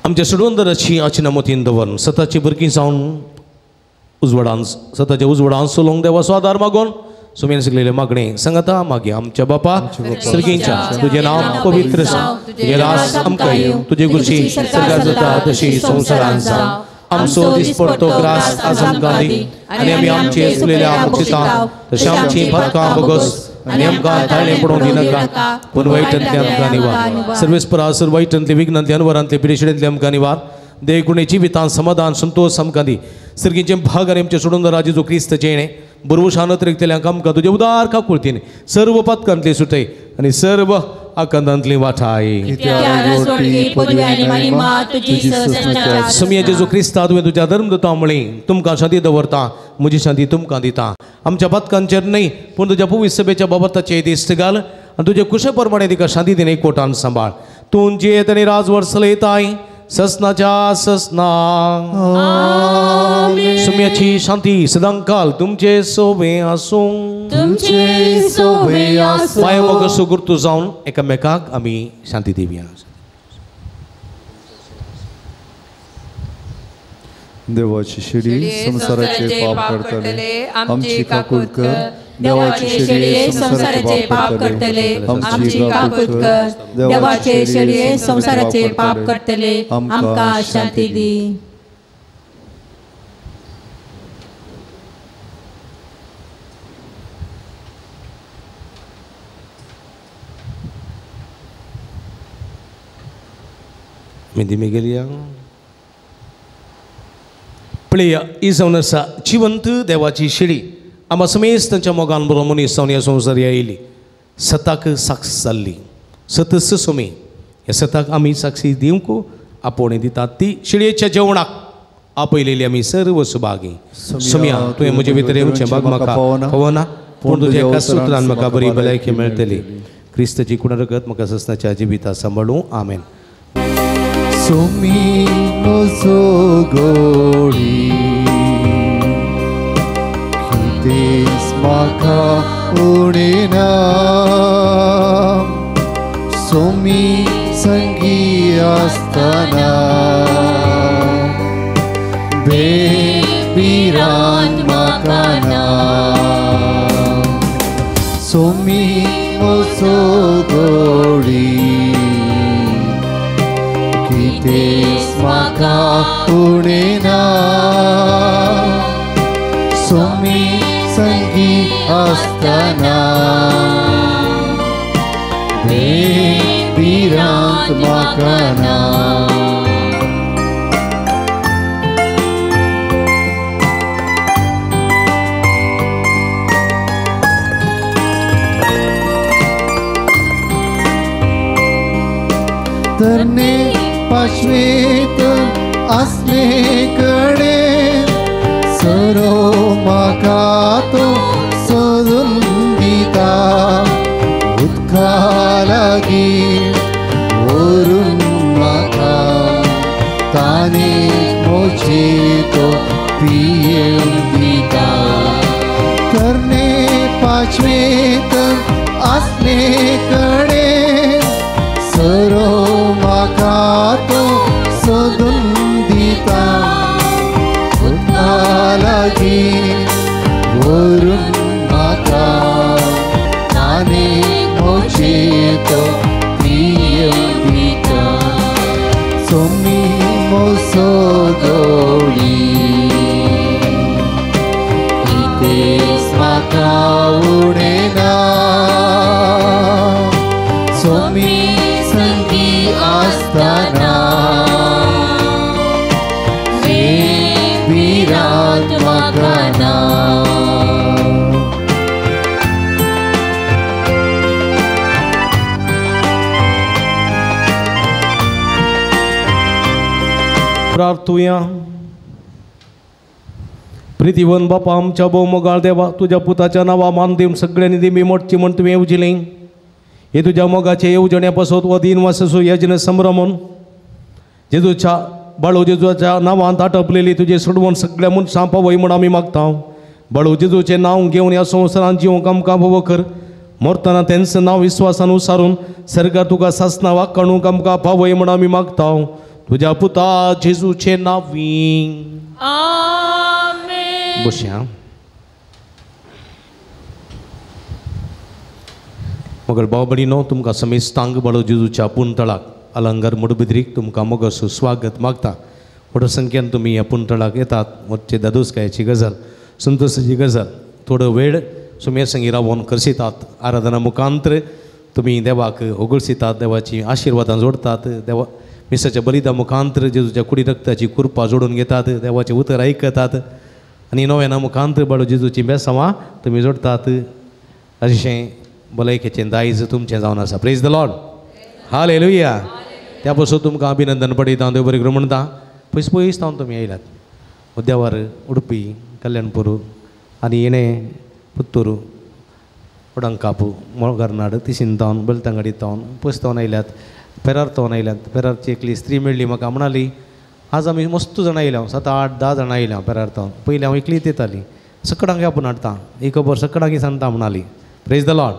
आमच्या सोडवंदराची आचिना मतीन दवरून सताची भुरगीं जावन उजवाडान सताच्या उजवाडान चलोवंक देवाचो आदार मागून सुमेन शिकलेले मागणे सांगता मागीर आमच्या बापा सर्गींच्या तुजें नांव पवित्र जावं तुजें राज आमकां येवं तुजे खुशी सर्गात जाता तशी संवसारांत जावं. आमचो दिसपडतो ग्रास आज आमकां दी आनी आमी आमचे चुकलेल्या मुक्षिता तशें आमची पातकां भोगस आनी आमकां ताळें पडोवंक दिनाका पूण वायटांतले आमकां निवार. सर्वेस्परा सर वायटांतले विघ्नांतले अनवरांतले पिडेशिडेंतले आमकां निवार. देवकुणे जिवितान समाधान संतोष आमकां दी. सर्गींचे भाग आनी आमचे सोडून राजा जेजू क्रिस्ताचें येणें बरवशान अतिरिक्तल्यांक आमकां तुजें उदार काकुळतीन सर्व पातकांतले सुटय आनी सर्व आकांतांतली वाठाय. समिया जेजू क्रिस्ता तुवें तुज्या धर्म दिता म्हळी तुमकां शांती दवरता म्हजी शांती तुमकां दिता. आमच्या पातकांचेर न्हय पूण तुज्या पवित्र सभेच्या बाबताचेर दिश्ट घाल आनी तुजे कुशे प्रमाणे तिका शांती दिवन एकवटान सांबाळ. तूं जियेत आनी राजवट चलयताय ससनाच्या ससना. सुम्याची शांती सदांकाल तुमचे सोबे आसूं. तुमचे सोबे आसूं. माया मोगाचो गुर्तू जावन एकामेकाक आमी शांती दिवया. देवाची शिडी संसाराचे पाप करतले आमची काकूत कर. देवाची शेळये संसाराचे पाप करतले आमची काकूत कर. देवाचे शेळये संसाराचे पाप करतले आमकां शांती दी. मी गेली पळया ही जावन आसा जिवंत देवाची शिडी आमा समेस्त तांच्या मोगान बरो मनीस जावन ह्या संवसार आयली सताक साक्ष जाल्ली सतस सोमी ह्या सताक आमी साक्षी दिवंक आपोवणी दितात ती शिडयेच्या जेवणाक आपयलेली आमी सर्व सुभागी. सोम्या तुवें म्हजे भितर येवचें बाग म्हाका खवना पूण तुज्या एका सुत्रान म्हाका बरी भलायकी मेळटली. क्रिस्ताची कुणा रगत म्हाका ससनाच्या जिविता सांबाळूं. आमेन. सोमी म्हजो गोडी कितेंच म्हाका उणें ना सोमी संगी आसतना बेभिरांत म्हाका ना सोमी म्हजो गोडी कितेंच म्हाका उणें ना सोमी संगी आसतना बेभिरांत म्हाका ना. तरणे पाशवेत आसले कडे सरो म्हाका तो सोदून दिता उदका लागीं व्हरून म्हाका ताणें म्हजे तो पियेवन दिता. तरणे पाशवेत आसले कडे सरो म्हाका तो सोदून दिता उदका लागीं व्हरून म्हाका ताणें म्हजे तो पियेवन दिता. सोमी म्हजो गोडी कितेंच म्हाका उणें ना सोमी संगी आसतना भिरांत म्हाका ना. प्रार्थुया. प्रितीवन बापा आमच्या भोव मोगाळ देवा तुज्या पुताच्या नांवा मान दिवन सगळ्यांनी दिमी मोडची म्हण तुवें येवजिलें. हे तुज्या मोगाचे येवजण्या पासत हो दिन वाससो यजन संभ्रमून जेजूच्या बाळू जेजूच्या नांवांत आटपलेली तुजे सोडवण सगळ्या मनशां पावय म्हूण आमी मागता. बाळू जेजूचें नांव घेवन ह्या संवसारांत जिवंक आमकां भोव कर. मरतना तेंच नांव विस्वासान उसारून सरकार तुका सासना वाकाणूंक आमकां पावय म्हूण आमी मागता. तुज्या पुता जेजूचें नांवी आमेन. बसया. मगर भाव भयणीनो तुमकां समेस्तांक बाळू जेजूच्या पुंतळाक अलंगार मुडबिद्रीक तुमकां मोगासो स्वागत मागता. व्हड संख्येन तुमी ह्या पुंतळाक येतात वच्चे दादोसकायेची गजाल संतोशाची गजाल. थोडो वेळ सुमे संगी रावन करसितात आराधना मुखांतर तुमी देवाक होगळसितात देवाची आशिर्वादां जोडतात देवा मिसाच्या बलिदा मुखांतर जेजूच्या कुडी रक्ताची कृपा जोडून घेतात देवाचें उतर आयकतात आनी नव्याना मुखांतर बाळू जेजूची बेसांवां तुमी जोडतात. अशें भलायकेचें दायज तुमचें जावन आसा. Praise the Lord. Hallelujah. त्या पासून तुमकां अभिनंदन पडयता. देव बरें करूं म्हणटा. पयस पयस तावन तुमी आयल्यात उद्यावर उडपी कल्याणपूर आनी येणें पुत्तूर वडंकापू मोळगरनाड तिशीन तावन बेलतंगडी तावन पयस तावन आयल्यात पेरार तावन आयल्यात. पेरारची एकली स्त्री मेळ्ळी म्हाका म्हणाली आज आमी मस्त जाणां आयल्या 7, 8, 10 जाणां आयल्या पेरार तावन. पयलीं हांव एकलीच येताली सकडांक आपूण हाडटा ही खबर सकडांकी सांगता म्हणाली. Praise the Lord.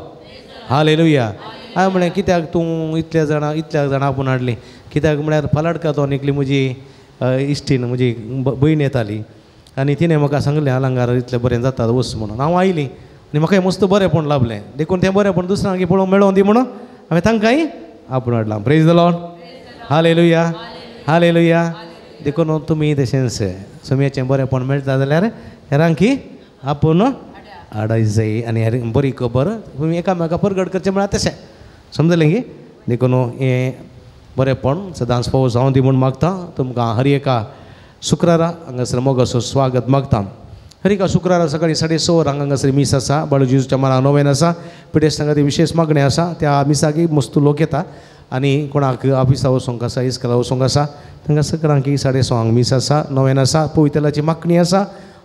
Hallelujah. हांवें म्हळें कित्याक तूं इतल्या जाणां आपूण हाडली कित्याक म्हळ्यार फालाडका तो एकली म्हजी इश्टीन म्हजी भयण येताली आनी तिणें म्हाका सांगलें आलांगार इतलें बरें जाता वच म्हणून. हांव आयली आनी म्हाका मस्त बरेंपण लाभलें देखून तें बरेंपण दुसऱ्यांक पळोवंक मेळों दी म्हणून हांवें तांकांय आपूण हाडलां. Praise the Lord. Hallelujah. Hallelujah. देखून तुमी तशेंच सोम्याचें बरेंपण मेळटा जाल्यार हेरांकी आपूण हाडाय जाय आनी बरी खबर तुमी एकामेका परगट करचें म्हळ्यार तशें समजलें की. देखून हें बरेंपण सदांच फावो जावं दी म्हूण मागता. तुमकां हर एका शुक्रारा हांगासर मोगाचो स्वागत मागता. हर एका शुक्रारा सकाळीं 6:30 वरांक हांगासर मीस आसा. बाळू जेजूच्या मारा नोवेन आसा. पिडेस्तां खातीर विशेश मागणें आसा. त्या मिसाक मस्त लोक येता आनी कोणाक ऑफिसा वचोंक आसा, इस्कोला वचोंक आसा, तांकां सगळ्यांक 6:30 मीस आसा, नोवेन आसा, पवित्रलाची मागणी आसा.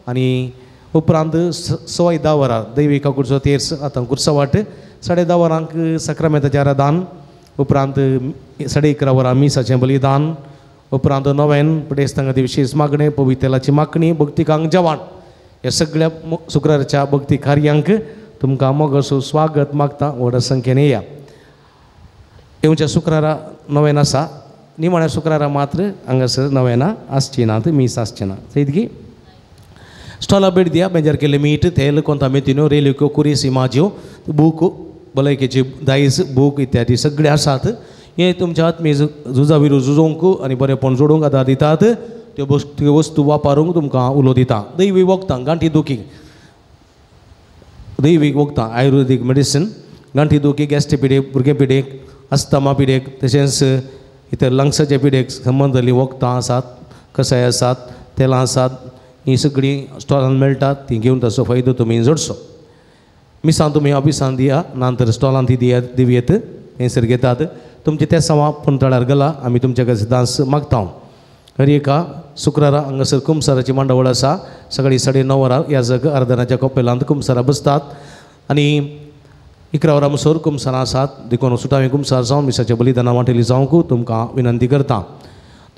आनी उपरांत 10:15 वरां दैवी काकुडचो तेर्स आतां कुर्सवाट, 10:30 वरांक साक्रामेंताचें आराधन, उपरांत 11:30 वरां मिसाचें बलिदान, उपरांत नोवेन, पिडेस्तां खातीर विशेश मागणें, पवित्रलाची मागणी, भक्तिकांक जेवण. ह्या सगळ्या शुक्रारच्या भक्ती कार्यांक तुमकां मोगाचो स्वागत मागता. व्हड संख्येन येया. येवच्या शुक्रारा नोवेन आसा. निमाण्या शुक्रारा मात्र हांगासर नोवेना आसची ना, मीस आसचें ना. सयतगी स्टॉला भेट दिया. बेजार केल्लें मीठ, तेल, कोंता मेथिन्यो, रेलिक्यो, कुरीस, इमाज्यो, बूक, भलायकेची दायज, बूक इत्यादी सगळे आसात. हे तुमच्या आत्मीय झुजा विरू झुजोवंक आनी बरेंपण जोडूंक आदार दितात. त्यो वस्तू वापरूंक तुमकां उलो दिता. दैवी वखदां, गांठी दुखी, दैवीक वखदां, आयुर्वेदीक मेडिसीन, गांठी दुखी, गॅस्ट्रिक पिडेक, भुरगें पिडेक, अस्थमा पिडेक, तशेंच इतर लंग्साच्या पिडेक संबंदली वखदां आसात, कसाय आसात, तेलां आसात. हीं सगळीं स्टॉलान मेळटात. तीं घेवन ताचो फायदो तुमी जोडचो. मिसां तुमी ऑफिसान दिया, ना तर स्टॉलान ती दिया दिवयेत, थंयसर घेतात. तुमचें तें सवा पुंतळार गेला. आमी तुमच्या कडेन सदांच मागता. हर एका शुक्रारा हांगासर कुमसाराची मांडावळ आसा. सकाळीं 9:30 वरां ह्या जग आराधनाच्या कपेलांत कुमसारां बसतात आनी 11 वरां मुसर कुमसारां आसात. देखून सुटावीं कुमसार जावन मिसाच्या बलिदाना वांटेली जावंक तुमकां विनंती करता.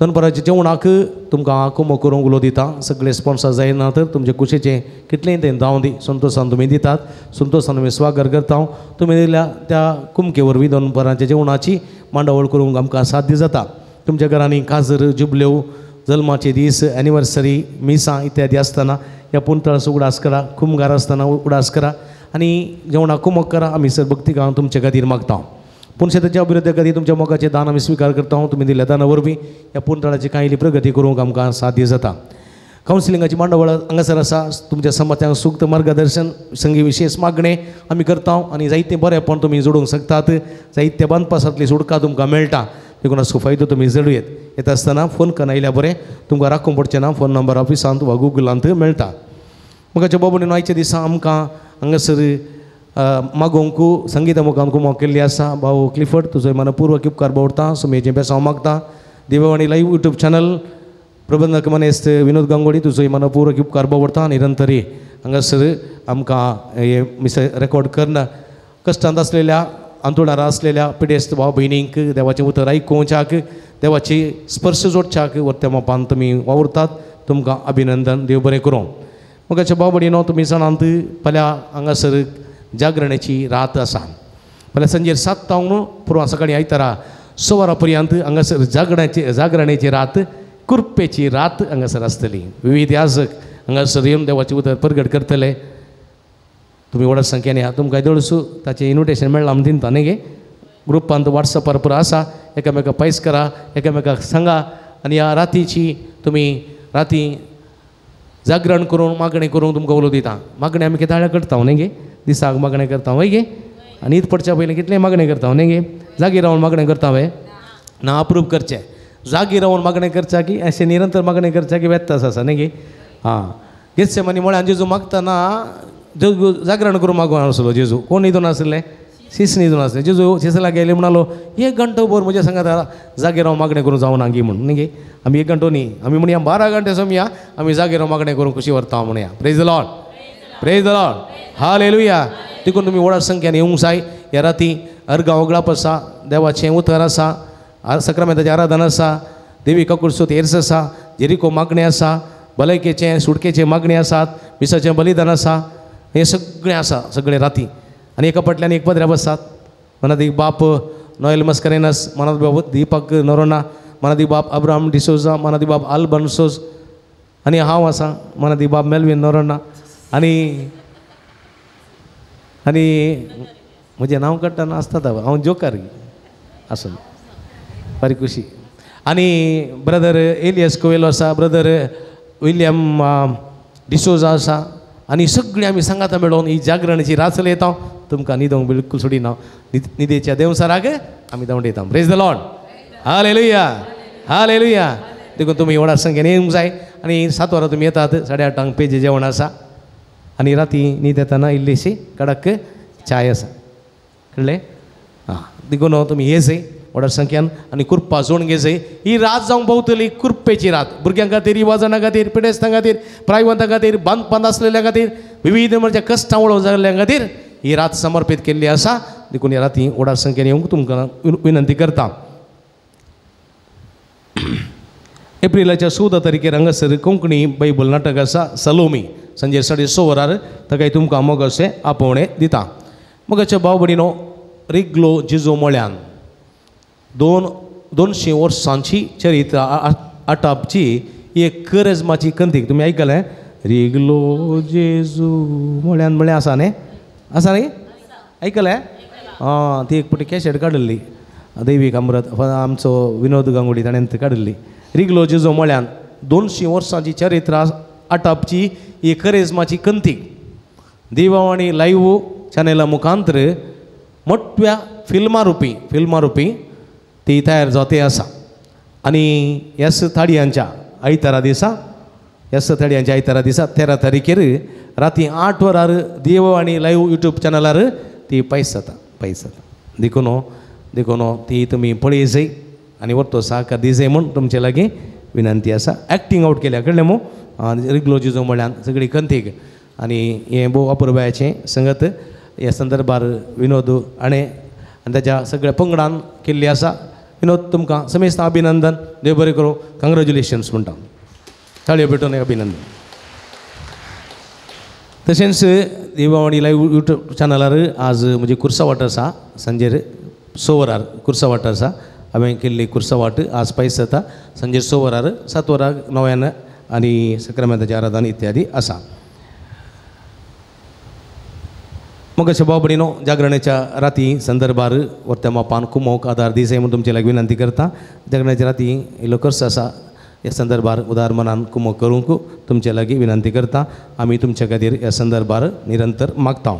दनपाराच्या जेवणाक तुमकां कुमो करूंक उलो दिता. सगळे स्पॉन्सर जायना तर तुमचे कुशीचें कितलेंय तें जावं दी, संतोशान तुमी दितात, संतोशान तुमी स्वागत करता. तुमी दिल्या त्या कुमके वरवीं दनपाराच्या जेवणाची मांडावळ करूंक आमकां साध्य जाता. तुमच्या घरांनी काजर, जुबल्यो, जल्माचे दीस, एनिवर्सरी, मिसां इत्यादी आसतना ह्या पुंतळाचो उगडास करा, कुमगार आसतना उगडास करा आनी जेवणाक कुमक करा. आमी सर भक्तिकां तुमचे खातीर मागता. पूण शेताच्या अभिवृद्धी खातीर तुमच्या मोगाचें दान आमी स्विकार करता. तुमी दिल्ल्या दाना वरवीं ह्या पुंतळाची कांय इल्ली प्रगती करूंक आमकां साध्य जाता. कावन्सिलिंगाची मांडावळ हांगासर आसा. तुमच्या समाजांक सूक्त मार्गदर्शन, संगी विशेश मागणें आमी करता आनी जायतें बरेंपण तुमी जोडूंक शकतात. जायते बांदपासांतली सुटका तुमकां मेळटा. देखून असो फायदो तुमी जोडूं येता आसतना फोन करून आयल्यार बरें, तुमकां राखूंक पडचें ना. फोन नंबर ऑफिसांत वा गुगलांत मेळटा. मोगाच्या बाबून आयच्या दिसा आमकां हांगासर मागोवंक संगीता मुखान कुमोक केल्ली आसा. भाऊ क्लिफर्ड, तुजो मनपूर्वक उपकार बावडटा. सुमेचें बेसांव मागता. दिवेवाणी लायव्ह युट्यूब चॅनल प्रबंधक मनेस्त विनोद गांगोडी, तुजो मनपूर्वक उपकार बावडटा. निरंतरी हांगासर आमकां हे मिस रेकॉर्ड करना कश्टांत आसलेल्या, आंतोळार आसलेल्या पिडेस्त भाव भयणींक देवाचें उतर आयकुवच्याक, देवाची स्पर्श जोडच्याक वर्त्या मापान तुमी वावुरतात. तुमकां अभिनंदन. देव बरें करूं. मोगाच्या भाव भयणीनो, तुमी जाणांत फाल्यां हांगासर जागरणाची रात आसा. फाल्यां सांजेर 7 तावन पुर्वा सकाळीं आयतारा 6 वरां पर्यंत हांगासर जागरणाची रात, कुर्पेची रात हांगासर आसतली. विविध याजक हांगासर येवन देवाचें उतर परगट करतले. तुमी व्हड संख्येन या. तुमकां दळसू ताचें इन्विटेशन मेळ्ळां म्हण दिता न्ही गे. ग्रुपांत वॉट्सॅपार पुरो आसा. एकामेकाक पयस करा, एकामेकाक सांगा आनी ह्या रातीची तुमी राती जागरण करून मागणें करूंक तुमकां उलो दिता. मागणें आमी कित्याक करता न्ही गे, दिसाक मागणें करता वय गे, आनी ईद पडच्या पयलीं कितलें मागणें करता न्ही गे. जागी रावन मागणें करता वय ना, अप्रूव करचें. जागी रावन मागणें करच्या की अशें निरंतर मागणें करच्या की व्यत्यास आसा न्ही गे. आं, गेत्सेमानी म्हळ्यार जेजू मागतना जेजू जागरण करून मागून आसलो. जेजू कोण न्हिदून आसलें, शिस न्हिदून आसलें. जेजू शिसला गेले म्हणालो 1 घंटो भर म्हज्या सांगात जागे रावन मागणें करूं जावना गी म्हूण न्ही गे. आमी 1 घंटो न्ही, आमी म्हणया 12 घंटे सोमया आमी जागे रावन मागणें करूंक खुशी व्हरता म्हणया. Praise the Lord, praise the Lord, hallelujah. देखून तुमी व्हडा संख्येन येवंक जाय. ह्या राती अर्गां उगडाप आसा, देवाचें उतर आसा, सक्रामेंताचें आराधन आसा, देवी काकुळसोत एर्स आसा, जेरिको मागणें आसा, भलायकेचें सुटकेचें मागणें आसात, मिसाचें बलिदान आसा, हें सगळें आसा सगळें राती. आनी एका फाटल्यान एक पदऱ्या बसतात. मनात एक बाप नोएल मस्करेनस, मनात बाब दीपक नरोना, मनात एक बाप अब्राहम डिसोजा, मनात एक बाप आल्बन सोज, आनी हांव आसा मनात एक बाप मेलवीन नरोना. आनी आनी म्हजें नांव काडटना आसता हांव जोकर आसून बारीक खुशी. आनी ब्रदर एलियस कोवेलो आसा, ब्रदर विलियम डिसोजा आसा, आनी सगळीं आमी सांगाता मेळोवन ही जागरणाची रात चलयता. तुमकां न्हिदोंक बिलकूल सोडिना. न्हिदेच्या देंवसाराक आमी धांवडयता. Praise the Lord, hallelujah hallelujah. देखून तुमी व्हडा संख्येन येवंक जाय. आनी 7 वरां तुमी येतात, 8:30 पेजे जेवण आसा आनी राती न्हीद येतना इल्लीशी कडक चाय आसा. कळ्ळें? आं, देखून तुमी ये जाय व्हडा संख्यान आनी कुरपा जोड घे जाय. ही रात जावंक पावतली कुरपेची रात. भुरग्यां खातीर, युवाजणां खातीर, पिडेस्तां खातीर, प्रायवंतां खातीर, बांदपांत आसलेल्या खातीर, विविध म्हणजे कश्टां वळो जाल्ल्या खातीर ही रात समर्पीत केल्ली आसा. देखून ह्या राती व्हडा संख्येन येवंक तुमकां विनंती करता. एप्रिलाच्या 14 तारखेर हांगासर कोंकणी बायबल नाटक आसा सलोमी, सांजे 6:30 वरार. ताकाय तुमकां मोगाचें आपोवणें दिता. मोगाच्या भाव भयणीनो, रिगलो जेजू म्हळ्यान 200 वर्सांची चरित्र आटापची एक करेजमाची कंतीक तुमी आयकलें? रिगलो जेजू म्हळ्यान म्हळ्यार आसा न्ही? आसा न्ही? आयकलें? आं, ती एक पटी कॅसेट काडिल्ली दैवीक अमृत आमचो विनोद गांगुडी ताणें काडिल्ली. रिगलो जेजू म्हळ्यान 200 वर्सांची चरित्र आटापची एक करेजमाची कंतीक देवावाणी लायव्ह चॅनला मुखांतर मोठ्या फिल्मा रुपी ती तयार जाते आसा. आनी ह्याच थाडयांच्या आयतारा दिसा, ह्याच थाडयांच्या आयतारा दिसा 13 तारखेर राती 8 वरार देववाणी लायव्ह यूट्यूब चॅनलार ती पयस जाता पयस जाता. देखून ती तुमी पळय जाय आनी वरतो सहकार दी जाय म्हूण तुमचे लागीं विनंती आसा. एक्टींग आवट केल्या कळ्ळें मू? रिगलो जेजू म्हळ्यान सगळी कंतीक आनी हें भोव अपुरबायेचें संगत ह्या संदर्भार विनोद आणे आनी ताच्या सगळ्या पंगडान केल्ली आसा. विनोद, तुमकां समेस्त अभिनंदन. देव बरें करूं. कंग्रेच्युलेशन्स म्हणटा. ताळयो पेटोवन अभिनंदन. तशेंच देवावाणी लायव्ह यूट्यूब चॅनलार आज म्हजी कुर्सावाट आसा, सांजेर 6 वरार कुर्सावाट आसा. हांवें केल्ली कुर्सावाट आज पयस जाता सांजेर 6 वरार, 7 वरार नव्यान आनी सक्रामेंताचें आराधन इत्यादी आसा. मग भाव भयणीनो, जागरणाच्या राती संदर्भार वर्त्या मापान कुमोक आदार दी जाय म्हूण तुमचे लागीं विनंती करता. जागरणाच्या राती इल्लो खर्च आसा, ह्या संदर्भार उदार मनान कुमोक करूंक तुमचे लागीं विनंती करता. आमी तुमच्या खातीर ह्या संदर्भार निरंतर मागता.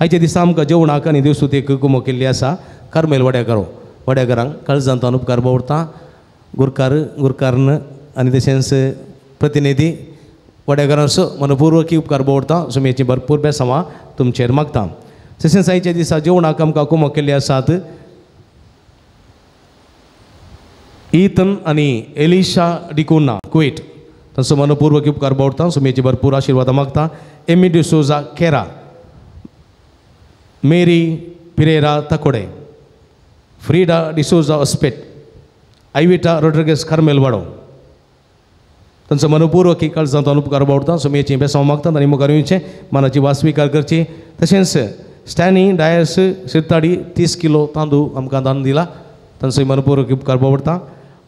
आयच्या दिसा आमकां जेवणाक आनी देवसुतेक कुमोक केल्ली आसा कार्मेल वड्याकारो वड्याकारांक काळजांत उपकार बावडता. गुरकार गुरकारन आनी तशेंच प्रतिनिधी वड्याकारांचो मनपूर्वकी उपकार बावडता. सुमेची भरपूर बेसांवां तुमचेर मागता. तशेंच आयच्या दिसा जेवणाक आमकां कुमोक केल्ली आसात इथन आनी एलिशा डिकोना कुवेट, तांचो मनपूर्वक उपकार बावडता. सुमेची भरपूर आशिर्वादां मागता. Amy D'Souza Kera, Mary Pereira Takode, Frieda D'Souza Aspet, Ivita Rodrigues Carmel Vaddo, तांचो मनपूर्वक काळजांत उपकार बावडता. सुमेची बेसांव मागतात आनी मुखार येवचें मनाची वास स्विकार करची. तशेंच स्टॅनी डायस सिरताडी 30 किलो तांदूळ आमकां दान दिला, तांचो मनपूर्वक उपकार बावडता.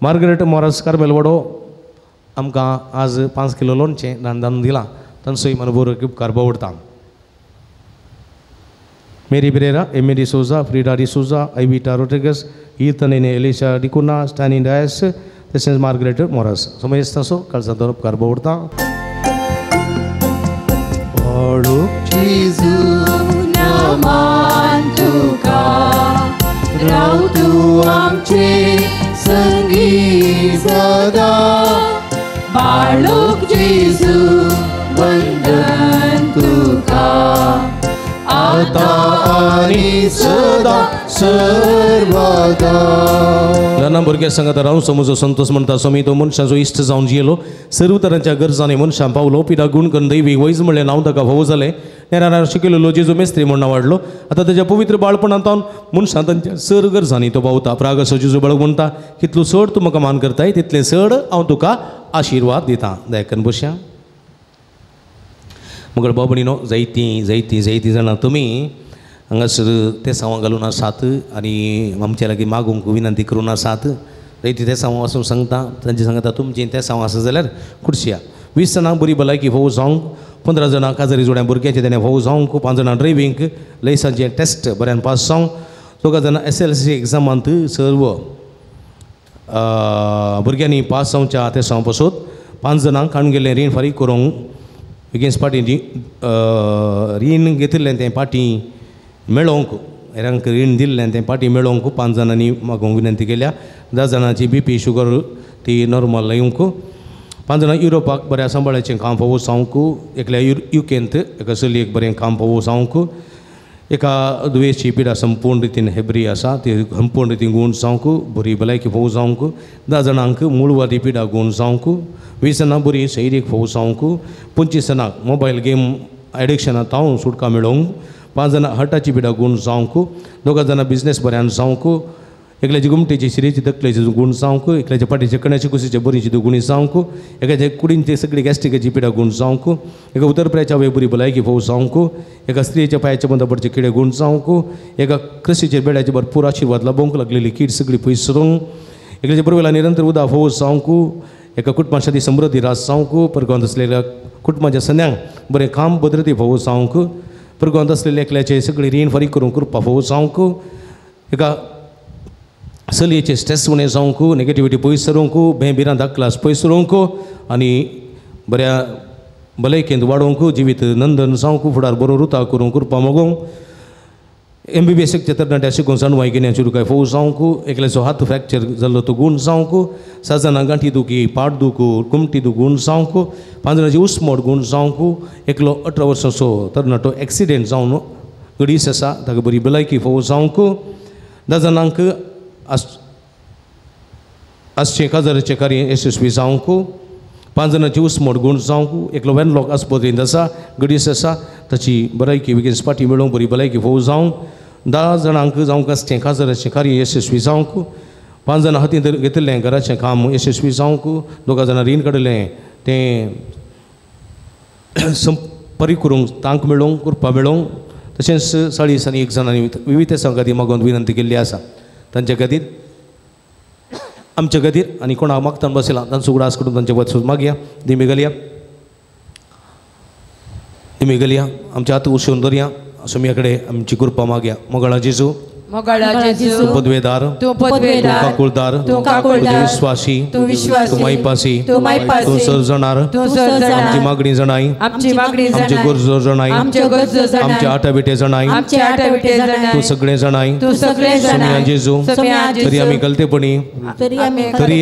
मार्गरेट मोरस कार्मेल वाडो आमकां आज 5 किलो लोणचें दान दिलां, तांचोय मनपूर्वक उपकार बावडता. Mary Pereira, Amy D'Souza, Frida D'Souza, Ivita Rodrigues, Ethan आनी एलिशा डिकुना, स्टॅनी डायस, तशेंच मार्गरेट मोरस. समेस्तांचो काळजांतलो उपकार बावडता. राव तूं आमचे संगी सदा, बाळूक जेजू वंदन तुका, आतां आनी सदा सर्वदा. ल्हान भुरग्यां सांगात रावून समजो संतोष म्हणटा, स्वामी तो मनशाचो इश्ट जावन जियेलो, सर्व तरांच्या गरजांनी मनशां पावलो, पिडा गुण करून दैवी वैज म्हणलें नांव ताका फावो जालें, नेरार शिकयलेलो जेजू मेस्त्री म्हूण वाडलो. आतां ताच्या पवित्र बाळपणांत मनशां तांच्या सर गरजांनी तो पावता. प्रागसो जेजू बाळक म्हणटा, कितलो चड तूं म्हाका मान करताय तितलें चड हांव तुका आशिर्वाद दितां. दयाकन बसया. मगळ भाव भयणीनो, जायतीं जायतीं जायतीं जाणां तुमी हांगासर तेसांवां घालून आसात आनी आमच्या लागीं मागूंक विनंती करून आसात. जायतीं तेसांवां वचून सांगता, तांचे सांगता तुमचीं तेसांवां आसा जाल्यार खुर्शिया. 20 जाणांक बरी भलायकी फोव जावंक, 15 जाणां काजारी जोड्या भुरग्यांचें तेणें फोव जावंक, 5 जाणां ड्रायव्हींग लायसन्साचें टेस्ट बऱ्यान पास जावंक, 4 जाणां SLC एग्जामांत सर्व भुरग्यांनी पास जावच्या तेसांव पासून, 5 जाणांक काडून गेल्लें रीण फारीक करूंक अगेन्स्ट पाटी रीण घेतिल्लें तें पाटी मेळोवंक हेरांक रीण दिल्लें तें पाटी मेळोवंक 5 जाणांनी मागूंक विनंती केल्या. 10 जाणांची बीपी शुगर ती नॉर्मल येवंक. 5 जाणां युरोपाक बऱ्या सांबाळाचें काम फावो जावंक. एकल्या युकेंत एका चलयेक बरें काम फावो जावंक. एका दुयेंसची पिडा संपूर्ण रितीन हेबरी आसा ती संपूर्ण रितीन गूण जावंक, बरी भलायकी फावो जावंक. 10 जाणांक मूळवादी पिडा गूण जावंक. 20 जाणां बरी सैरीक फावो जावंक. 25 जाणांक मोबायल गेम एडिक्शना तावन सुटका मेळोवंक. 5 जाणां हार्टाची पिडा गूण जावंक. 2 जाणां बिजनेस बऱ्यान जावंक. एकल्याची गुमटेची शिरेची तकलेची गूण जावंक. एकल्याच्या पाटीचे कण्याची कुशीचे बरीची गुणी जावंक. एकाच्या कुडींचे सगळी गॅस्ट्रिकाची पिडा गूण जावंक. एका उतरप्याच्या वे बरी भलायकी फोव जावंक. एका स्त्रियेच्या पांयाच्या बंद पडचे किडे गूण जावंक. एका कृशीचेर बेड्याचे भरपूर आशिर्वाद लाबोवंक लागलेली कीड सगळी पयस सरूंक. एकल्याच्या बरवेला निरंतर उदा फोव जावंक. एका कुटुंबासाठी समृद्धी रास जावंक. परगांत आसलेल्या कुटुंबाच्या सन्यांक बरें काम भद्रती फोव जावंक. परगांत आसलेल्या एकल्याचे सगळी रीण फारीक करूंक कृपा फोव जावंक. एका चलयेचे स्ट्रेस उणें जावंक, नेगेटिविटी पयस सरूंक, भें भिरांत क्लास पयस सरूंक आनी बऱ्या भलायकेंत वाडोवंक, जिवीत नंदन जावंक, फुडार बरो रुता करूंक कृपा मागोवंक. MBBS तरणाट्या शिकून जाणवाय गिन्याची रुकाय फोव जावंक. एकल्याचो हात फ्रॅक्चर जाल्लो तो गूण जावंक. 7 जाणां गांठी दुखी, पाट दुखू, कुमटी दुखू गूण जावंक. 5 जाणांची उसमोड गूण जावंक. एकलो 18 वर्सांचो तरणाटो एक्सिडेंट जावन गडीस आसा ताका बरी भलायकी फोव जावंक. 10 जाणांक आसचें काजाराचें कार्य यशस्वी जावंक. 5 जाणांची उसमोड गूण जावंक. एकलो वेनलॉक आस्पत्रेंत आसा गडीस आसा ताची भलायकी बेगीन पाटी मेळोवंक बरी भलायकी फोव जावंक. 10 जाणांक जावंक आसचें काजाराचें कार्य यशस्वी जावंक. 5 जाणां हातींत घेतिल्लें घराचें काम यशस्वी जावंक. 2 जाणां रीण काडिल्लें तें परी करूंक तांक मेळोवंक कृपा मेळोवंक. तशेंच 40 आनी 1 जाणांनी विविध खातीर मागून विनंती केल्ली आसा. तांच्या खातीर आमच्या खातीर आनी कोणाक मागतान बसला तांचो उगडास करून तांचे वचून मागया. दिमी घालया, दिमी घालया, आमच्या हात उसोवन धरया. सोम्या कडेन आमची कृपा मागया. मोगाळा जेजू, तूं पदवेदार, तूं पदवेदार, तूं काकुळदार, तूं काकुळदार, तूं विश्वासी, तूं विश्वासी, तूं मायपासी, तूं मायपासी, तूं सर्जणार, तूं सर्जणार, आमची मागणी जणाय, आमची मागणी जणाय, आमची गरजो जणाय, आमच्यो गरजो जणाय, आमचे आटाविटे जणाय, आमचे आटाविटे जणाय, तूं सगळें जणाय, तूं सगळें जणाय. सोम्या जेजू, सोम्या जेजू, तरी आमी कलतेपणी, तरी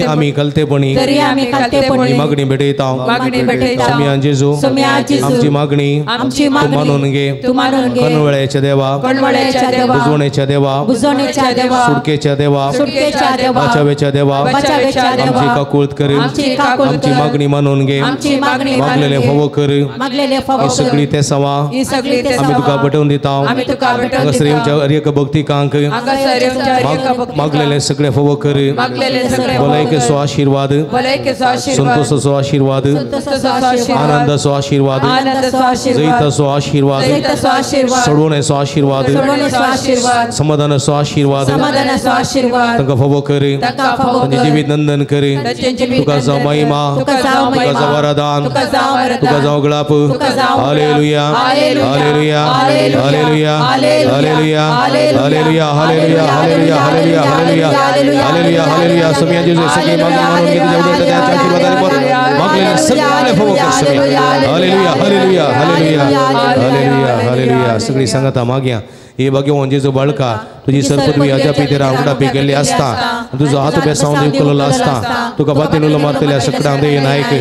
आमी कलतेपणी, तरी आमी कलतेपणी मागणी भेटयता, मागणी भेटयता. सोम्या जेजू, सोम्या जेजू, आमची मागणी, आमची तूं मागणी मानून घे, तूं मानून घे. कणवळ्याच्या देवा, कणवळ्याच्या देवा, बुजवणेच्या देवा, बुजवणेच्या देवा, सुटकेच्या देवा, सुटकेच्या देवा, बचावेच्या देवा, बचावेच्या देवा, आमची काकूळत कर, आमची काकूळत आमची कर, मागणी मानून घे, आमची मागणी मानून मागलेले घे, फावो कर, मागलेले फावो ही कर, सगळी तेसांवां ही सगळी आमी तेसांवां तुका भेटोवन दिता. आमी तुका भेटोवन हांगासर दिता. येवच्या हर एका भक्तिकांक हांगासर येवच्या हर एका भक्तिकांक मागलेले सगळे फावो कर, मागलेले सगळे फावो कर, भलायकेचो आशिर्वाद, भलायकेचो आशिर्वाद, संतोषाचो आशिर्वाद, संतोषाचो आशिर्वाद, आनंदाचो आशिर्वाद, आनंदाचो आशिर्वाद, जैताचो आशिर्वाद, जैताचो आशिर्वाद, सोडवणेचो आशिर्वाद, सोडवणेचो आशिर्वाद, समाधानाचो आशिर्वाद, समाधानाचो आशिर्वाद, तांकां फावो कर, तांकां फावो तांचें कर, जिवीत नंदन कर, तांचें जिवीत तुका जावं नंदन कर, महिमा, तुका जावं तुका महिमा, जावं वरदान, तुका जावं वरदान, तुका जावं गळाप. तुका जावं गळाप. Hallelujah, hallelujah, hallelujah, hallelujah, hallelujah, hallelujah, hallelujah, hallelujah, hallelujah, hallelujah, hallelujah, hallelujah, hallelujah. Saumya जेजू, सगळी मागणी मानून घे, तुझ्या उदरच्या दयाच्या आशीर्वादाने भर. मागलेले सगळे फावो कर सोम्या. Hallelujah, hallelujah, hallelujah, hallelujah, hallelujah. सगळी सांगता मागया. हे भाग्यवान जेजू बाळका, तुजी सरपदवी अजापी तेरा उडापी केल्ली आसता, तुजो हात बेसावन उखललो आसता, तुका बातीन उलो मारतल्या सकडां दे नायक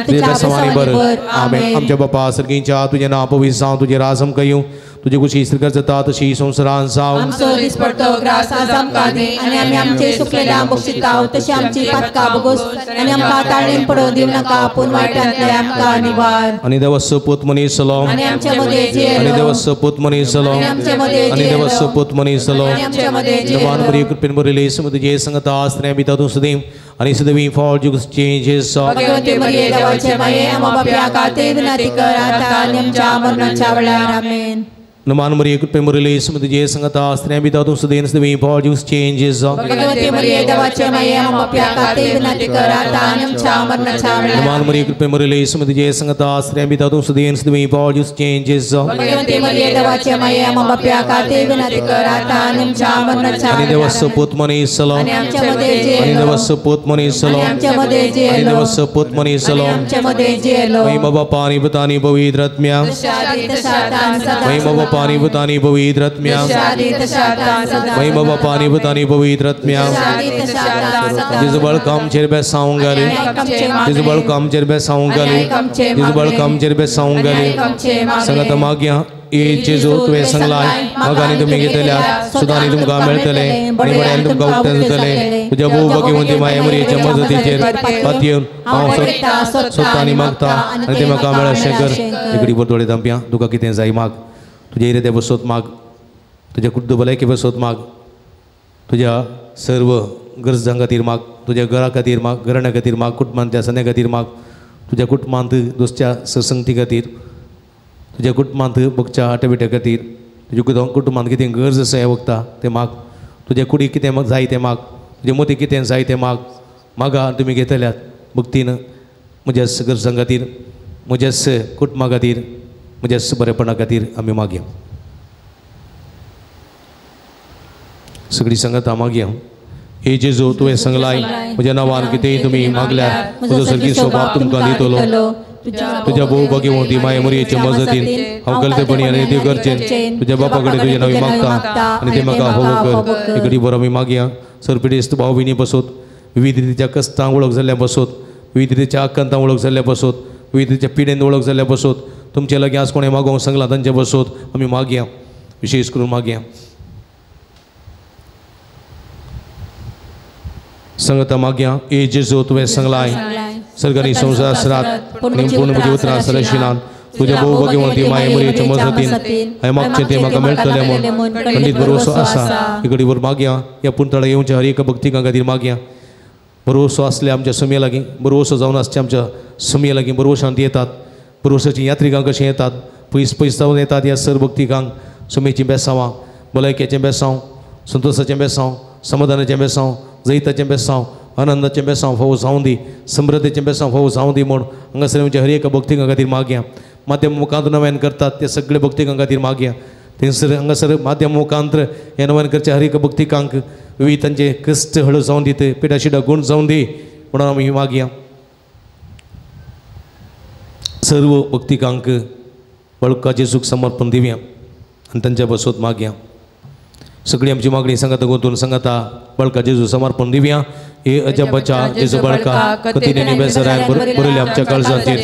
तुजे बेसावांनी भर. आमेन. आमच्या बापा सर्गींच्या, तुजें नांव पवित्र जावं, तुजें राज आमकां येवं, तुजी खुशी स्वीकार जाता तशी संवसारांत जावं. आमचो दिसपडतो ग्रास आज आमकां दी आनी आमी आमचे सुकलेल्या बक्षिताव तशी आमची पातकां बगोस आनी आमकां ताळेन पडोवन दिवं नाका, पूण वायटांतले आमकां निवार. आनी देवा सपूत मनीस जालो, आनी आमच्या मदें जियेलो, आनी देवा सपूत मनीस जालो, आनी आमच्या मदें आनी देवा सपूत मनीस जालो, आनी आमच्या मदें जियेलो. नवान बरी कृपेन भरिल्ली समुद्र संगता आसने बिता तूं सदैव आनी सदैव फॉल चेंजेस. भगवती मरिये देवाचे माये, आम्हा पाप्यां खातीर विनंती कर आता आनी आमच्या मरणाच्या वेळार. आमेन. नमान मरिये कृपेन भरिल्ली समुद्र संगता आसने बिता तूं सदैव सदैव फॉल चेंजेस. भगवती मरिये देवाचे माये, आम्हा पाप्यां खातीर विनंती कर आता आनी आमच्या मरणाच्या वेळार. नमान मरिये कृपेन भरिल्ली समुद्र संगता आसने बिता तूं सदैव सदैव फॉल चेंजेस. भगवती मरिये देवाचे माये, आम्हा पाप्यां खातीर विनंती कर आता आनी आमच्या मरणाच्या आनी वेळार. देवा सपूत मनीस जालो, आनी आमच्या मदें आनी जियेलो, देवा सपूत मनीस जालो, आनी आमच्या मदें आनी जियेलो, देवा सपूत मनीस जालो. आनी आमच्या मदें जियेलो. महिमा बापा आनी पुता आनी पवित्र आत्म्या, तशा आदी तशा आतां आनी सदां महिमा बापा बापा पुतानी पवित्र आत्म्या महिमा बापा पुतानी पवित्र आत्म्या जेजू बळका आमचेर बेसांव घाली जेजू बळका आमचेर बेसांव घाली जेजू बळका आमचेर बेसांव घाली संगत मागया ए जेजू तुवें सांगलाय मागांनी तुमी घेतल्या सुदांनी तुमकां मेळटले आनी बऱ्यान तुमकां उक्तें जातलें तुज्या भोव भाग्यवंती माये मरियेच्या मजतीचेर पातयेवन हांव सोदता आनी मागता आनी तें म्हाका मेळशें कर. इकडी बरोडे दामप्या तुका कितें जाय माग तुज्या इराद्या बसोत माग तुज्या कुड्डो भलायके बसोत माग तुज्या सर्व गरजां खातीर माग तुज्या घरा खातीर माग घराण्या खातीर माग कुटुंबांतल्या सन्या खातीर माग तुज्या कुटुंबांत दुसऱ्या ससंगती खातीर तुज्या कुटुंबांत बगच्या आटेबिट्या खातीर तुज्या कुटुंबांत कितें गरज आसा हें वखता तें माग तुज्या कुडीक कितें जाय तें माग तुज्या मोती कितें जाय तें माग मागा आनी तुमी घेतल्यात भक्तीन म्हज्या गरजां खातीर म्हज्या कुटुंबा खातीर म्हज्या बरेपणा खातीर आमी मागया. सगळी संगता मागया. हे जेजू तुवें सांगलाय म्हज्या नांवान कितेंय तुमी मागल्यार म्हजो सर्गी स्वभाव तुमकां दितलो तुज्या भोव भाग्यवंती माये मरियेचे मजतीन हांव गलतेपणी आनी ते गरजेन तुज्या बापा कडेन तुजें नांव मागता आनी तें म्हाका फावो कर. इकडी बरो आमी मागया. सरपिडेस्त भाव भयणी बसोत विविध रितीच्या कश्टांक वळख जाल्ल्या बसोत विविध रितीच्या आकांतांक वळख जाल्ल्या बसोत विविध रितीच्या पिडेन वळख जाल्ल्या बसोत तुमचे लागीं आज कोणें मागोवंक सांगलां तांचे बसोत आमी मागया विशेश करून मागया. संगता मागया. ए जेजू तुवें सांगलाय सर्गानी संवसारात पूण म्हजी उतरां सरशिनात तुज्या भोव भाग्यवंती माये मरियेच्या मजतीन हांवें मागचें तें म्हाका मेळटलें म्हूण खंडीत भरवसो आसा. इकडी वर मागया. ह्या पुंतळा येवच्या हर एका भक्तिकां खातीर मागया. भरवसो आसले आमच्या सुमये लागीं भरवसो जावन आसचे आमच्या सुमये लागीं भरवशांत येतात भरवसाचीं यात्रिकां कशीं येतात पयस पयस जावन येतात ह्या सर भक्तिकांक सुमेचीं बेसांवां भलायकेचें बेसांव संतोशाचें बेसांव समाधानाचें बेसांव जैताचें बेसांव आनंदाचें बेसांव फावो जावं दी समृद्धीचें बेसांव फावो जावं दी म्हूण हांगासर आमच्या हर एका भक्तिकां खातीर मागया. माध्यम मुखांत नव्यान करतात ते सगळे भक्तिकां खातीर मागया. थंयसर हांगासर माध्यम मुखांत हें नव्यान करच्या हर एका भक्तिकांक विविध तांचे कश्ट हळू जावन दित पिडा शिडा गूण जावन दी म्हणून आमी मागया. सर्व भक्तिकांक बळकाचें सूख समर्पण दिवया आनी तांच्या बसोत मागया. सगळी आमची मागणी सांगाता गोंतून सांगाता बळका जेजू समर्पण दिवया. हे अजबाच्या जेजू बळका कथीने बेसरायन बरयले आमच्या काळजाचेर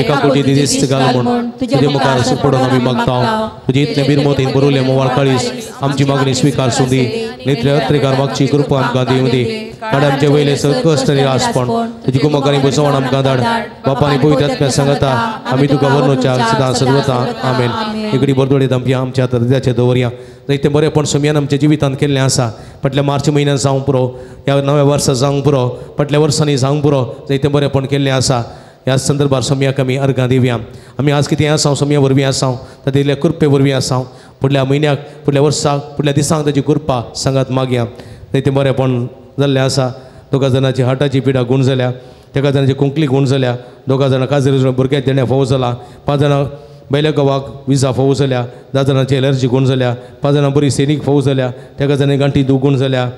एका कोटी दिस्त घाल म्हूण तुजे मुखार पडून आमी मागता. तुजे इतले बिरमोतीन बरयले मोवाळ काळीस आमची मागणी स्विकार सुंदी नेत्रे अत्रेकार मागची कृपा आमकां दिवं दी. काड आमचे वयले सर कश्ट आनी रासपण तुजी कुमकानी बसवण आमकां धाड. बापानी पवित्र आत्म्या सांगता आमी तुका वर्णोच्या सदां सर्वता आमेन. इकडी बरदोडे आमच्या आमच्या हृदयाचेर दवरया. जायतें बरेंपण सुमयान आमच्या जिवितांत केल्लें आसा. फाटल्या मार्च म्हयन्यान जावंक पुरो ह्या नव्या वर्सा जावंक पुरो फाटल्या वर्सांनी जावंक पुरो जायतें बरेंपण केल्लें आसा. ह्या संदर्भार सोमयाक आमी अर्गां दिवया. आमी आज कितें आसा सोमया वरवीं आसा तातूंतल्या कृपे वरवीं आसा. फुडल्या म्हयन्याक फुडल्या वर्साक फुडल्या दिसांक ताची कृपा सांगात मागया. जायतें बरेंपण जाल्लें आसा. दोगा जाणांची हार्टाची पिडा गूण जाल्या एका जाणाची खोंकली गूण जाल्या दोगा जाणां काजरी भुरग्याक देण्या फावो जाला 5 जाणां बैल्या गवाक विजा फावो जाल्या 10 जाणांची एलर्जी गूण जाल्या 5 जाणां बरी सैनीक फावो जाल्या एका जाणां गांठी दूख गूण जाल्या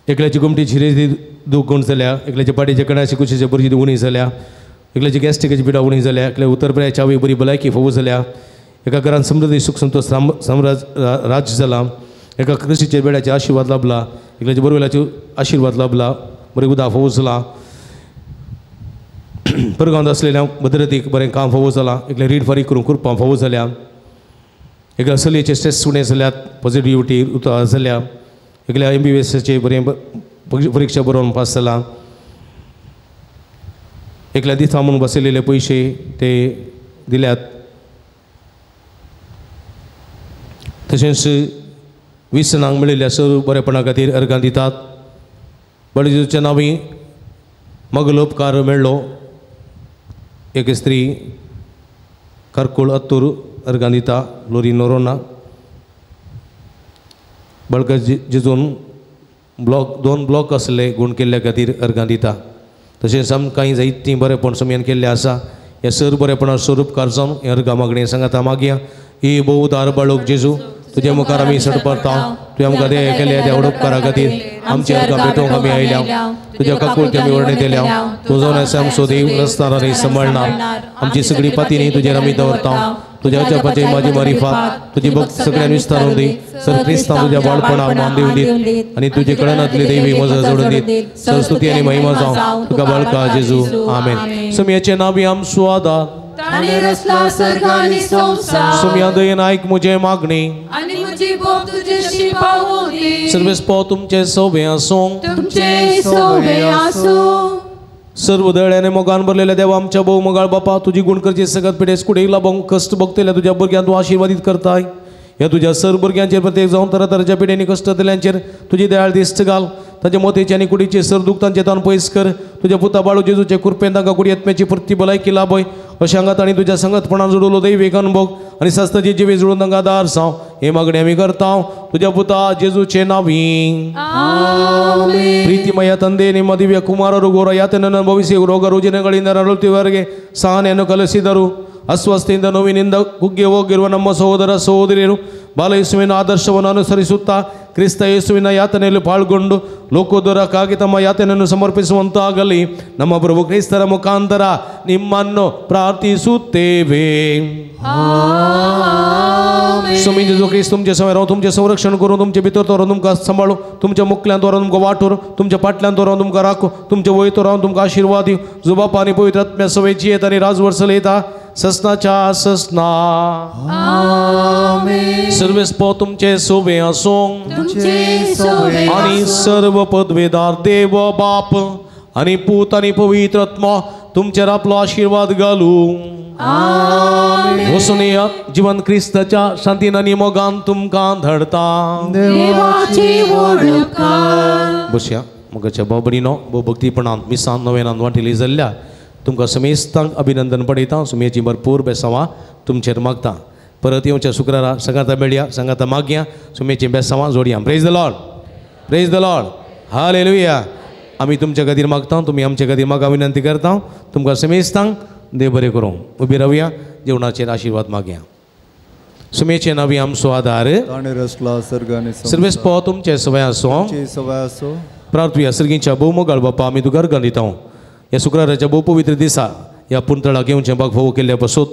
एकल्याची गोमटी शिरेची दूख गूण जाल्या एकल्याच्या पाटीच्या कणाची कुशीच्या बरी उणी जाल्या एकल्याची गॅस्ट्रिकाची पिडा उणी जाल्या एकल्या उत्तर चावी बरी भलायकी फावो जाल्या एका घरान समृद्धी सुख संतोष साम्राज्य राज्य जाला एका कृषीचेर बेड्याचे आशिर्वाद लाभला एकल्याच्या बोरवेलाचो आशिर्वाद लाभला बरें उदक फावो जाला परगांवांत आसलेल्या भद्रतीक बरें काम फावो जालां एकलें रीड फारीक करूंक कृपा फावो जाल्या एकल्या चलयेचे स्ट्रेस उणें जाल्यात पॉझिटिविटी जाल्या एकल्या MBBSचे बरें परिक्षा बरोवन पास जाला एकल्या दिसा म्हणून बसयलेले पयशे ते दिल्यात. तशेंच 20 जाणांक मेळिल्ल्या सर्व बरेपणा खातीर अर्गां दितात. बळजेच्या नांवी मगल उपकार मेळ्ळो. एक स्त्री कारकोळ अत्तूर अर्गां दिता लोरी नोरोना बळका जेजून ब्लॉक 2 ब्लॉक आसले गूण केल्ल्या खातीर अर्गां दिता. तशेंच आमकां जायतीं बरेपण सोमयान केल्लें आसा. ह्या सर बरेपणा स्वरूपकार जावन हें अर्गां मागणें सांगाता मागया. ही भोव उदार बाळूक जेजू तुज्या मुखार आमी सडपडटा. तुवें आमकां दया केल्या त्या उपकारा खातीर आमची अर्गां भेटोवंक आमी आयल्या. तुज्या काकुळती आमी वर्णेत येल्या. तूं जावन आसा आमचो देव रस्तार आनी सांबाळणार. आमची सगळी पातीनी तुजेर आमी दवरता. तुझ्या अजापाची माझी मारिफात तुझी भक्त सगळ्यांनी विस्तारून दी. सर क्रिस्तांव तुझ्या बाळपणाक मान दिवन दीत आनी तुजे कळनातली देवी मजा जोडून दीत. सरस्वती आनी महिमा जावं तुका बाळका जेजू. आमेन. सुमयाचे नावी आमचो आदार ताणे रचला सर्ग आनी संवसार. सुमया दयेन आयक म्हजें मागणी आनी म्हजी बोब तुजेशी पावूं दी. सर्वेस्पो तुमचे सोबे आसूं. तुमचे सोबे आसूं. सर्व दयाळ्याने मोगान भरलेल्या देवा आमच्या भोव मोगाळ बापा, तुजी गुण करची सगळ्यात पिडेस कुडेक लाभोंक कश्ट भोगतल्या तुज्या भुरग्यांक तूं आशिर्वादीत करताय. ह्या तुज्या सर्व भुरग्यांचेर प्रत्येक जावन तरातराच्या पिडेनी कश्ट दिल्यांचेर तुजी दयाळ दिश्ट घाल. तांच्या मोतेचे आनी कुडीचे सर दूख तांचे तान पयस कर. तुज्या पुता बाळू जेजूचे कृपेन तांकां कुडी आत्म्याची पुर्ती भलायकी लाभय. अशें हांगा तांणी तुज्या संगतपणान जोडलो दैवीक अनुभव आनी सास्ताची जिवी जोडून तांकां आदार जावं हे मागणी आमी करता तुज्या पुता जेजूचे नावी. ಪ್ರೀತಿಮಯ ತಂದೆ, ನಿಮ್ಮ ದಿವ್ಯ ಕುಮಾರರು ಘೋರ ಯಾತನೆಯನ್ನು ಅನುಭವಿಸಿ ರೋಗ ರುಜಿನಗಳಿಂದ ನರಳುತ್ತಿವರೆಗೆ ಸಹನೆಯನ್ನು ಕಲಿಸಿದರು. ಅಸ್ವಸ್ಥೆಯಿಂದ ನೋವಿನಿಂದ ಕುಗ್ಗಿ ಹೋಗಿರುವ ನಮ್ಮ ಸಹೋದರ ಸಹೋದರಿಯರು ಬಾಲಯೇಸುವಿನ ಆದರ್ಶವನ್ನು ಅನುಸರಿಸುತ್ತಾ ಕ್ರಿಸ್ತ ಯೇಸುವಿನ ಯಾತನೆಯಲ್ಲಿ ಪಾಲ್ಗೊಂಡು ಲೋಕೋದ್ಧಾರಕ್ಕಾಗಿ ತಮ್ಮ ಯಾತನೆಯನ್ನು ಸಮರ್ಪಿಸುವಂತಾಗಲಿ. ನಮ್ಮ ಪ್ರಭು ಕ್ರಿಸ್ತರ ಮುಖಾಂತರ ನಿಮ್ಮನ್ನು ಪ್ರಾರ್ಥಿಸುತ್ತೇವೆ. स्वामी जेजू क्रिस्त तुमचे सवय रावूं, तुमचें संरक्षण करूं, तुमचे भितर तो रावन तुमकां सांबाळूं, तुमच्या मुखल्यान तो रावन तुमकां वाटूर, तुमच्या फाटल्यान तो रावन तुमकां राखूं, तुमचे वयर तो रावन तुमकां आशिर्वाद दिवं. जो बापा आनी पवित्र आत्म्या सवय जियेत आनी राजवर्स चलयता ससनाच्या ससना. सर्वेस्पो तुमचे सोबे आसूं आनी सर्व पदवेदार देव बाप आनी पूत आनी पवित्र आत्मा तुमचेर आपलो आशिर्वाद घालूं. वचून येयात जिवन क्रिस्ताच्या शांतीन आनी मोगान तुमकां धाडता. बसया मोगाच्या भाव भयणीनो, भोव भक्तीपणान मिसान नवेनान वांटिली जाल्ल्या तुमकां समेस्तांक अभिनंदन पडयता. सुमयेची भरपूर बेसांवां तुमचेर मागता. परत येवच्या शुक्रारा सांगाता मेळया, सांगाता मागया, सुमयेची बेसांवां जोडया. Praise the Lord, praise the Lord, hallelujah. आमी तुमच्या खातीर मागता, तुमी आमच्या खातीर मागा विनंती करता. तुमकां समेस्तांक देव बरें करूं. उबी रावया, जेवणाचेर आशिर्वाद मागया. सुमेचे नावी आमचो आदार सर्वेस्पो तुमचे सवय आसूं. प्रार्थुया. सर्गीच्या भोव मोगाळ बापा, आमी तुका अर्गां दिता. ह्या शुक्राराच्या भोव पवित्र दिसा ह्या पुंतळाक येवचें बाग फावो केल्ल्या पासत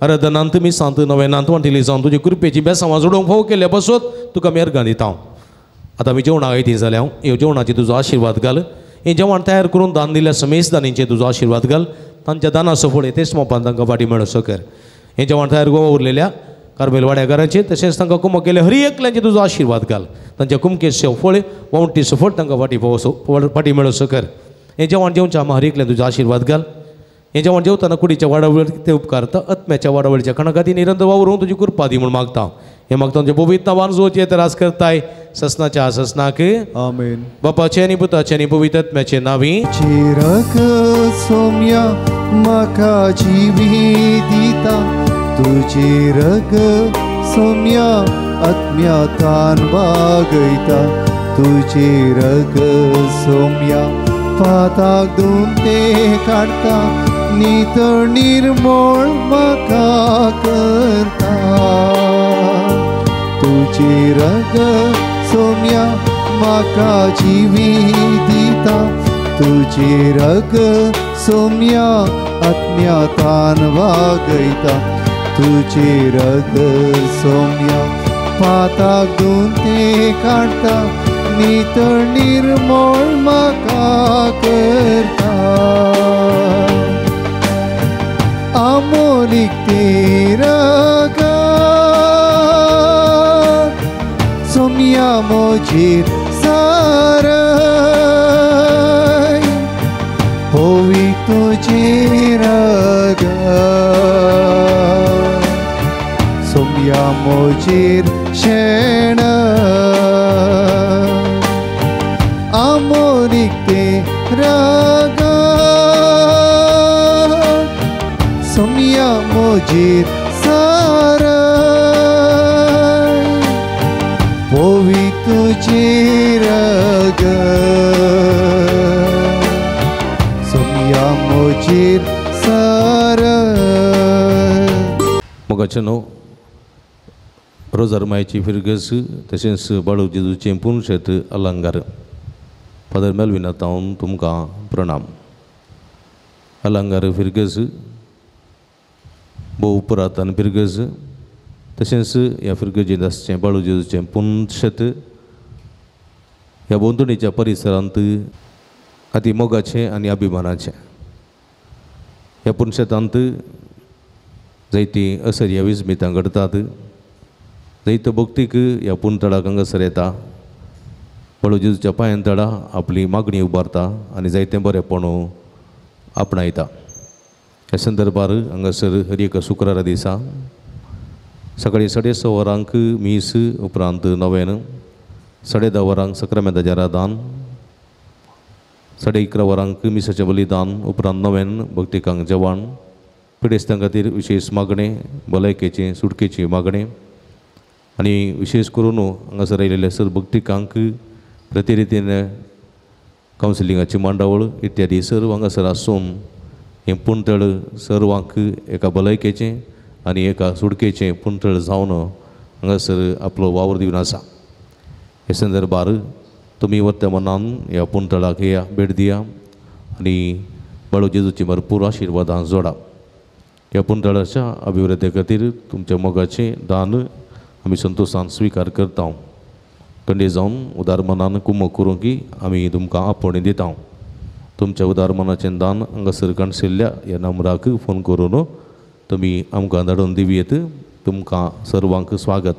आराधनांत मिसांत नवेनांत वांटिली जावन तुजे कृपेची बेसांवां जोडूंक फावो केल्ल्या पासत तुका आमी अर्गां दिता. आतां आमी जेवणाक आयती जाल्या ह्यो जेवणाची तुजो आशिर्वाद घाल. हें जेवण तयार करून दान दिल्ल्या समेस्त दानींचेर तुजो आशिर्वाद घाल. तांच्या दानाचो फुडें तेच मोपान तांकां फाटी मेळसो कर. हें जेवण तयार गोवा उरलेल्या कार्मेल वाड्याकारांचेर तशेंच तांकां कुमक केले हरी एकल्यांचेर तुजो आशिर्वाद घाल. तांच्या कुमकेचो फळ वांवटीचो फळ तांकां फाटी पावसो फाटी मेळसो कर. हें जेवण जेवच्या आमी हर एकल्यान तुजो आशिर्वाद घाल. हें जेवण जेवतना कुडीच्या वाडावळ ते उपकारता आत्म्याच्या वाडावळीच्या खाणा खातीर निरंतर वावरूंक तुजी कृपा दी म्हूण मागता. हें मागता तुमच्या पवित्र नांवान जोचे त्रास करताय ससनाच्या ससनाक. आमेन. बापाचे आनी पुताचे आनी पवित्र आत्म्याचे नावी. चिरक सोम्या म्हाका जिवी दिता, तुजी रग सोम्या आत्म्या तान बागयता, तुजी रग सोम्या पाताक दुमते काडटा, नितळ निर्मळ म्हाका करता, तुजी रग सोम्या म्हाका जिवी दिता, तुजी रग सोम्या आत्म्या तान वागयता, तुजी रग सोम्या पाताक दुमते काडटा, नितळ निर्मळ म्हाका करता. आमोलीक तेरग सोम्या म्हजेर सारय, होवी तुजी रग सोम्या म्हजेर शेण. आमोलीक तेरग सोम्या म्हजेर सारय, होवी तुजी रग सोम्या म्हजेर सारय. मोगाचें न्हू रोजार मायची फिरगस तशेंच बाळू जेजूचें पुनशेत अलंकार. फादर मेलविना तावन तुमकां प्रणाम. अलंकार फिरगस भोव पुरातन फिरगज तशेंच ह्या फिरगजेंत आसचें बाळू जेजूचें पुनशेत ह्या भोंवतणीच्या परिसरांत अती मोगाचें आनी अभिमानाचें. ह्या पुनशेतांत जायतीं असर्या विस्मितां घडटात, जायतो भक्तीक ह्या पुनतळाक हांगासर येता, बाळू जेजूच्या पांयां तळा आपली मागणी उबारता आनी जायतें बरेंपण आपणायता. ह्या संदर्भार हांगासर हर एका शुक्रारा दिसा सकाळीं 6:30 वरांक मीस, उपरांत नवेन, 10:30 वरांक सक्रामेंताचें आराधन, 11:30 वरांक मिसाचें बलिदान, उपरांत नवेन भक्तिकांक जेवण, पिडेस्तां खातीर विशेश मागणें, भलायकेचें सुटकेची मागणें आनी विशेश करून हांगासर आयिल्ल्या सर भक्तिकांक प्रतिरितीन कावन्सिलिंगाची मांडावळ इत्यादी सर्व हांगासर आसून हें पुणतळ सर्वांक एका भलायकेचें आनी एका सुटकेचें पुणतळ जावन हांगासर आपलो वावर दिवन आसा. हे संदर्भार तुमी वत्या मनान ह्या पुणतळाक या भेट दिया आनी बाळू जेजूची भरपूर आशिर्वादां जोडा. ह्या पुणतळाच्या अभिवृद्धी खातीर तुमच्या मोगाचें दान आमी संतोशान स्विकार करता. कंडे जावन उदार मनान कुमक करूंक आमी तुमकां आपोवणें दिता. तुमच्या उदार मनाचें दान हांगासर काणशिल्ल्या ह्या नंबराक फोन करून तुमी आमकां धाडून दिवयेत. तुमकां सर्वांक स्वागत.